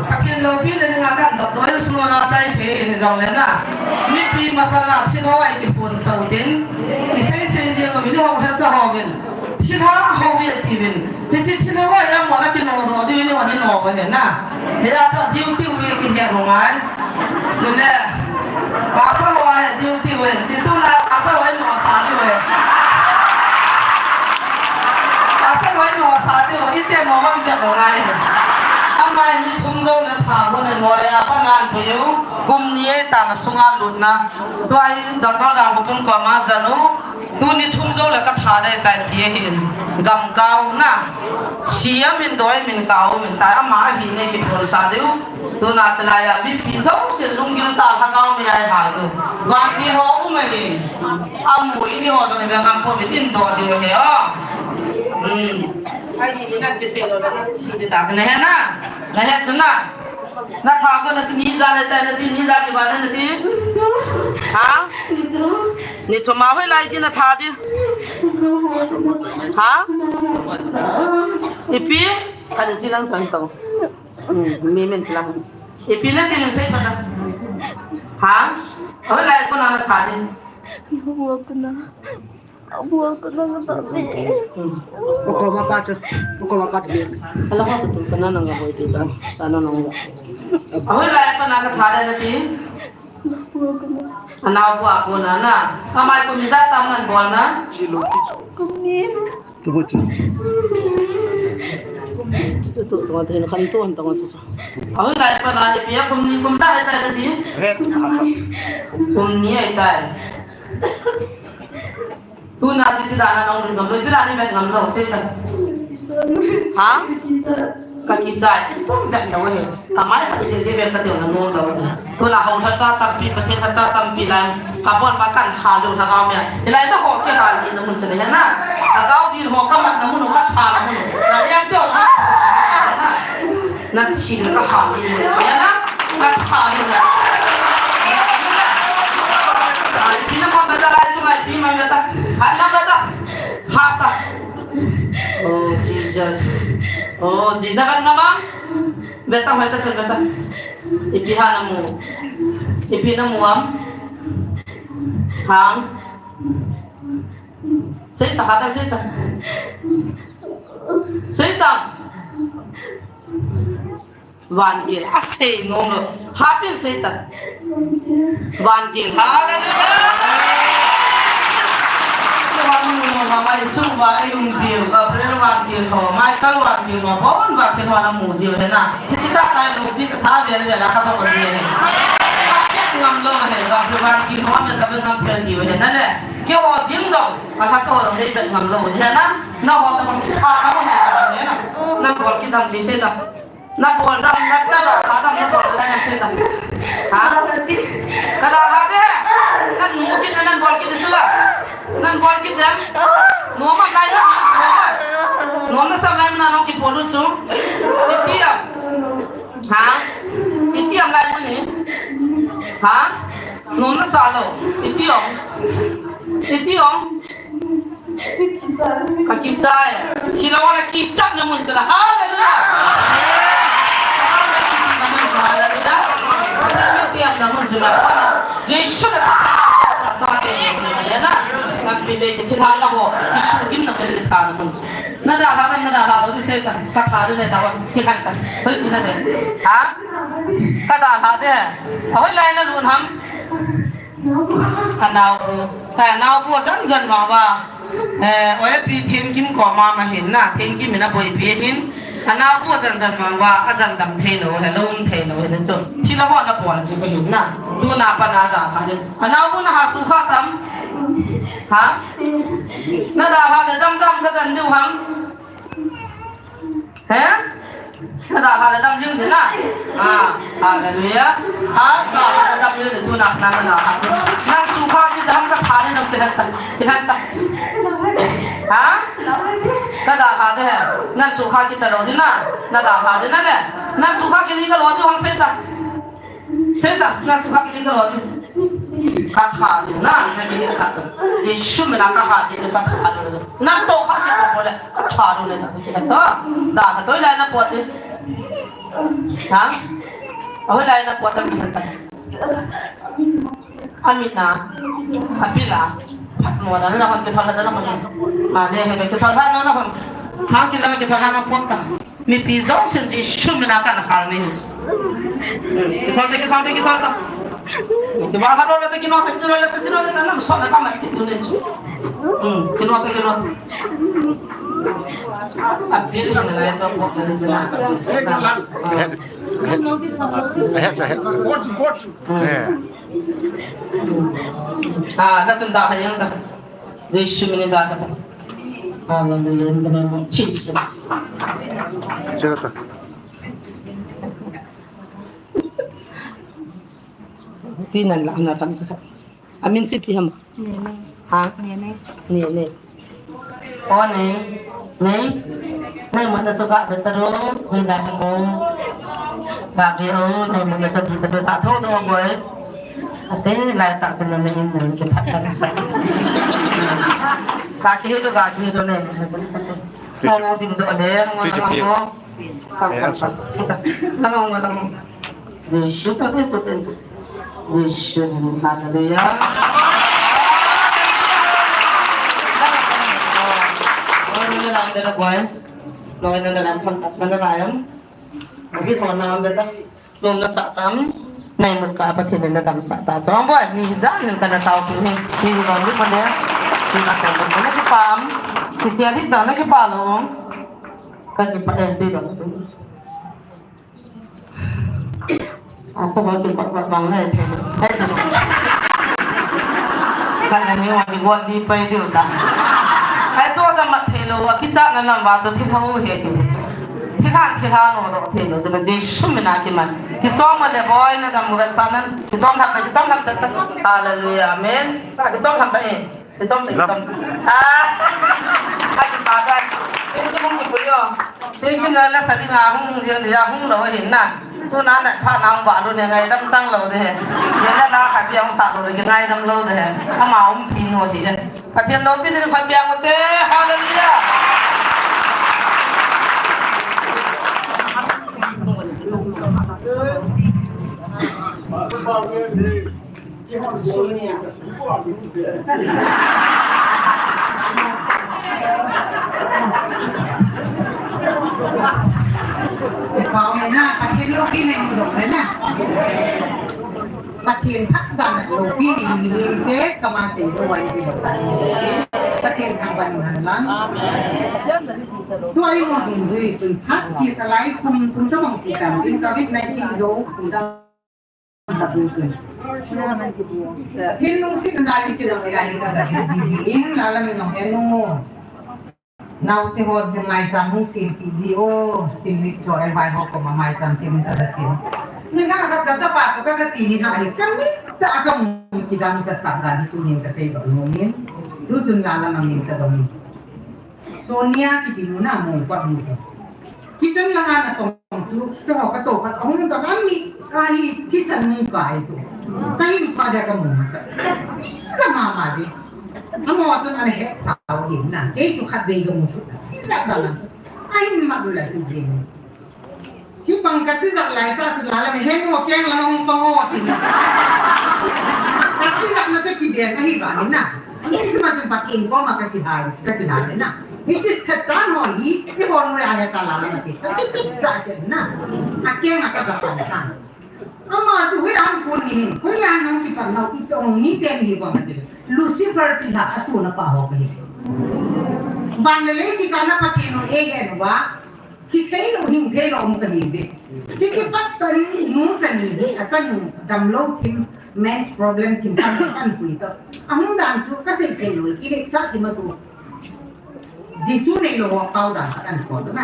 Pathen loupina dinga kan doctor in suna chai thei in jong le na. Mipi masanga thil ho a i kiphonsah u tin. I sei sei jeng u min ho he cha ho min. Thilha ho ve ti vin. Hiche thilha ho ya mo na kino ro di ni wa ni no ko he na. He ya cha diu ti u ye kihe ro ngai. Chule. Pastor ho he diu ti u he. Chi tu na pastor ho no sa diu he. Pastor ho no sa diu he. Ite no man ve ro ngai. Amai ni thum jou le tha go ne no le a pa nan pu yu. Kum ni e ta na sunga lut na. Tua hi doctor Gangpupun koma jal u. Tuni thum jou le ka tha dei tai ti ahin. Gam kau na. Sia min doi min kau min tai ama ahi ne kiphon sa diu. Tuna chalai a mipi jouse lunggim tah lhagao mei a ihal diu. Vantil ho um ahi. Amu ini ho jong ive ngam pouvin in do diu ahi o. Hmm. Ahi ni na kisei lou na na si di ta na he na. Na he chu na. Na tha ko na ti ni ja le tai na ti ni ja ki ba na ti. Ha? Ni thum a hoilai ti na tha di. Ha? Ipi? Ka ni chi lang chang tong. Hmm, mi min chi lang. Ipi na ti ni sei pa na. Ha? Hoilai ko na na tha di. Abu aku na. Abu aku na nga tadi. Uko mapa chu. Uko mapa chu. Hala ko chu tu sana nang ga boi ti ta. Sana nang ga. Ahoilai pa na ka tha dei na ti. Abu aku na. Anao pu aku na na. Amai kum ijat tam ngan bol na. Kum ni. Tu bu chu. Tu tu so te na kan tu han ta ngan sa sa. Ahoilai pa na ipi a kum ni kum ijat dei ta na ti. Kum ni ai tai. Tuna chu ti dan a nong ding dom loi, ti dan a ni vet ngam lou, sei ta. Ha? Ka kichai, pum vet lou he. Ka mai khat sei sei vet ka tiu na nom lou. Tuna hou lhacha tampi, Pathen lhacha tampi lai, ka bon ba kan hal lou lhagao mei a. Hilai na ho kihal ding na mun chu na he na. Lhagao ding ho ka mat na mun u, ka tha na mun u. Na leng teu na. Na thi le ka hal ding mun u. He na. Ka tha ding na. Ipi na mon beta lai chu mai, ipi man beta. Hat na beta. Hat ta. Oh, Jesus. Oh, Jesus. Na beta na ma. Beta, beta, beta. Ipi ha na mu. Ipi na mu am. Hang. Sei ta, hat ta, sei ta. Sei ta. Vantil, asei nom lou. Hapin sei ta. Vantil, hallelujah. Vantil, mai chung va, ei um diu, Gabriel vantil ho, Michael vantil ho, bon vantil ho na mu jiu he na. Hiti ta tai lu pi ka sa vel vel a ka to ko ji he. Ngam lou he, Gabriel vantil ho me ta be ngam pe diu he na le. Kei ho jing jong, a ka so lou dei be ngam lou he na. Na ho ta bang ki tha na ho na he na. Na bol kit dam sei sei na. Na bol dam, na, na dalha dam, na bol dam, na sei dam. Ha? Ka dalha de. Na nu kit na, na bol kit na chu la. Na bol kit na. Nom a lai na. Nom na sa lai na nong kibol u chu. Iti am. Ha? Iti am lai mo ni. Ha? Nom na sa lou. Iti am. Iti am. Ka kichai. Thilha ho na kichat na mun chu la. Hallelujah. Hallelujah. Ka sa mi ti am na mun chu la. Jesu na. Na pi be ki thilha na ho. Jesu gim na mun ki tha na mun chu. Na dalha na, na dalha lou di sei ta. Ka tha di ne ta wa. Ki han ta. Hoi chi na de. Ha? Ka dalha de. Hoilai na lun ham. Anao pu, ta anao pu ajan jan vang uva. Eh, oipi Thengkim koma ma hin na, Thengkim in aboipi hin. Anao pu ajan jan vang uva, ajan dam thei lou, he lou um thei lou, he na chu. Thilha ho na bol chu ka hin na. Tuna pa na dalha ding. Anao pu na ha sukha tam. Ha? Na dalha le dam dam ka jan diu ham. He? Na dalha le dam jing ding na. Ah, hallelujah. Ah, dalha le dam jing ding tu na, na, na dalha. Na sukha kit dam ka tha le dam kihan ta. Kihan ta. Ha? Na dalha de. Na sukha kit ta lou ding na. Na dalha ding na le. Na sukha kit ding ka lou ding hong sei ta. Sei ta, na sukha kit ding ka lou ding. Ka tha ding na, na kit ding ka tha. Jesu min a ka hat ding ka tha ding. Na to kha kit lou le, ka tha ding na kit ding. Da, da ka toi lai na pot ding. Ha? Ahoilai na pot ding ka tha. Amin na. Apila. Phat mo da na hon kithol da na hon. A le he kithol da na hon. Sang kila kithol da na pon ta. Mipi jong sin Jesu mina kana hal ni. Kithol da, kithol da, kithol da. Kiba ha lo le ta kino ta kino le ta kino le ta na so na ka ma ki tu le chu. Hmm, kino ta kino ta. A bil ni la ya cha pon ta ni na. Ahead, ahead, ahead. Watch, watch. Hmm. Eh. Ah, na chun da ha yang ta. Jesu min in da ha ta. Hallelujah, in the name of Jesus. Chela ta. Pi nan la na tam sa. Amin si pi ham. Nene. Ha? Nene. Nene. O nei, nei, nei muna chu ga be ta ro, nei lai ta ko. Ga be o, nei muna chu ti ta be ta tho do boi. Ate lai ta chu nei nei nei ki phat ta sa. Ga ki he do, ga ki he do nei muna chu. Nei nei ding do le, nei nei ko. Ka, ka, ka. Langong, langong. Jesu ta te to te. Jesu, hallelujah. Loi na lam de na boy. Loi na lam tham tap na lam. Abi ko na am beta. Lom na sa tam. Nei mut ka Pathen na dam sa ta. Chong boy, ni jan nin ka na tao tu ni. Ni lom ni pa ne. Ni na ko na ki pam. Ki sia ni da na ki pa lo. Ka ni pa en de do. Asa ba ki ba ba bang hai the. Hai the. Sa na ni wa ki wa di pai di ta. Hai to ta ma the lo wa ki cha na lam ba to thi tho he ki. Thi han thi han no do the lo. Ba Jesu mina ki man. Ki chong ma le boy na dam ga sa nan. Ki chong tham ta, ki chong tham sa ta. Hallelujah. Amen. Ba ki chong tham ta e. Isom, isom. Ah. Ai, pa kai. Isom ki puyo. Ikin na la sa ding a hung jing dia hung lo hin na. Tu na na pha na hung ba lo ne ngaidam chang lo de. Ye la na ka pi hung sa lo de ngaidam lo de. Ama um pi no hi. Pathen loupina in phatpeh ute. Hallelujah. Pao mai na, Pathen loupina in mu dong mai na. Pathen thangvah loupina in mu ding te, kama sei dou vai ding. Pathen thangvah in lang. Tua i mu ding dui tun phat chi sa lai kum kum ta bang chi kan ding covid nineteen dou kum ta. Thinlung sit na ding chi dang lai ka ga di di in la la mi nong en mo. Nau te ho de maicham hung sim pi ji o. Tin li cho el vai ho ko ma maicham sim ta da tin. Ni na ka ka chapa ko ka ka chi ni na ni ka mi ta ka mu ki dang ka sa ga di tu ni ka sei ba mo ni. Tu chun la la ma min ka dong. Sonia kiti nu na mo pa mu. Kitchen langa na tong chu, te ho ka to ka hung to ka mi, ka hi kitchen mu ka hi tu. Ka hi pa dia ka mu sa. Sa ma ma di. Amo chun ana he sa o hin na. Ke chu khat be ga mu chu. Sa ba la. Ai ma du la tu je. Ki pang ka ti zak lai ta si la la me he mo keng la hung pang o ti. Ka ti zak na te ki be ka hi ba ni na. Ni ma chun Pathen koma ka kihal, ka kihal na. Hiche Satan ho hi, i hon noi a heta la na ti. Ka ti sa ke na. A ke ma ka ka pan ta. Ama chu hui an kun ni hin. Hui an nang ki pan nau i tong ni te ni hi bang ti. Lucifer ti ha a su na pa ho ka hi. Ban le le ki ka na Pathen no e ge no ba. Ki thei lo, hing thei lo, um ka hi ve. Ki ki pat ta ni, nu cha ni hi, a cha nu, dam lo thim, men's problem thim, kan, kan pui to. A hung dan chu, ka sei thei lo, ki le cha ki ma tu. Jesu nei lo, wa pau dan, ka kan ko to na.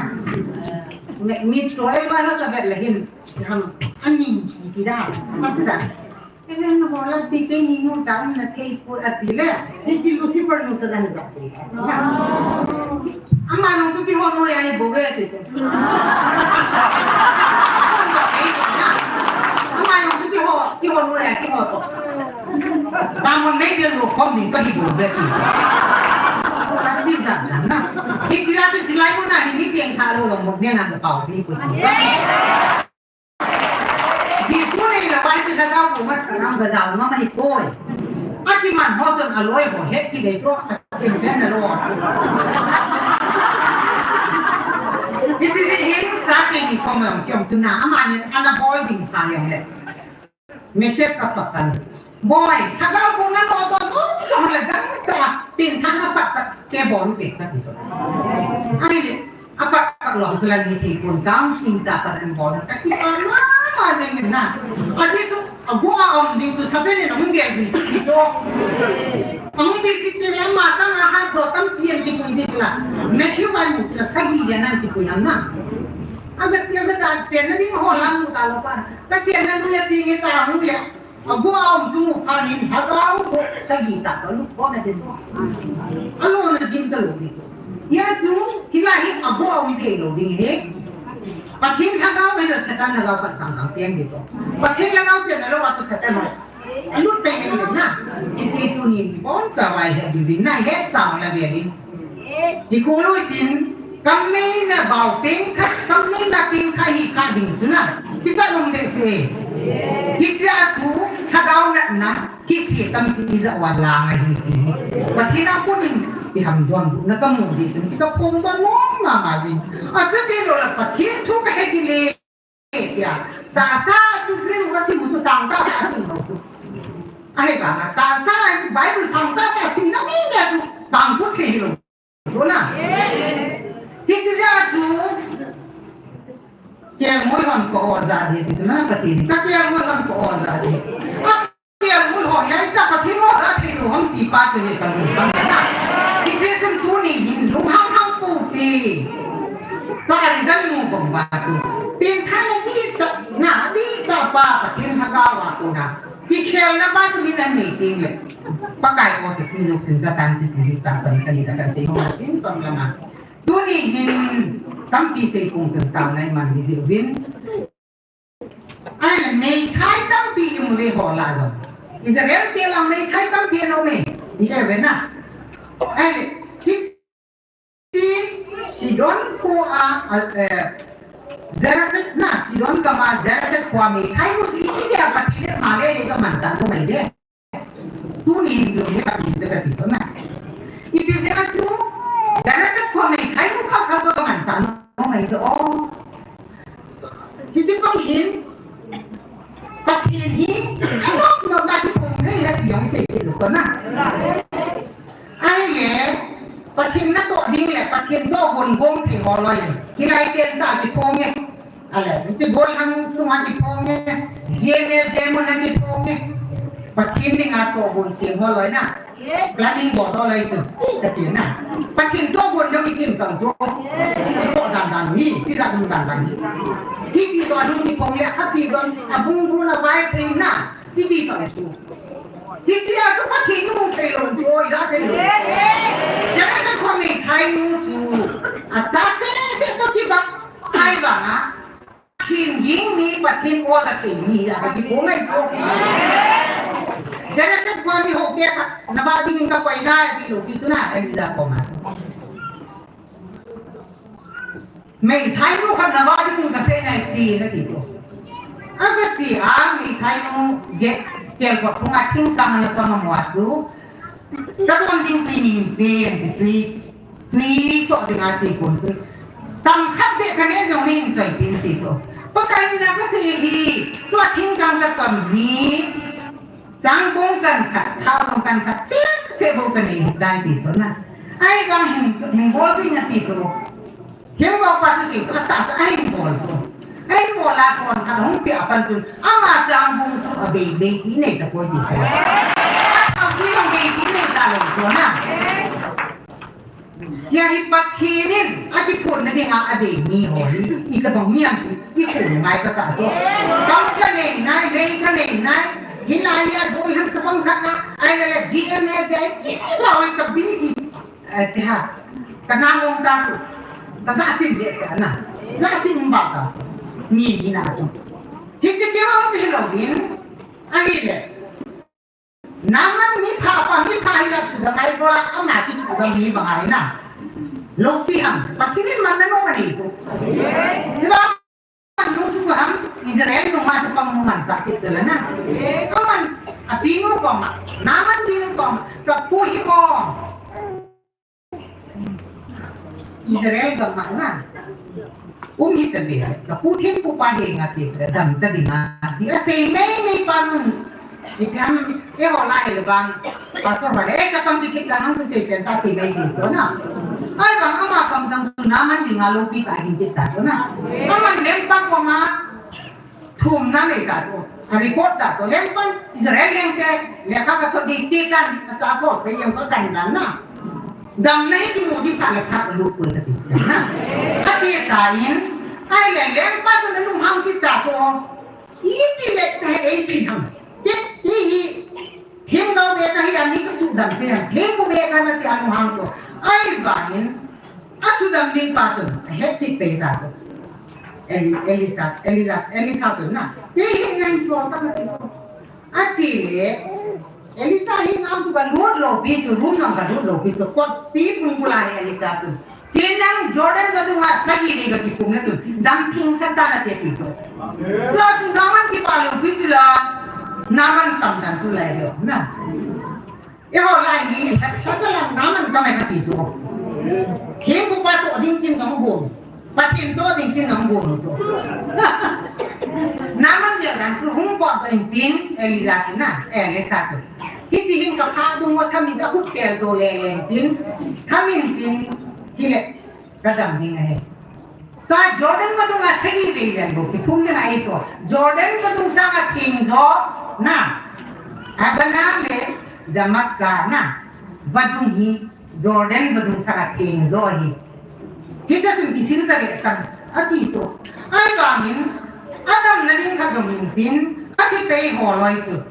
Mi, mi choi ma la ka vet la hin, ki ham, ani, ki, ki da, ma si da. Kei le na ho la ti kei ni nu ta um na thei pu a ti le. Ni ti Lucifer nu ta dan da. Ama nung tu ki ho noi ai bo ve ti te. Ama nung tu ki ho, ki ho noi ai ki ho to. Ta mo me de lu khom ni ka hi bo ve ti. Ta ti da na. Ni ti la tu ti lai mo na ni mi pieng tha lo mo ne na ka pau ti ko ti. Jesu nei lo vai chu lhagao bu mat ka nam ga jao ngam ahi poi. Akiman ho chun aloi ho het kidei chu, akin chen na lo. Hiche hi hin chate ni khom jong kium chu na, amani ana bol ding sa jong le. Message ka pat tan. Boi, lhagao bol na lo to, to, to, le dang ta, tin than a pat pat, ke bol pe ka ti to. Ai le, a pat pat lo chu la ni ti kun dang sin ta pat an bol, ka ti pa ma, ma ne na. A ti chu, a go a um ding chu sa te ne na hung gel ding ti to. A hung ti ti ti la ma sa na ha to tam pi an ti kun ti la. Matthew Bible ti la sagi ya nan ti kun na. Aga ti aga ta chen na ding ho lang mu ta lo pa. Ka chen na lu ya ti nge ta mu ya. A go a um chu mu phat in lhagao bol sagi ta ka lu ko na de to. A lo na jin ta lo ni to. Ya chu hilai hi a go a um thei lo ding hi. Pathen lhagao mai lo Satan lhagao pat sang sang chen de to. Pathen lhagao chen na lo wa to Satan lo. A lut pe ni na. Hiche tuni ni bon sa vai he bi na he sa la be ni. Ti ko lo tin, kam nei na bau peng kha, kam nei na peng kha hi kha ding chu na. Ti sa lom be se. Hiche a chu, lhagao natna, kisi tampi i ja wa la ngai hi ti. Pathen a kon in, i ham don bu na ka mu di chu, ti ka phong don nom ma ma di. A chu ti lo la Pathen thu ka he di le. Tia, tahsa tu greu ka sim tu sang ta ka sim lo tu. Ahi ba na, tahsa ai Bible sang ta ka sim na mi ne tu, bang tu thei lo. Tu na. Hiche ja tu. Ke moi hon ko o ja de tu na ka ti. Ka ke moi hon ko o ja de. Pian mun ho ya ita Pathen ho da thei lo ham ti pa chu ni pa mun pa na. Hiche chun tuni hin lunghang hang pu pi. Pa ri jan mu bang ba chu. Pin tha na di ta, na di ta pa Pathen ha ga wa ko na. Ti khel na pa chu min an nei ting le. Pakai ko ti min luk sin ja tan ti ni ta san ka ni ta kan te ho tin pang la na. Tuni hin tampi sei kong tun tau nai man ni di vin. Ai, meithai tampi i mu ve ho la lo. Israel te la meithai tampi no me. I e ve na. Ai, hiche Sidon kho a, a, eh, Zarephath na, Sidon gam a Zarephath kho a meithai nu hi i dia Pathen in ama le le ka man ta nu mai de. Tuni hin lung hi Pathen te ka ti to na. Ipi jeh a chu, Zarephath kho a meithai nu khat khat to ka man ta nu mai de o. Hiche pang hin, Pathen hi, anop nop na kiphong thei ahi ti jong isei sei lou to na. Ahile, Pathen natoh ding le, Pathen tohgon gong thei ho loi. Hilai pen tah kiphong e. Ale, hiche golhang chunga kiphong e. G M F Diamond a kiphong e. Pathen dinga tohgon sem ho loi na. Planning bol to lai tu. Ka ti na. Pathen tohgon jong i sim tang tu. I toh dan dan hi, ti dan dan dan hi. Hiti toh anung kiphong le, hati toh abung bung a vai thei na. Hiti toh tu. Hiti a tu Pathen nu thei lou tu, ya thei lou. Ya ka khom meithai nu tu. Acha se se to kibang. Ai ba na. Pathen ging mi, Pathen o ta kei mi, a Pathen o ngai ko. Jana ta kwa mi ho ke ka, na ba ding ka koi na, ti lo ki tu na, ai da ko ma. Meithai nu khat na ba ding ka sei na ti na ti ko. A ka ti a, meithai nu ge, kel ko tu nga ting ka na sa ma mo a tu. Ka don ding tui ning pen, tui, tui soh ding a ti kon chu. Tam khat beh ka neh jong ning choi pen ti chu. Pakai mina ka sei hi, tua thing kang ka chom hi. Chang bung kan khat, thao jong kan khat, seh, seh bou ka nei hi dai ti chu na. Ai ka hin, hin bol ding a ti chu. Him bol pa chu sing chu, atahsa a hin bol chu. A hin bol a kon khat hung pia pan chun, ama chang bung chu a bei bei ti nei ta poi ti poi. A thau chu jong bei ti nei ta lou chu na. Ya hi Pathen in, a kiphonna dinga a dei mi ho hi, i tabang mi ham ti, i phon ngai ka sa chu. Kam ka nei nai, lei ka nei nai, hilai a doi ham sa bang khat na, ai la G M A dei, i, i bau i ka bi i. Eh, ti ha, ka na ngong ta tu, ka za chin de sa na, za chin ba ta, mi, mi na tu. Hiche keu a hung si lou in, ahile. Naaman mi pha pa, mi pha hi la su da mai ko la, ama ki su da mi ba ngai na. Lou pi ham, Pathen in man na no ma ni tu. Ni ba, Nu chu ham, Israel nung ma chu pang nu man sa kit chu la na. Ka man, Apinu koma, Naaman pinu koma, kapu hi koma. Israel gam a na. Um hi ta be, kapu thempu pa henga ti, dam ta dinga. Ti asei mei mei pa nun. Ipi ham, eiho lai le bang. Pastor ho le, eh, kapang dikit ka nang tu sei pen ta ti mei ti so na. Ai bang ama kam sang tu Naaman dinga loupi ta ding ti ta so na. Aman lengpa koma thumna nei ta chu. A report ta chu. Lengpan Israel lengte lekha kathot ding ti kan ta so pe yang ko kan dan na. Damna hi kimu ding phat le phat lut poi kati na. Ati tan, ahile lengpa chun alunghang kit ta chu. Iti le ta hi eiphin ham. Ti, ti hi, themgao bep a hi ani kasudam te ham. Thempu bep a nati alunghang chu. Ahivangin, asudam ding pa chun, ahet kit pei ta chu. Eli-, Elisa, Elisa, Elisa chun na. Ti hi ngaisot ta kati chu. Achile, Elisa hi ngam chu kalut lou pi chu, room lang kalut lou pi chu, kot pi pung bula hi Elisa chu. Che nang Jordan vadung a sagi vei kakiphum le chun, dam theng sat ta nate ti chu. Tua chu Naaman kipah lou pi chu la, Naaman tam dan chu lai lou, na. Eiho lai hi, sa sa lang Naaman tam e kati chu. Thempu pa toh ding tin jong bol. Pathen toh ding tin jong bol chu. Naaman jeh dan chu hung bol toh in tin, Elisa kina, Elisa chu. Hiti hin kapha dung mo thamin a khut tel to le le tin. Thamin tin, hile, kadam ding ahi. Tua Jordan vadung a sagi vei len bou kiphum ding ahi so. Jordan vadung sanga theng jo, na. Abana le Damaska, na. Vadung hi Jordan vadung sanga theng jo hi. Hiche chun kisil ta ve tan, ati chu. Ahivangin, adamna ding khat jong hin tin, asepai ho loi chu.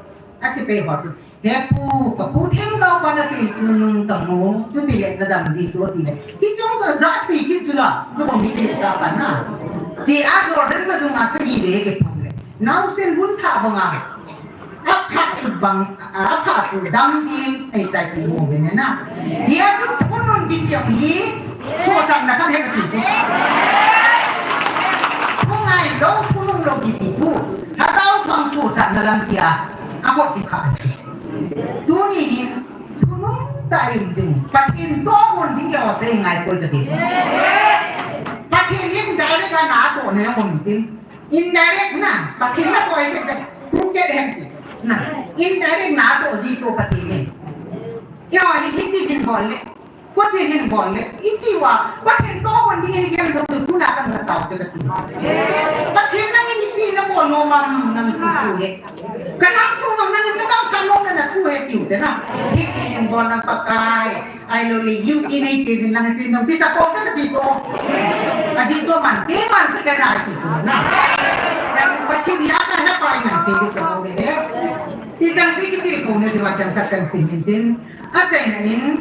Asepai ho chu. He pu, kapu themgao pa nasei chu nung tamo, chuti le nadam ding chu ati le. Hiche chu ajah thei kit chu la, chu bang hi kisa pa na. Che a Jordan vadung a sagi vei kiphum le. Naosen hun thah banga. Aphah chu bang, aphah chu dam ding, ei sai ti mo ve ne na. Hia chu phunung ding jong hi, sochatna khat he kati chu. Phungai lou, phunung lou kiti chu. Lhagao thang sochatna lam tia, abot ti kha. Tuni hin, phunung tah in ding, Pathen toh mun ding keiho sei ngai poi kati chu. Pathen in direct a natoh ne mun ding. Indirect na, Pathen natoh ahi kei, tu kei de hem ti. Na, indirect natoh ji chu Pathen e. Eiho hi hiti hin bol le, koti hin bol le, iti uva, Pathen toh bol ding in gel dong tu na kan na tao te kati. Pathen nangin ipi nabol nom ham nang chu chu le. Ka nang chu nang nangin na kam sa nom na na chu he ti u te na. Hiti hin bol nang Pakai. Ahilou le, U T nei te vin lang tin dong, ti ta ko ka ti ko. Ati ko man, te man, te ka na ti ko na. Pathen a ka na pa man se ko ko le. Ti chang ti ti ko ne ti wa chang ka chang sin hin tin. Achaina in,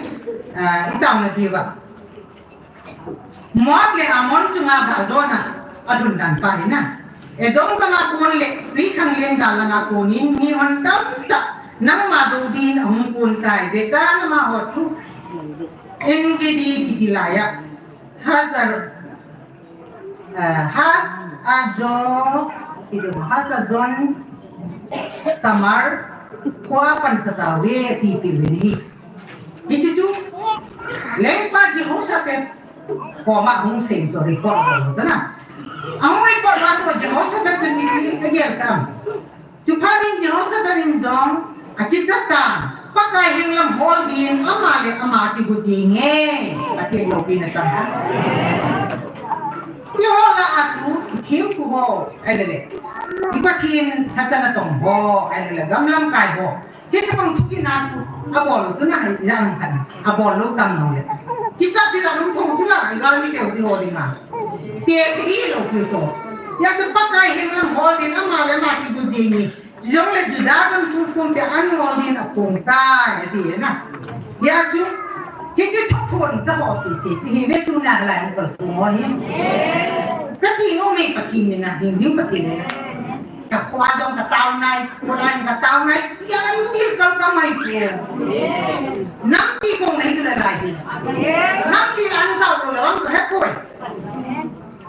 ah, i tauna diuva. Moab le Ammon chunga gal dona, alhun dan pa hi na. Edom gama kon le, twikhanglen gal langa konin, mihon tamtah, nangma dou din ahung kon tai, Beta nama ho chu, En-gedi kiti laiya, Hazar, eh, Haz Azo, kiti Haz Azon Tamar, khoa pansa tauve, ti ti ve ni. Hichu chu, lengpa Jehoshaphat koma hung seng chu report bol chu na. Ahung report bol chu Jehoshaphat chun ipi agel tam. Chuphat in Jehoshaphat in jong akicha tan, Pakai henglam hol din ama le ama kigu jing e, ati loupina tam. Eiho lah a chu, i thempu ho, ahile le. I Pathen thachan atong ho, ahile le, gam lamkai ho. Hitabang thukit na chu, abol lou chu na, ijat ham khat, abol lou tam lou le. Kicha kicha lungthong chu la, igalmi teu chu ho ding a. Te te ilou pi chu. Hia chu Pakai henglam hol din ama le ama kigu jing e. Chujong le Juda gam sung pumpi anmol din apung tai, ati na. Hia chu, hiche thuphon sa ho sese, chu hi ve tuna lai hung kalsong ho hi. Kati nom e Pathen mina, ding ding Pathen mina. Ka khoa jong ka tao nai, kholai ka tao nai, tia an ni kam kam mai chu. Nampi kong nei chu la lai hi. Nampi la an sao lo la ang ka het poi.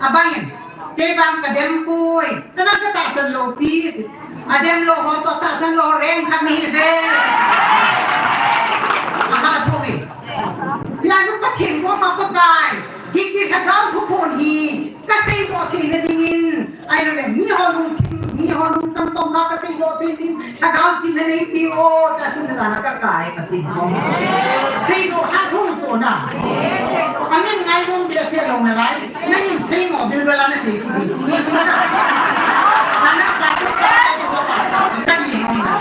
Abang in, kei bang kadem poi. Kana katahsan lou pi. Adem lou ho toh tahsan lou reng khat nahi ve. Aha, thu ve. Hia chu Pathen koma Pakai, hiche lhagao thuphon hi kasei mo theina dingin, ahilou le, miho lungthim, miho lungchang tongkha kasei mo theina ding, lhagao chihna neipeh o, tia sun lana kakai Pathen koma. Seidoh kha thu chu na. Amin ngai nom behseh lou nalai. Nangin sei mo bilbel a nasei kit ding. Nana ka tu ka tu ka tu ka ni mo na.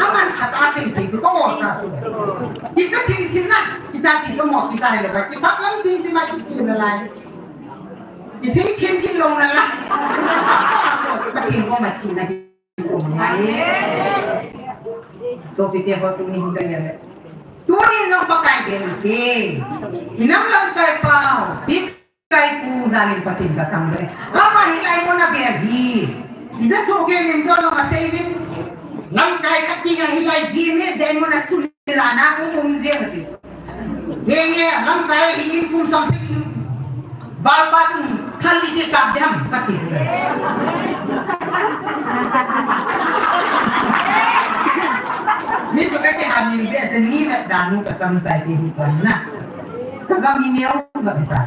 Aman khat a sei thei tu ka o ka tu. Kicha thim thim na. Kicha ti ka mo kicha le ba. Kipat lam thim thim a kiti nalai. Kisei thim thim lou nalai. Ka ti mo ma chi na. Sopite ho tuni hin kani le. Tuni jong Pakai bel te. Inam lamkai pau, Pi Kaipu jalin Pathen katang le. Ama hilai muna bel hi. Ija sohkei nin jong asei vin. Lamkai khat ti hilai jim hi dei muna suli lana um um jeng ti. Nge nge, lamkai hi in kum som seh in. Balpa tum thal iti kap diham kati. Min pa kati ham in behseh ni na danu ka tam tai ti hi kon na. Ka gam ni neo ba ta.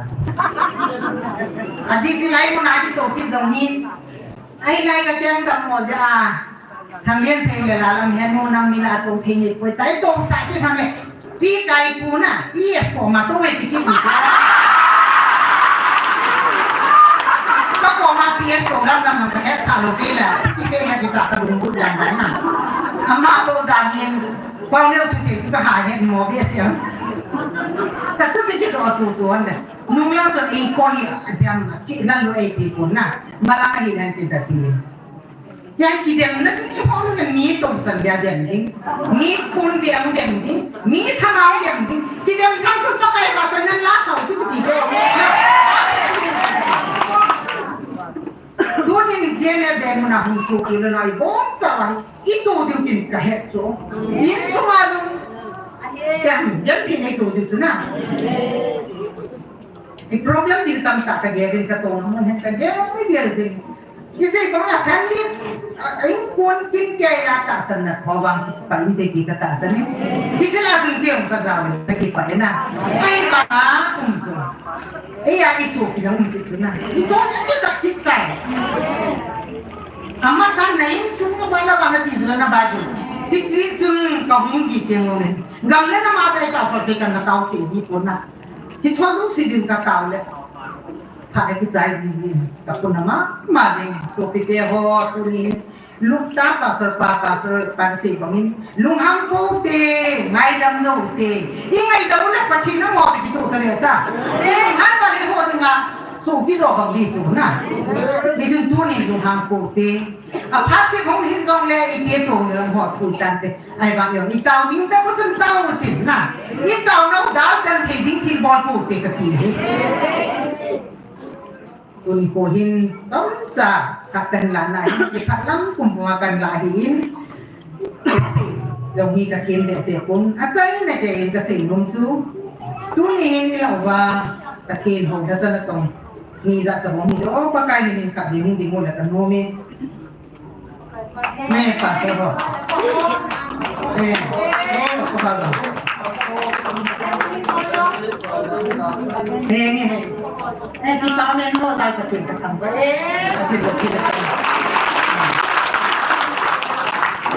Adi ti lai mo na di to ki dong ni. Ai lai ka tiang dam mo ja. Thang Lian Seng le la lam hen mo nang mi la to thei ni poi tai to sa ti thang le. Pi Kaipu na, P S ko ma to we ti ki ni. Ka ko ma P S ko lam lam ka het tha lou ki la. Ki se na ki sa ka lung bu yang na. Ama to ja ni. Ko ne chu se chu ka ha het mo be se. Ka chu ki ki to tu tu an de. Nung yang chu i ko hi a diam chi nan lo ei ti ko na. Ma la hi nan ti ta ti. Yang kidemna ding i hon na mi tong chan dia dem ding. Mi kun dia mu dem ding. Mi sama mu dem ding. Kidem sang tu Pakai ba chan nan la sau tu ti jo. Tunin jene dem na hung su ki na i bom cha wa. I tu diu kin ka het cho. In suma lu. Dem, dem kin i tu diu na. I problem ding tamtah kagel in katong mun hin kagel, kagel ding. Ijeh inem itile family, a, a, inkuan kin kei a tahsan na, ho vang pa inte ki katahsan e. Ijeh inem itile kajao le, kipah e na. Ai ba, um chu. Ei a isu ki na um ki chu na. Ito ni ki ka ki kai. Ama sa na insung na ba na ba na ti na ba ju. Ijeh inem ka hung ki te mo ne. Gam le na ma tai ka pa ke ka na tao ke ni ko na. Hiche ho jouse din katao le. Pha le kichai jiji. Ka puna mama jing. Sopite ho tuni. Lungtah pastor pa, pastor pa sei bangin. Lunghang pou te, ngaidam jou te. I ngaidam le Pathen na mo kiti ta le ta. I lunghang pa le ho dinga. Sopi jo bang di tu na. Ni jun tuni lunghang pou te. Aphat te hung hin jong le ipi to le ho tu tan te. Ahivang jong, i tao ding te, kuchun tao tin na. I tao nau dal kan thei ding thil bol pou te kati hi. Tun ko hin, chomcha, khat kan la na hin, kiphat lam kum bua kan la hi in. Jong hi ka kem behseh pon. Achaina kei in kasei nom chu. Tuni hin i lau va, ka ken ho da sa na tong. Ni ja ta bong hi do, Pakai min in ka ding ding mo la ka nom e. Nge, pastor ho. Nge, nge, pastor ho. Nge, nge. Nge, ki pa nge no, dai ka tin ka tam.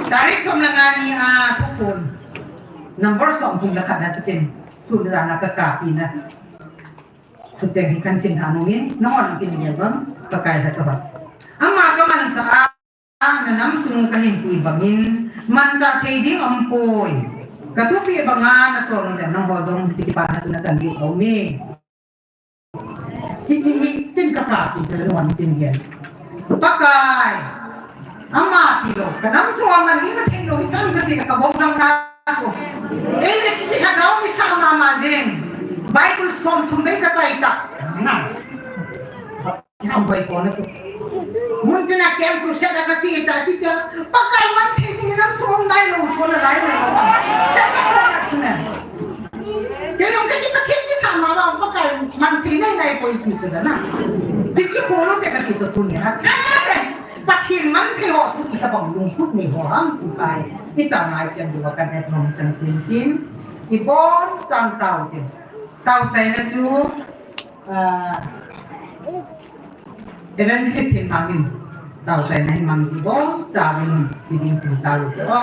Tarik som le nga ni a thuphon. number som thum le khat na chu ken, sun le jan a ka kapina. Thucheng hi kan sim tha nungin, nangho nang tin gel bang, Pakai lha tobang. Ama ka manchah a, na nam sung ka hin pui bangin, manchah thei ding aumpoi. Ka thupeh banga na sol le nangho jong hiti kipana tu na chan diu aume. Hiti hi tin ka kapi chu nangho nang tin gel. Pakai, ama tilou, ka nam sung a man ni na thei lou hi tam ka ti ka bou jang na ko. Ei le kiti ha dau mi sa mama jeng. Bible som thum bei ka chai ta. Na. Ham bai ko na tu. Mun tin a kem tu se da ka ti ta ti ta. Pakai man thei ni nam sung nai lou chu na lai lou. Ka ko na tu na. Kei jong kei Pathen kisam a, Pakai man thei nai nai poi ti chu na. Ti kikhol lou te kati chu tunia. Pathen man thei ho chu itobang lungput nei ho ham ti pai. Ichan nai kem diu va kan het nom chan tin tin. Ibon chan tao tin. Tao chaina chu, ah, Evangelist Thinmang in tao chaina hin mang ti bou, cha min ti ding tin tao te o.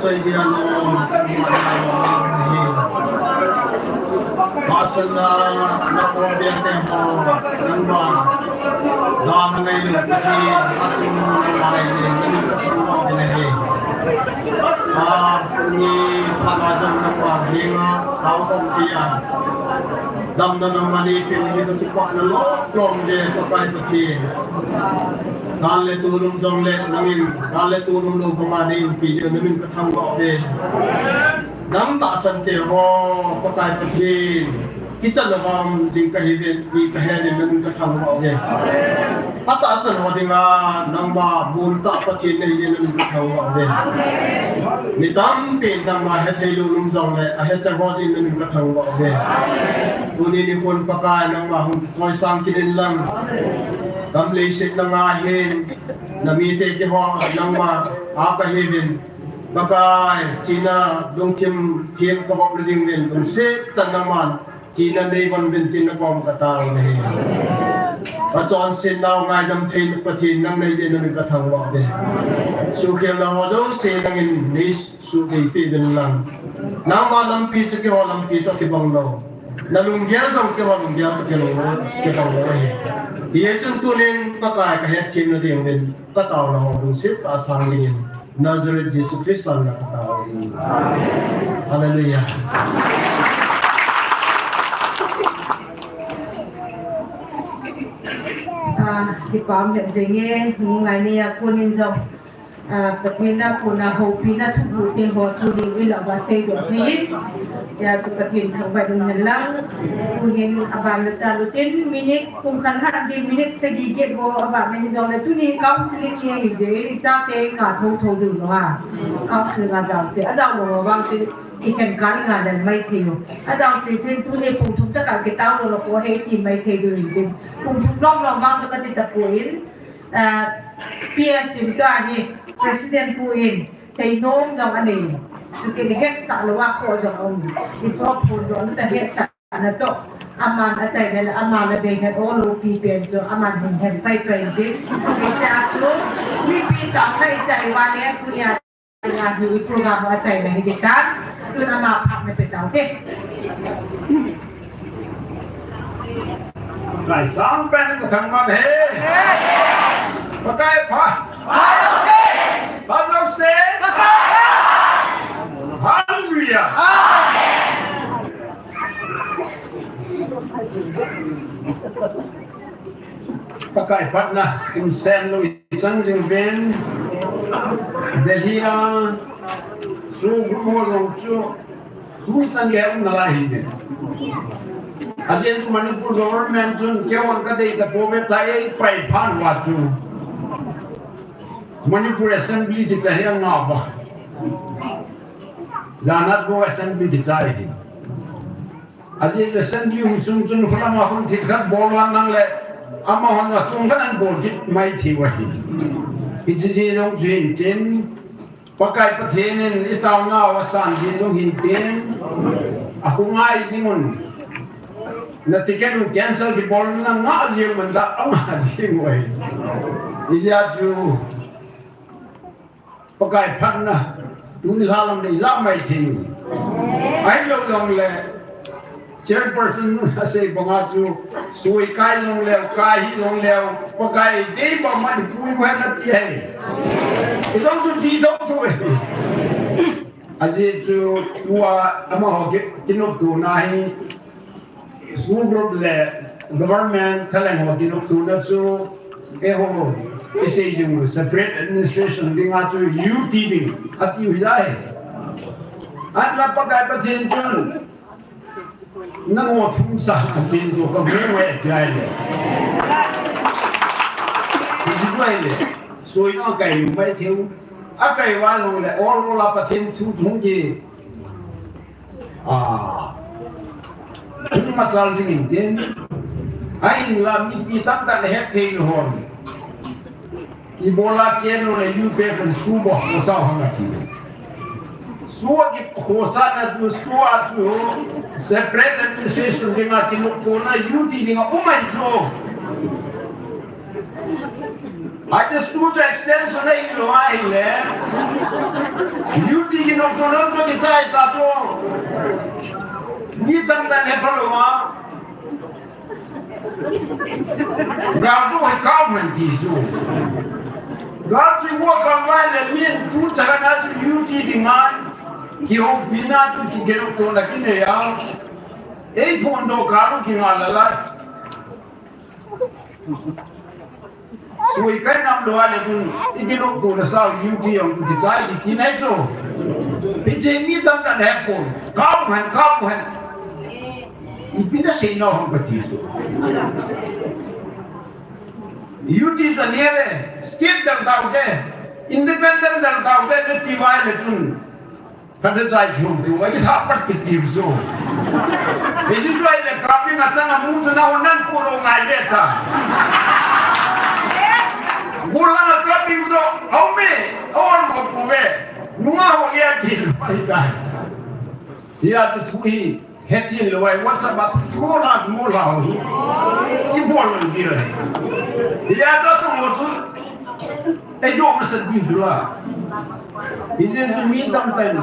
Choi dia lo, ma dia lo, hi. Pasal na, na ko dia te ho, nang ba. Da na ngai lo, ki, a tu na ngai ni, ni ka tu lo ni hi. A, ni pa na jong nang ba, hi nga, tao kong pia. Damna nangma neipeh u hi katupa na lom lom e Pakai Pathen. Gal le tulum jong le nangin, gal le tulum lou banga neiumpi jeh u namin kathangvah uve. Nang tahsan te ho Pakai Pathen. Kichat lou vang jing kahiuvin, ti kahen in namin kathangvah uve. Atahsan ho dinga nangma mun tah Pathen nahi jeh in namin kathangvah uve. Mi tampin nangma hethei lou um jongle, ahecha ho jeh in namin kathangvah uve. Tuni nikhon Pakai nangma hung kichoisang kit in lang. Gam leiset nanga hin, namite kihou nangma a kahiuvin. Pakai, china lungthim thim kavop na ding uvin, lungset tah in nangman china neivon uvin tin nakom katao nahi. Achonset nau ngaidam thei Pathen nang nahi jeh in namin kathangvah uve. Sukhelna ho jouse nangin neisuhthei peh uvin lang. Nangma lampi chu keiho lampi toh kibang lou. Nalunggel jong keiho lunggel toh kilou, kibang lou ahi. Hijeh chun tunin Pakai kahetthem na ding uvin kataona ho lungset tah a sang dingin. Nazareth Jesu Christa min a katao ahi. Hallelujah. Ah, kipah um lheh jenge, ngai ni a konin jong. Ah, Pathen a kona houpina thuguh te ho chu ding ila va seidoh thei in. Hijeh chun Pathen thangvah in umhen lang. Tuhin aban le chal utin minute kum khat lhah ding, minute sagi get bou aban na hi jongle tuni counseling ni ahi jeh in ichate nga thotho diu lou a. Counseling a jaose, ajaolou vang chu ikhen kal nga lel mai thei u. Ajaose sen tuni pung thum tah a kitao lou lou ko he ti mai thei diu hin tin. Pung thum lom lom vang chu kati tapoi. Ah, P S in ka hi President pu in seinom jong anei. Chuti le hetsah lou a kho jong um. Ichop phun jong ta hetsah na toh. Aman achaina le, aman adei het o lou pi pen chu, aman hin hen pai pai din. Hichea chu, mipi tah a ichai uva le, tunia Nga hi i program a chaina hi ding tan. Tun ama phat na pe tau te. Pakai sang pen ka thangvah e. Pakai phat. Phat lou se. Phat lou se. Hallelujah. Amen. Pakai phatna simsen lou i chang jing uvin. Delhi a su gu mo jong chu tu chang le um nalai hi. Ajeh chu Manipur government chun keiho ka dei tapouve, ta ei pai phat uva chu Manipur Assembly kicha hi anga uva. Jana chu Assembly kicha hi. Ajeh le Assembly hung sung chun khulama khun thil khat bol vang nang le, amahon achung khat an bol kit mai thei u ahi. Hiche jeh jong chu hin tin, Pakai Pathen in i taona u asan jeh jong hin tin, ahung ngai jing un. Na ticket u cancel kibol na ngah jing man da, angah jing u ahi. Hijeh chun, Pakai phatna, tuni lha lam le i lah mai thei. Ahilou jongle, chairperson nu asei banga chu, sui kai jongleu, kai hi jongleu, Pakai dei bang Manipur u hen ati ahi. I jong chu ti thou thou e. Ajeh chu, tua amaho ki, kinoptona hi, Su group le government thalheng ho kinoptona chu, eiho, isei jing u separate administration dinga chu U T ding, ati u hi lai. Ahinla Pakai Pathen chun, nangho thum sa, atin chu kamu e, ati lai le. Ati chu lai le. Sui no kai nu pai thei u. Akai uva jongle, ol ol a Pathen thu chung ki. Ah. Machal jing in tin. Ahinla mipi tamtah le het thei lou hon. Ibola kenu le U P F in su bou khosa hang ati. Su a kikhosa na chu, su a chu separate administration dinga kinoptona U T dinga um ahi chu. Ahi chu chu extension ahilou ahile, U T kinoptona chu kichai ta chu. Mi tamtah in hepha lou a. Gal chu hei kap hen ti chu. Gal chu wo kap lai le min tu chana chu U T ding ngai. Kihoupina chu kigenoptona kinei a. Ei phondoh kal u kingai la lai. Sui kai nam lou a le chun, i kinoptona sa U T jong kichai ti nai chu. Hiche mi tamtah in hepon. Kap hen, kap hen. Ipi nasei nom ham kati chu. U T ta ni le, state dang tau te, independent dang tau te, nati uva le chun. Khat le chai thum tu, ai kitha pat kiti chu. Hichu chu ahile kaping achang a mu chu nahon nan pu lou ngai ve ta. Gu lang a kaping chu, au me, au an ko pu ve. Nunga ho ye ki, ai dai. Hia chu thu hi, Hetchen lou ai, WhatsApp a thu kimola, kimola ho hi. Kibol lou ding ahi. Hia chu tu mo chu. Ei doh masat ding chu la. Hijeh chun mi tamtah in.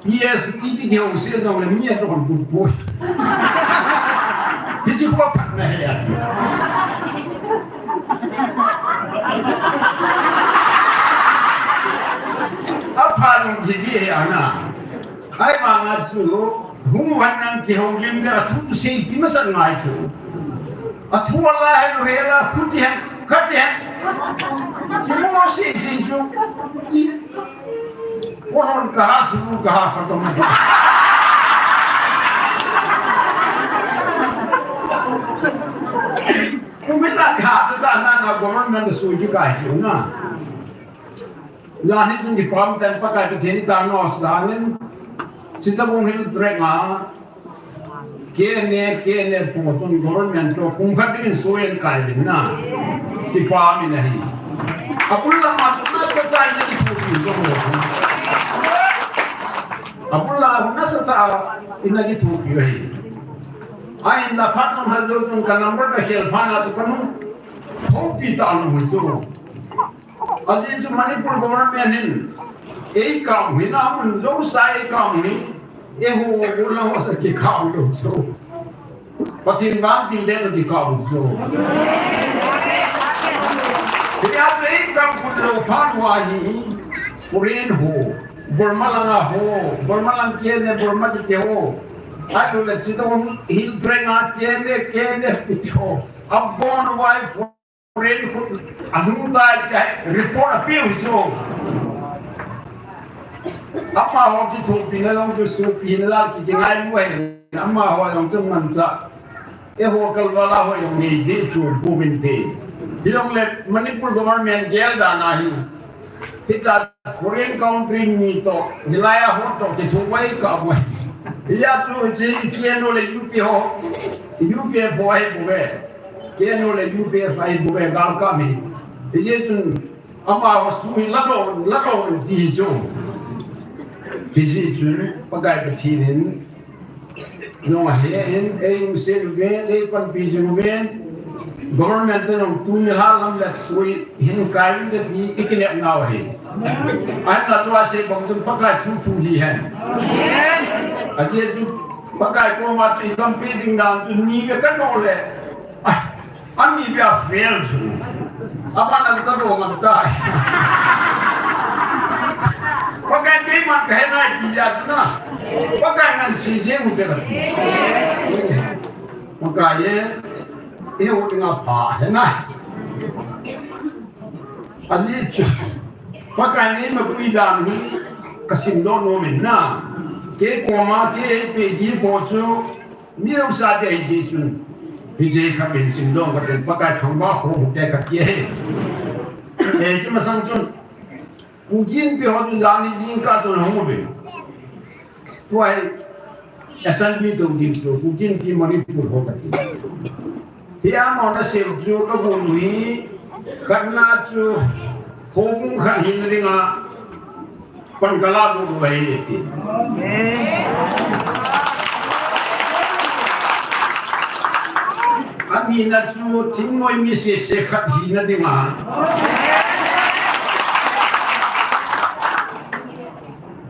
Yes, iti deu se jong le mi adoh put poi. Hichu kho phat na he a. Apha lung ji di he ana. Ahivanga chu, hung uvin nang kihoulim le athu seipeh masat ngai chu. Athu ala helu hela, khuti hen, khati hen. Kimo seisei chu. I, pohon kaha, sulu kaha, khatom. Kumita kaha, sata na, na government na suji kai chu na. Jan hi chun kipah ten Pakai Pathen tao sangin, Chittagong Hill Tract a, K N A, K N A po chun government to kum khat dingin suin kai ding na. Kipah min ahi. Abul lama chun nasatah in akithopi u. Abul lama nasatah in akithopi u ahi. Ahinla phat chun hal jou chun ka number ka khel phat na chu ka nu. Thopi ta nu chu. Ajeh chu Manipur government hin, ei kam hi na mun jouse ei kam hi, eiho, eiho lang ho sa kikam lou chu. Pathen vang tin den kikam lou chu. Hia chu ei kam kun lou phat uva hi, foreign ho, Burma lang a ho, Burma lang kei ne, Burma kiti ho. Ahilouleh Chittagong Hill Tract a kei ne, kei ne kiti ho. Abon uva hi foreign khut ahung tai tia report apeh u chu. Amaho kithopina jong chu sopina jong chu kingailu ahi. Amaho jong chu manchah. Eiho kalval a ho jong nei ding chu pu vinte. Hijongle Manipur government gel dan ahi. Hitia foreign country mi toh, hilai a ho toh kithopi kha bou. Hia chu hiche K N O le U P ho, U P F ho ahi bouve. K N O le U P F ahi bouve, galkap mi. Hijeh chun amaho sui ladoh, ladoh ti chu. Hijeh chun Pakai Pathen in Nung ahin, ei lungset uve, ei panpi jing uve. Government te nung tuni lha lam le sui hin kai uve ti i kinep nau ahi. Ahinla tua sei bang chun Pakai thu thu hi hen. Ajeh chu Pakai koma chu i panpi ding dan chu ni ve ka no le. Ah, Ami bia fail chu. Abana ka do ngam tai. Pakai keiman ka he nai ti ja chu na. Pakai ngan si jeng u te ka. Pakai ye, e u nga pha he nai. Ajeh chu. Pakai nei mapui dan hi ka simdoh nom in na. Kei koma kei pe gi pho chu. Mi lungset te ahi jeh chun, hiche khat in simdoh khat in Pakai thangvah ho hute kati ahi. Eh, hiche masang chun, Kuki Inpi ho chu jani jingkah chun ahung uve. Tua hi assembly tou ding chu, Kuki Inpi Manipur ho kati. Hia mo na sel chu ka bu nu hi, khat na chu, ho mung khat hin ring a, Pan ka la bu bu ahi ti. Anina chu thingnoi mi sese khat hina dinga.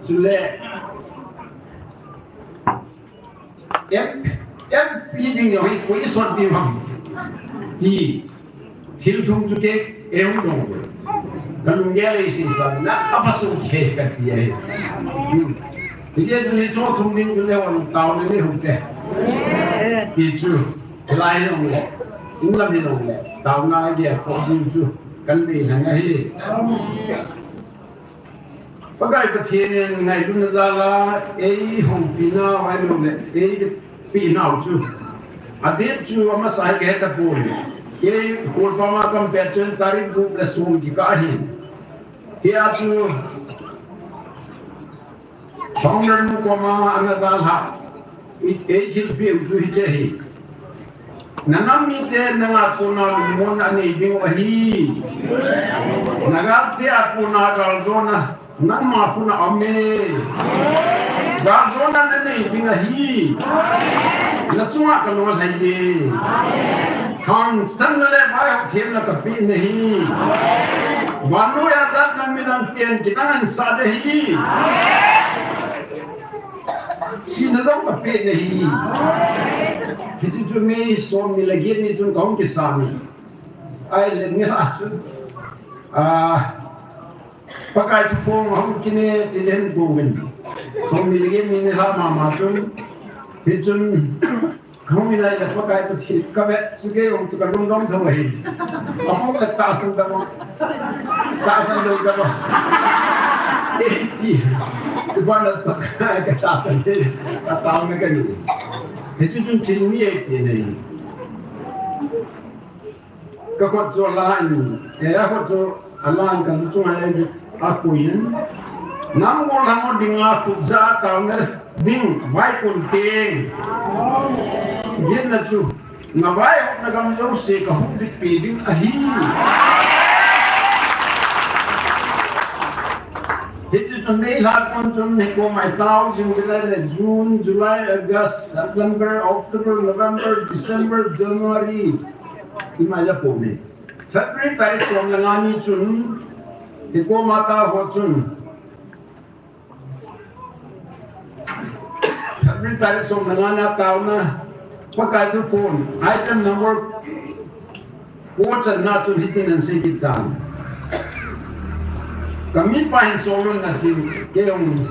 Chule, M, M P ding jong hi koi sot ding ham ti thil thum chu kei eihung dong. Ka lunggel ei sisa na ka pasal kei kati ahi. Hmm. Hijeh chun hiche thum ding chu le wan taona nei hung te. Ti chu lai jong le, in lam hi jong le, taona gel kho ding chu kanei lhon ahi. Pakai Pathen in ngailutna jal a eihoupi nau, ahilouleh eipeh nau chu, adate chu amasa hi kahe tapon. Kei Kholpam a kaum pet chun tarik gup le som kikah ahi. Hia chu Founder nu koma ana dalha, ei, ei thilpeh u chu hiche ahi. Na nam mite nanga kona lungmonna anei ding u ahi. Na galte a kona galjona nangma khut a um e. Galjona nanei ding ahi. Na chunga kalolhai e. Hangsanna le vaihop themna kapeh nahi. Vannoi a jat nam midang ten kidang ahin sah ding ahi. Thina jong kapeh nahi. Hiche chu May somni le get ni chun kahung kisam e. Ahile nilhah chun, ah, Pakai thuphong ahung kine ti le hin gouvin. Somni le get ni nilhah mama chun, hichun kahung in ahile Pakai Pathen kavet chu kei jong chu kalungdong thou ahi. Ahung le tahsan tamo. Tahsan lou tamo. Eiti. Iban le Pakai katahsan e. Kataona kanei. Hiche chun thil ni eiti nei. Ka khut chu alan, eh, a khut chu alan ka chunga le akoiyin. Nang gollhang dinga khut ja taona ding vaikon teng. Ginna chu, na vaihopna gam jouse kahung bitpeh ding ahi. Hiti chun May lha kon chun hikoma itao jing ding le June, July, August, September, October, November, December, January. Ima ja po me. February tarik som le nga ni chun, hikoma tao ho chun. February tarik som le nga na taona, Pakai thuphon, item number ko channa chun hitin ahin sei kit tan. Ka mipa hin solun na tin, kei jong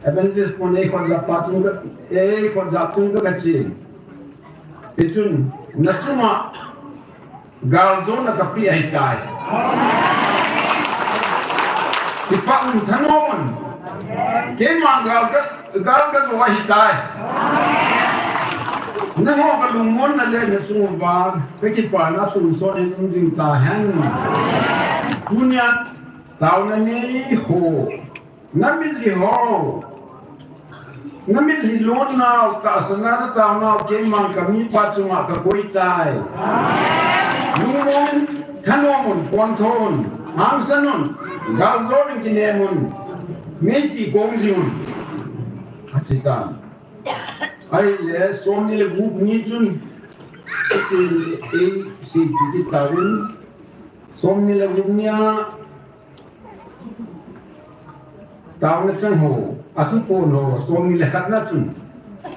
Evangelist pon ei khut ja pa chun ka, ei khut ja chun ka, kachi. Hichun, na chunga galjona kapeh ahitai. Kipah un, thanom un. Keima gal ka, gal kajo ahitai. Nangho kalungmonna le nachung uva kakipana tonsot in um jing tahen. Tunia taona nei ho. Na mitlhi ho. Na mitlhi lutnau, tahsanna na taonau, keiman ka mipa chunga kakoi tai. Lungmon, thanom un, pontho un, hangsan un, galjona in kinem un, meipi kong jing un. Ati tan. Ahile, somni le gup ni chun, ei, ei, si, ti, ti, tauvin. Somni le gup nia, Taona chang ho, athuphon ho, somni le khat na chun.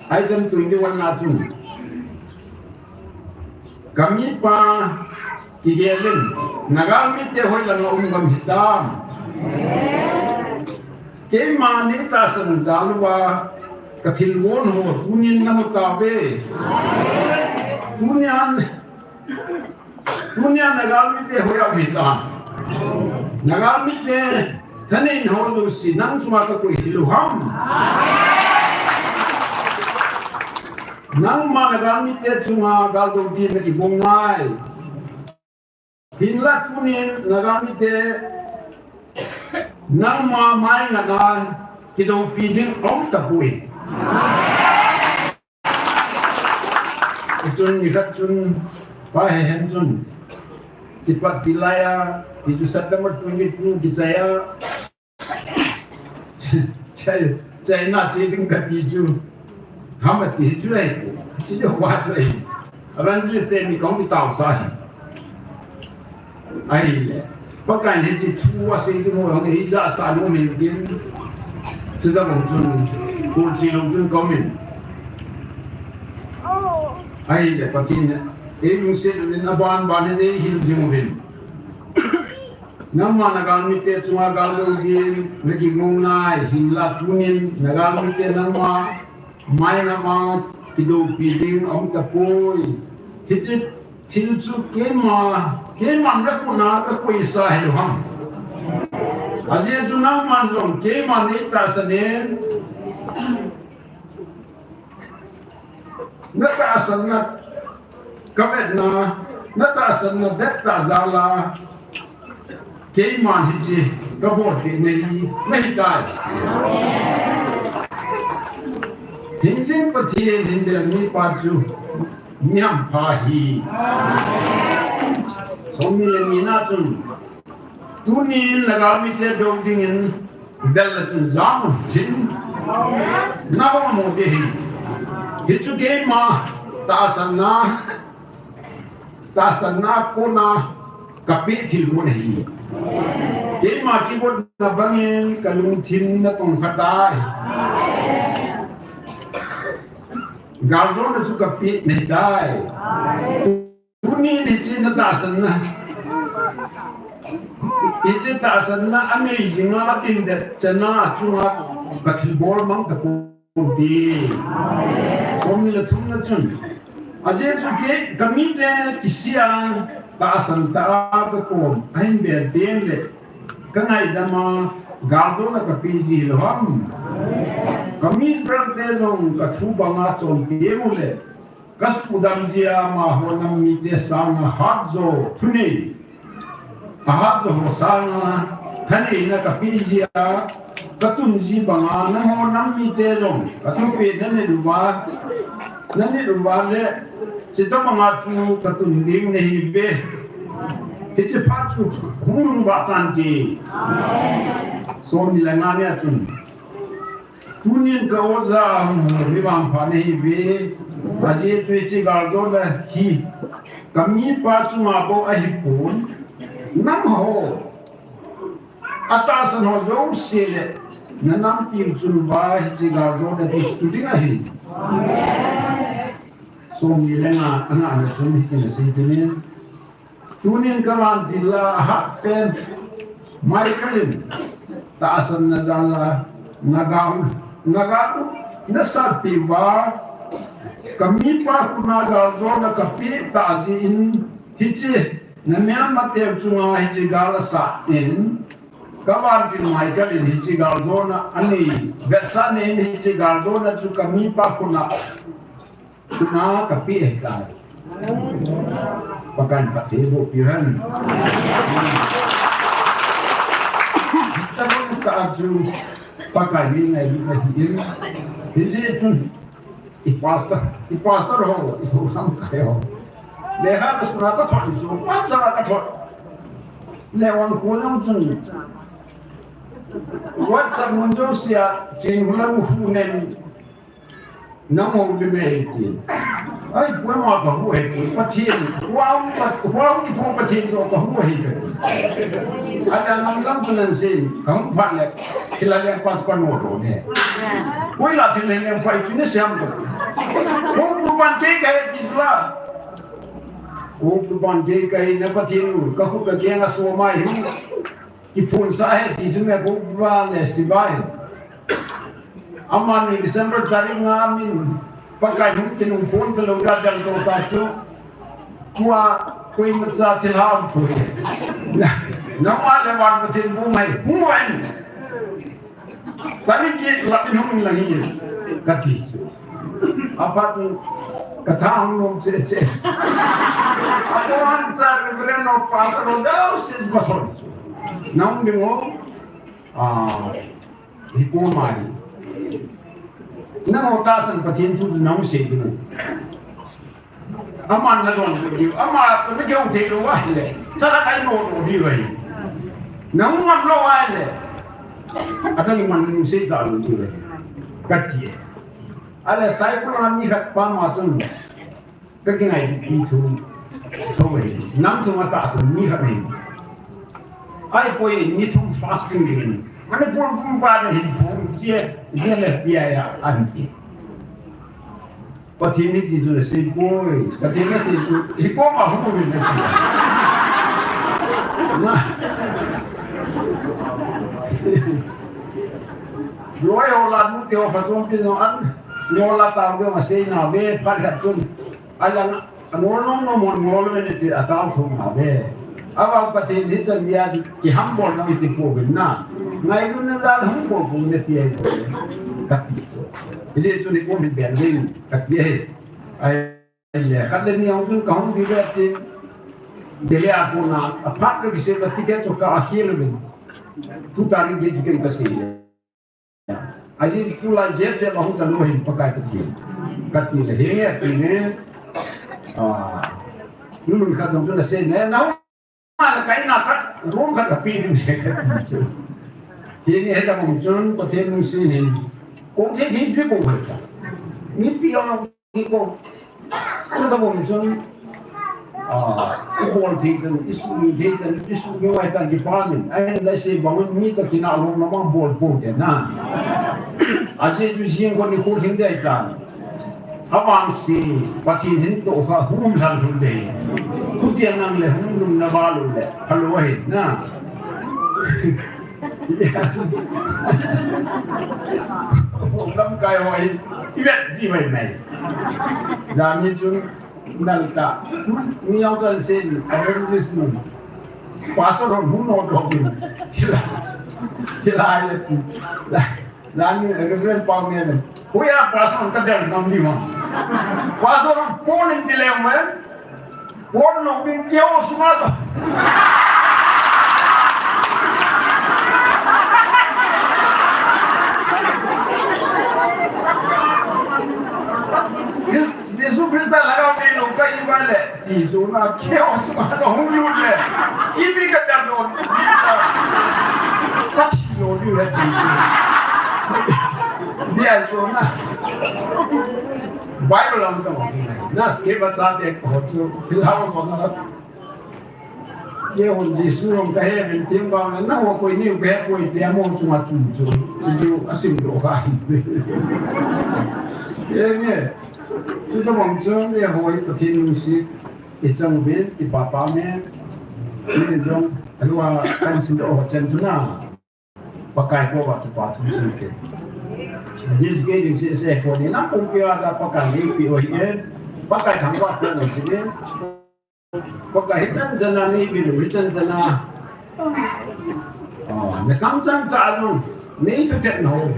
Item twenty-one na chun. Ka mipa kigel in, na galmite hoilang a um gam hitam. Keima neitahsan jal uva, ka thilgon ho, tunin namu tauve. Tunian, Tunia na galmite hoiya um hitam. Na galmite thaneina ho jouse nang chunga kakoi hilou ham. Nangma na galmite chunga galdoupi nakibol nai. Hinla tunin na galmite nangma mai ngana kidoupi ding aum tapoi. Chun nikhat chun, pa he hen chun, kipat tilai a, hichu September twenty-two kichai a, chai, chai na che ding kati chu, ham ati chu ai, chu jo wa chu ai. Evangelist te ni kong ki tao sa hi. Ahile, Pakai in hiche thu asei ding ho hi ja sa nom in tin. Chuta bang chun, kul chi long chun kong in. Ahile, Pathen in, ei lungset in aban ban in ei hil jing uvin. Nangma na galmite chunga gal dou ding, na kigong nai, hinla tunin, na galmite nangma, mai na ma, kidoupi ding, aum tapoi. Hiche thil chu keima, keiman na khut na ka koisa hilou ham. Ajeh chu nangman jong, keiman nei tahsan in, na tahsanna, ka vetna, na tahsanna vet tah jal a, keiman hiche, ka bol peh nahi, nahi tai. Hingjing Pathen hin bel mipa chu, mi hampha ahi. Somni le ni na chun, tunin na galmite dou dingin, bel la chun jam un tin. Na hung mo ding ahi. Hichu keima tahsanna, tahsanna kona kapeh thil mong ahi. Keima kigotna bangin ka lungthim na tong kha tai. Galjona chu kapeh nahi tai. Tuni hiche na tahsanna. Hiche tahsanna anei jinga atin det chana chunga ka thilbol mang tapoi ti. Somni le thumna chun. Ajeh chu kei, ka mite kisih a tahsan tah a ka kom ahin bel teng le. Ka ngaidam a galjona kapeh ji hilou ham. Ka mi Israel te jong ka thu banga chon teng ule. Ka sudam jia amaho nam mite sanga hatjo thunei. Ahatjo ho sanga thaneina kapeh jia, ka tun ji banga nangho nam mite jong ka thupeh na nit uva, na nit uva le, chuti banga chu ka tun ding nahiuve. Hiche phat chu hung lhung vah tan ti. Somni le nga nia chun. Tunin ka oja hung hi vangpha nahiuve. Ajeh chu hiche galjona hi ka mipa chunga bou ahipon. Nangho atahsan ho jouse le na nampi chunga bou hiche galjona hi chu ding ahi. Somni le nga, nga na chun hitin asei tin. Tunin ka vantil a ahat pen Michael in tahsanna jal a na gal, na gal, na satpi uva, ka mipa khut a galjona kapeh tah jeh in hiche na melmate chunga hiche gal asat in, ka vantil Michael in hiche galjona anei, vetsahna in hiche galjona chu ka mipa khut a Tuna kapeh ahitai. Pakai in phatthei boh piu hen. Tabang ka chu Pakai mi ngailutna ahin. Hijeh chun i pastor, i pastor ho, i program kai ho. Lekha kasuna kathot chu, WhatsApp a kathot. Le wan ko jong chun. WhatsApp mun jousea, ching hula mu hu nen. Nangho lim e ti. Ai, koima kahu ahi, Pathen. Huang, huang ipo Pathen joh kahu ahi kati. Ahi a nang lam tunan sin, kahung phat le, thilha lengpa chu kano lou ne. Koi la thilha lengpa i kina siam kati. Hung tu ban kei kahi ti chu la. Hung tu ban kei kahi na Pathen u, kakhut kakeng aso mai hi. Kiphonsah ahi ti chu me ko ba le sibai. Amani December tarik nga min Pakai hung kinung phon ka lou da dang to ta chu. Tua koimacha thilha um poi. Na, nangma le van Pathen bu mai. Hung ven. Tani ki lapin hung lang hi, kati chu. Aphat katha hung nom che che. Apo han cha Reverend no pastor no dau sin ko thon. Nang ding ho, ah, hi ko mai. Nang ho tahsan Pathen thu nang sei ding. Aman na don diu, ama to na geu thei lou ahile. Tha ka kai no no diu ahi. Nang ngam lou ahile. Adang man nu sei ta lou diu ahi. Kati. Ale sai ko ami khat pa ma chun. Ka kingai pi thu. Tho hi. Nam thu ma ta sa ni kha ni. Ai poi ni thum fasting ni. Mana pon pon ba ni pon je je le pia ya an ti. Pathen ni ti chu le sei poi. Pathen ni sei poi. Hi ko ma hu ni na. Na. Loi ho la nu te ho pa chom pi no an. Loi ho la ta de ma sei na ve pa ka chun. Alang, anol nong nong mon ngol ve ne ti atao thum ha ve. Aval Pathen hi chan ya ki hambol na ti ko ve na. Ngailutna dan hambol ko ne ti ai ko. Ka ti so. Ile chu ni ko min ben ve ka ti ai. Ai le, ka le ni ang chun ka hung di ve ti. Dele a ko na, a phat ka kise ka ticket chu ka a khel ve. Tu tarik de ticket ka se. Aji tu la jep jep ahung ta lo hin Pakai Pathen. Ka ti le he, ti ne. Ah. Nun khat dong tu la sei ne. Na ma la kai na khat, room khat ka pi ne ka ti chu. Hi ni he da mong chun, Pathen nung si hin. Kong che thi ju ko hoi ta. Ni pi ong Hi ko. Chun ka bom chun, ah, i bol thei chan, i sumi thei chan, i sumi ngai tan kipamin. Ai, lai sei bang mi ta kina lo na bang bol po de na. A je ju jing ko ni ko hin dei tan. A bang si, Pathen hin to ka hum san hum de. Ku tiang nang le hum nung na ba lo le. Halo he na. Lamkai ho hi, i vet di mai mai. Jani chun nal ta. Ni au tan sen, a ven dis nun. Pastor hon hum no do bin. Tila, tila ai le. Jani, a ven pau ne. Hui a pastor ka del nam di ma. Pastor hon pon in tile mai. Pon nong bin keo suma to. Kris-, Jesu Krista laga bin nong ka iba le. Ti suna keo suma to hung lut le. Ibi ka dan don. Ka ti lo lut le ti. Dia suna. Bible ang tong. Na ske ba cha te ko chu. Pilawa ko na. Ye hon Jesu hon ka he men tim ba na ho koi ni ka he koi te mo chu ma chu chu. Chu a sim do ka. Ye me. Chu to bang chu ye hoi Pathen nung si. I chang bin, i pa pa me. Ni jong, alua kan sim do ho chen chu na. Pakai ko wa tu pa tu sin ke. Jis ke ding se se ko ni na ko ke wa ka Pakai ni pi o ye. Pakai thang wa ko ni si ni. Pakai hi chan chan na ni bi lu hi chan chan na. Oh, na kam chan ka lu. Ni tu tet no.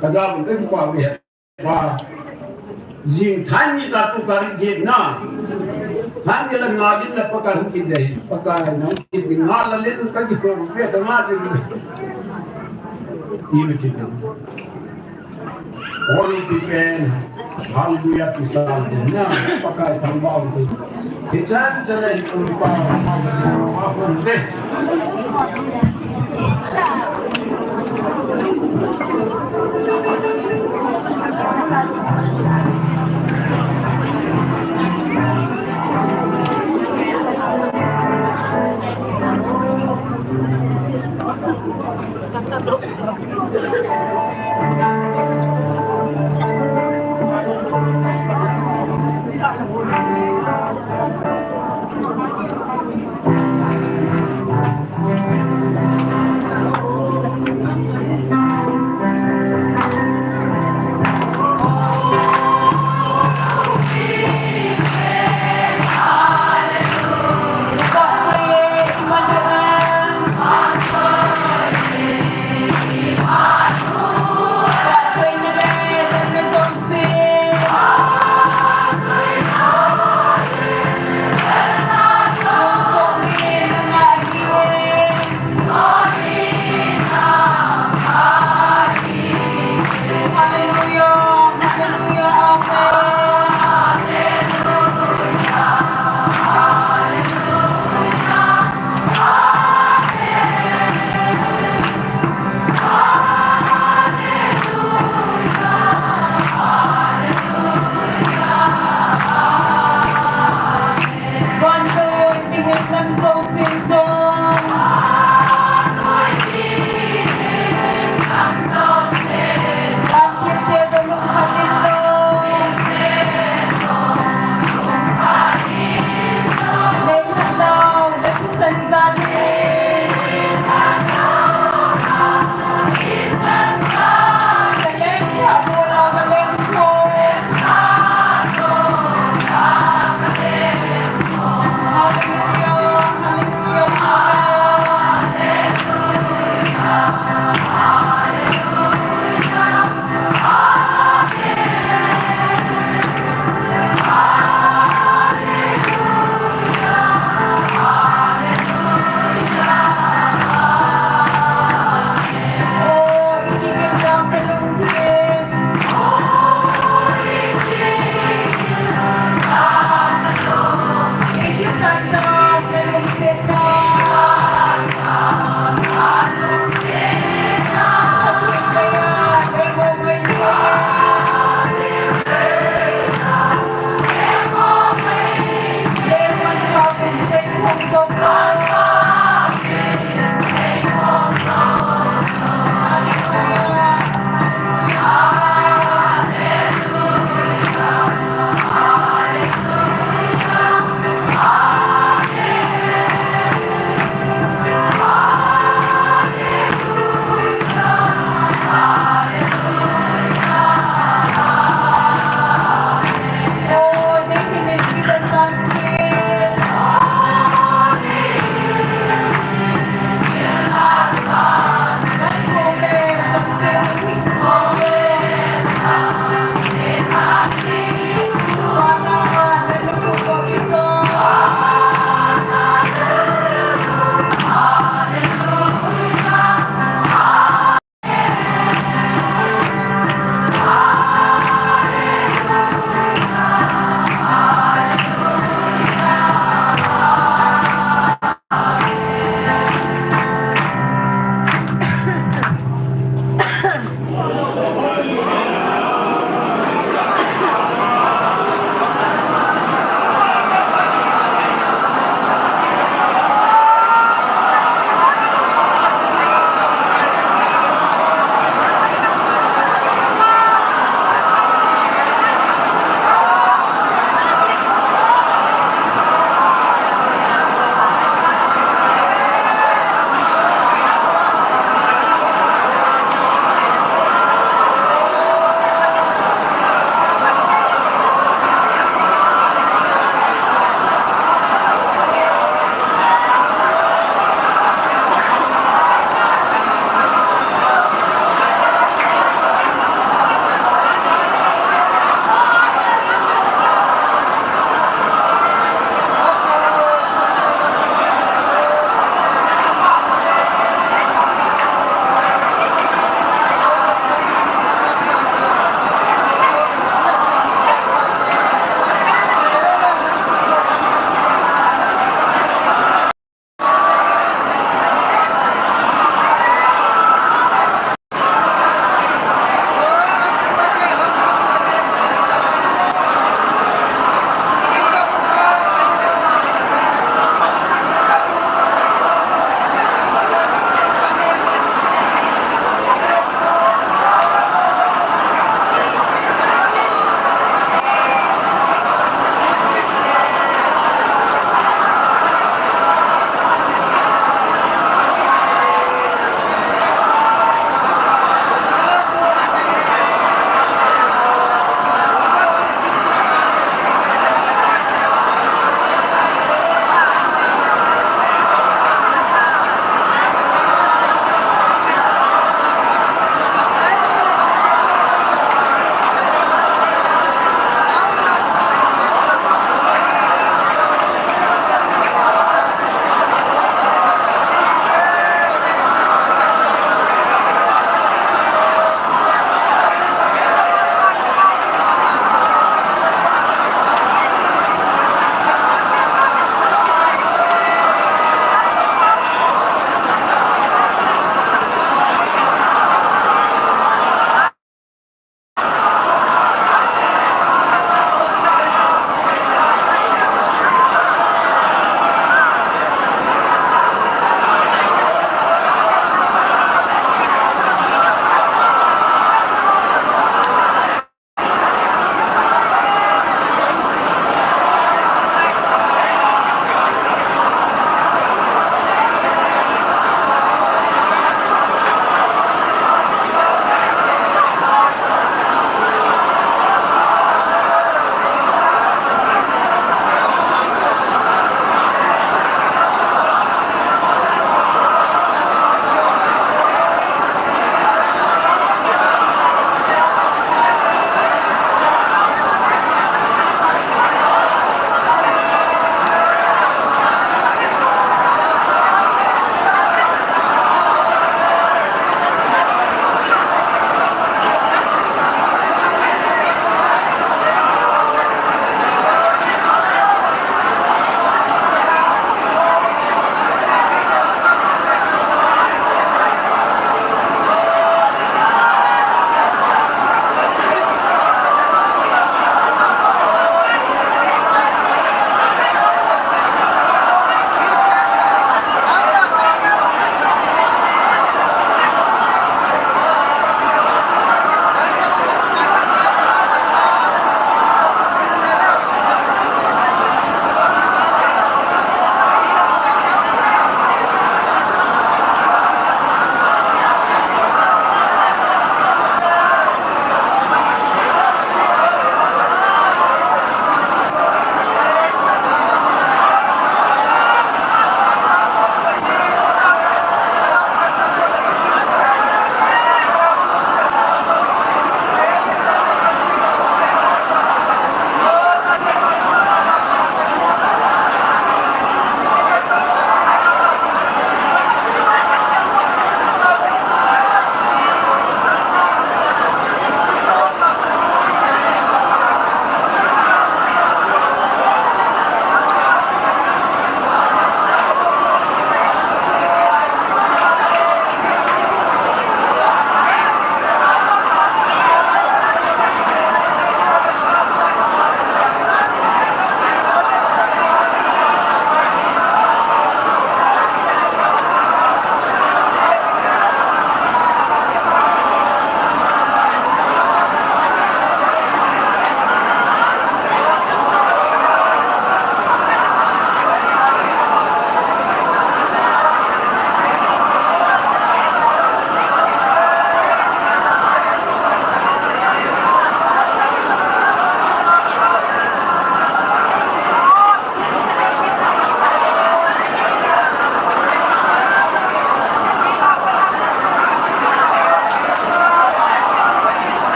Ka ja lu ke pa wi. Wa, jing thai ni la tu tarik get na. Thai ni la nga din la Pakai hung kin dei. Pakai nang kin dei nga la le tu ka ji ko be ta nga ji. Ni me kin dei. Holy people, hallelujah, ki sa de na. Pakai thang ba tu. Hichan chan a hi kum pa ma ma ma kum de.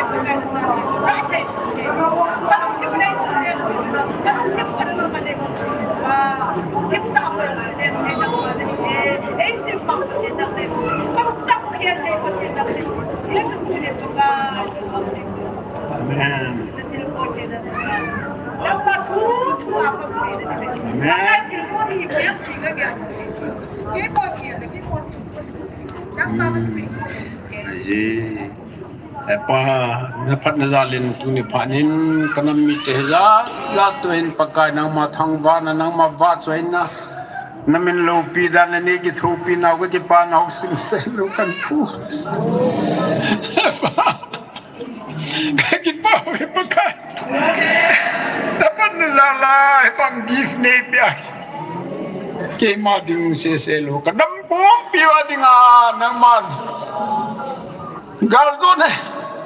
Amen. Amen. Amen. Amen. Amen. Hepa, na phatna jal in tuni phat in ka nam mite hi jat jat toh hin Pakai nangma thangvahna, nangma vahchoina, na min loupi dan le nei kithopi nau ka kipana hou simsen lou kan phu. Hepa, ka kipah e Pakai. Na phatna jal a, hepa, gift nei pia. Keima ding sese lou, ka dam pumpi uva dinga, nangman. Galjona,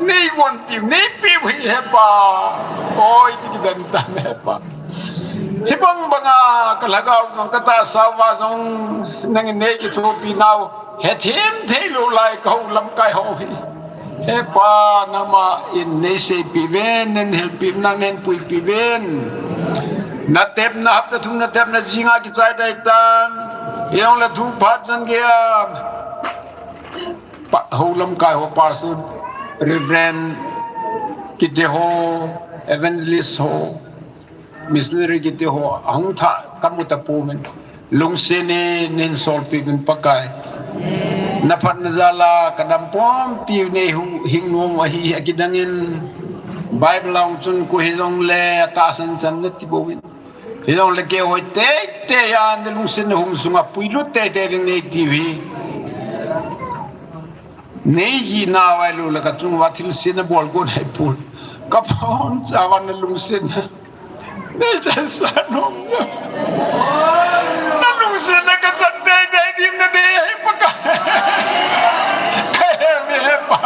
nei vonpiu, nei piu hi hepa. Oi, ti kidan tam hepa. Hibang banga ka lhagao jong ka tahsa uva jong nangin nei kithopi nau hethem thei lou lai ka hou lamkai ho hi. Hepa, nangman nei seipi uvin, nei helpi uvin, nei puipi uvin. Na tepna hapta thum na tepna jinga kichai dai tan. Hijongle thu phat chan geiya. Pa, hou lamkai ho, Pastor, Reverend kiti ho, Evangelist ho, Missionary kiti ho, ahung thah kamu tapouve. Lungset in neihin solpeh uvin Pakai. Na phatna jal a ka dam pumpi u nei hung, hing nom u ahi, akidang in Bible a hung chun koi hijongle atahsan chan nati bouvin. Hijongle keiho teitei a na lungsetna hung sunga puilut teitei ding nei tiu hi. Nei hina vai lou le ka chung uva thilse na bol kon hai pon. Ka pon cha uva na lungsetna. Nei chan sa nom. Na lungsetna ka chan teitei ding na nei hai Pakai. Ka he mi hepa.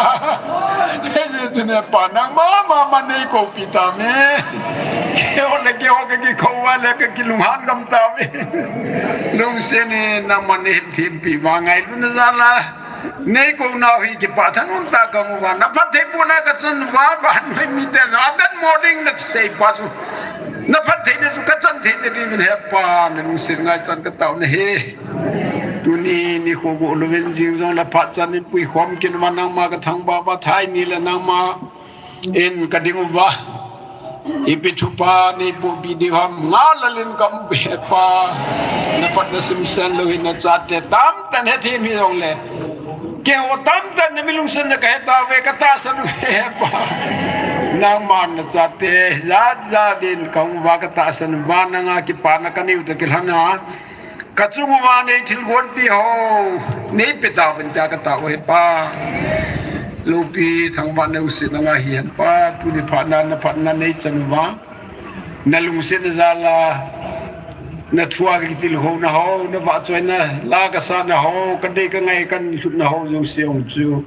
Ka he mi hepa. Nangma mama nei koupi tauve. Keiho le keiho ka kikou uva le ka kilunghan gam tauve. Lungset in nangman nei hempi uva ngailutna jal a. Nei kou nau hi kipah thanom tah a ka um uva, na phattheibohna ka chan uva, vannoi mite na, adan mo ding na seipa chu. Na phattheina chu ka chan theina dingin hepa, na lungset ngai chan ka tao na hi. Tuni nikho go louvin jing jong la phat chan in puikhom kit uva nangma ka thangvah uva, thai ni le nangma in ka ding uva. Ipi thupha nei pohpi diu ham, nga lalin ka um hepa. Na phatna simsen lou hi na chate tamtah in hethem hijongle. Keiho tamtah in na mi lungsetna ka he tauve, ka tahsan uve hepa. Nangman na chate jat jat in ka um uva ka tahsan uva, nanga kipana ka neiu toh kilhona. Ka chung uva nei thilgon pi ho, nei pe tauvin tia ka tao hepa. Loupi thangvahna u sina nga hi hen pa, tuni phatna, na phatna nei chan uva. Na lungsetna jal a, na thua ka kitilkhouna ho, na vahchoina la ka sana ho, ka dei ka ngai ka lhutna ho jouse hung chu.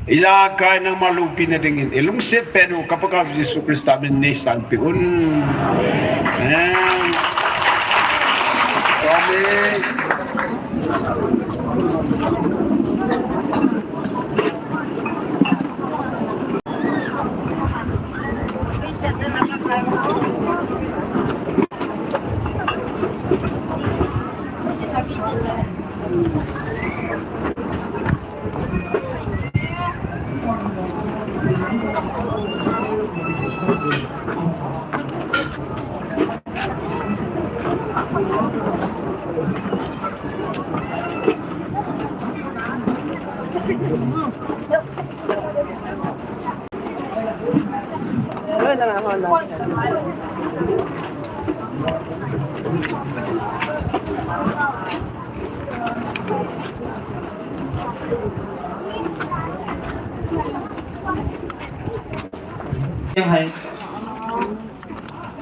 Ijakai nangma loupina dingin, i lungset pen u ka Pakaiu Jesu Christa min nei sanpeh un. Amen. Amen. Hai,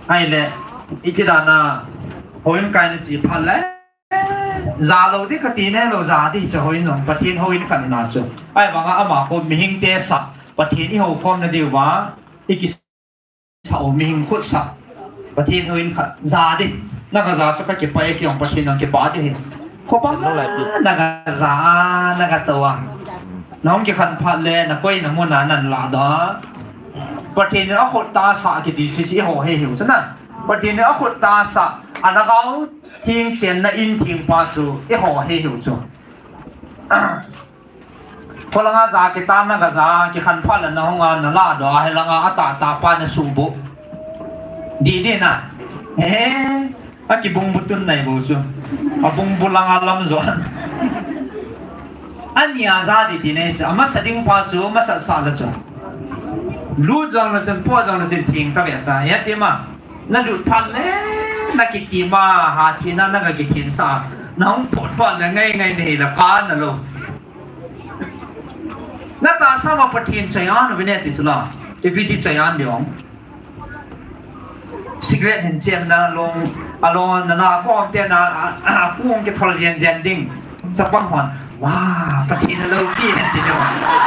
hai le, iti dana, houin kaina chi phat le, ja lou di kati ne lou ja di cha houin jong, Pathen houin khat na chu. Ahivanga ama ko mihing te sa, Pathen i houkhom na diuva, i ki Sa u mihing khut sa. Pathen houin khat ja di. Na ka ja sa ka kipah e kei jong Pathen jong kipah di hi. Khopang na ka ja, na ka tou a. Na hung kikhen phat le, na koina mun a nan la doh a. Pathen in akhut tah asah kiti chu, chu eiho hei hiu chu na. Pathen in akhut tah asah, alhagao theng chenna in theng pa chu eiho hei hiu chu. Kholanga ja kitan na gaja, kikhen phat le nahung a nalahdoh a, hilanga atahtah pa nasuhboh dih ding na. Eh, akibungbu tun nai bou chu. Abungbu langa lam jo. Ania ja ding ti nei chu, amasa ding pa chu, amasa sah le chu. Lut jong le chun, pot jong le chun, theng tave ta. Hiti ma. Nalut phat le, nakitim a, hathina, nagakithensah. Nahung pot phat le, ngai ngai nahi le, kana lou. Natahsa uva Pathen choi-an uvin e ti chu la. Ipi ti choi-an ding ham. Cigarette hin chemna long, along nana kom te na, a, a, akung kithol jen jen ding. Chapang hon, "Wow, Pathen aloupi hen," ti ding.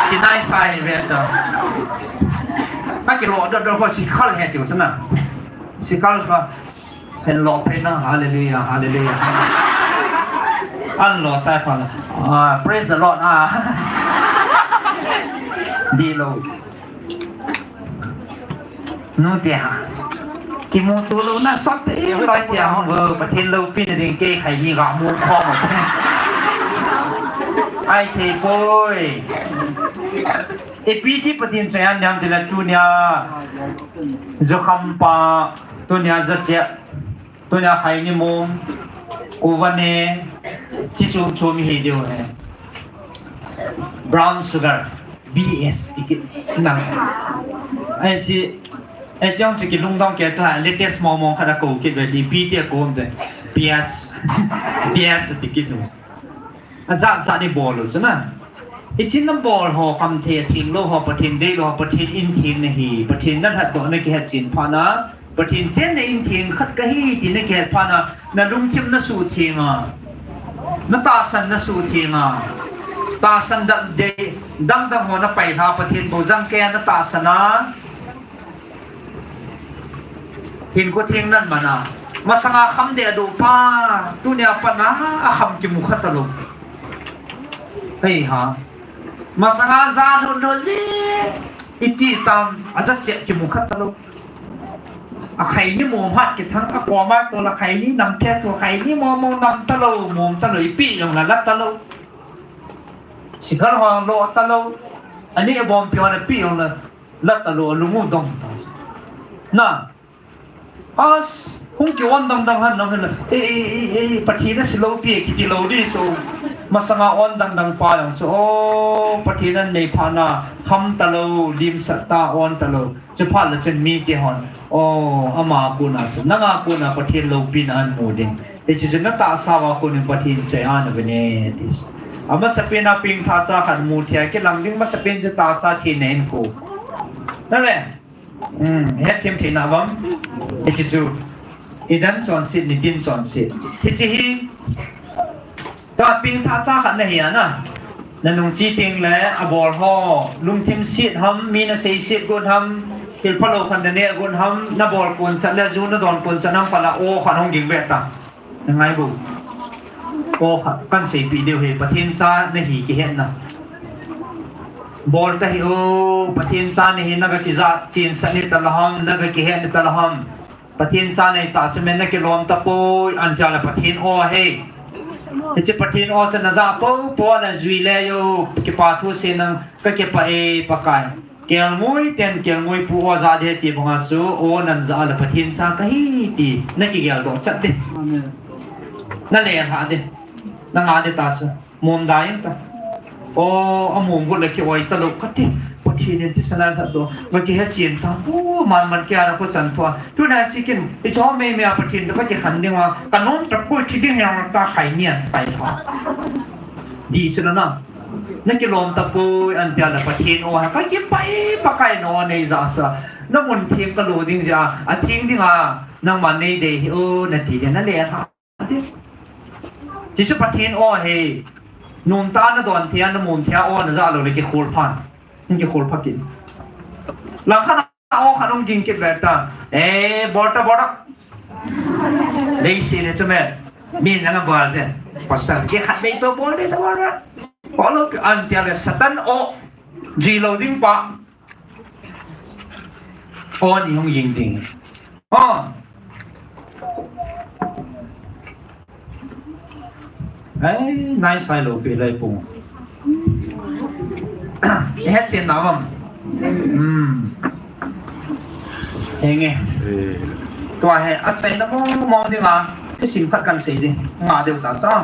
Kinaisa hi ve ta. Akilo dot dot ko sikhal hen ti ko sana. Sikhal ko, Hen lo phe na, hallelujah, hallelujah. An lo chai pha na. Ah, praise the Lord, ah. Dih lou. Nu te ha. Kimuto lou na sot te, loi te ha, ho, Pathen loupina ding kei khai ni ga mu khom. Ai thei poi. Ipi ti Pathen choi-an ding ham ti le tunia. Jokham pa, tunia jachia. Tunia khaini mom, kuvane, chi chom chom hi diu he. Brown sugar, B S, iki nang. Aisi, aisi ang chu kilungdong kei ta, latest mong mong khat a kou kit ve, ipi ti a kou um te, B S, B S ti kit nu. Ajat jat nei bol u chu na. Hiche nabol ho, kam thei theng lou ho, Pathen dei lou ho, Pathen in theng nahi, Pathen nalhatdoh nakihet chen phat na, Pathen chenna in theng khat kahi ti nakihet phat na, nalungthim nasuhtheng a, natahsan nasuhtheng a, tahsan dang dei, dang dang ho napailha, Pathen bou jang kei a natahsan a, Hinkho theng nan mana. Masanga kham deh doh pa, tunia pat a akham kimu kha talou. Ei ha. Masanga ja lhun lhun le, iti tam, aja cheh kimu kha talou. Akhaini mom hat kithang, akoma tol akhaini nam the tu, akhaini mom mom nam talou, mom talou, ipi jong la la talou. Sikhal ho lo talou. Ani abom pi ho na pi jong la. La talou, alung u dong ta. Na. As, hung ki-on dang dang han nang han. Eh, eh, eh, eh, Pathen a si lou pi, kiti lou di so. Masanga on dang dang pa jong so. Oh, Pathen a nei phat na, kham talou, limsat ta, on talou. Chuphat le chun mite hon. Oh, ama kona chu. Nanga kona Pathen loupina amu ding. Hiche chu natahsa uva konin Pathen choi-an ave ne, ti. Amasapen a pengthah cha khat mu thei a kilang ding, masapen chu tahsa thina in ko. Nave? Hmm, hetthem theina vang. Hiche chu. Idan chonset, nitin chonset. Hiche hi. Ka pengthah cha khat nahi a na. Nanung chi teng le abol ho. Lungthim set ham, mi nasei set gon ham. Thil phalou khat naneh gon ham. Nabol kon chat le ju nadon kon chat ham pala o khat hung ging ve ta. Nangai bou. O khat, kan seipeh diu hi, Pathen cha nahi kihetna. Bol ta hi o, Pathen cha nahi naga kijat chen sah ni talou ham, naga kihet ni talou ham. Pathen cha nahi tah chu men nakilom tapoi, antia le Pathen o hi. Hiche Pathen o chu najah pou pou a najui le o, kipa thu sei nang, kakipah e Pakai. Kelngoi ten kelngoi pu o ja ding ti banga chu, o nan ja le Pathen cha kahi ti, nakigel doh chat ding. Amen. Nalelhah ding. Nanga ding ta chu. Mom dai ta. O, amom got le ki-oi talou kati. Pathen in thisan a lhatdoh. Vakihet chen ta. O, man man kia la ko chan thua. Tuna chicken. Ichom mei mei a Pathen toh kakikhen ding a. Kanom tapoi thi ding jong ta khai nian. Pai tho. Di chu na na. Nakilom tapoi, antia le Pathen o ha, kakipah e, Pakai na o nei ja sa. Namun theng kalo ding jeh a, atheng ding a, nangman nei dei hi o, nati ding, nalelhah ding. Hiche chu Pathen o hi, nomtah a nadon thei a, namom thei a o, naja lou le kikhol phan. Kikhol pha kit. Langkhat a o khat hung ging kit ve ta. Eh, bol ta, bol ta. Leiset le chu me. Mi nanga bol che. Pasal kikhat vei toh bol ding sa bol ta. Bol lou antia le Satan o. Jui lou ding pa. Pon i hung jing ding. Oh. Ai, nai sai lo pe lai pu. He chen na vam. Hmm. Henge. Tua he, a chaina mong mong dinga, thusim khat kan sei ding. Nga deu ta cha.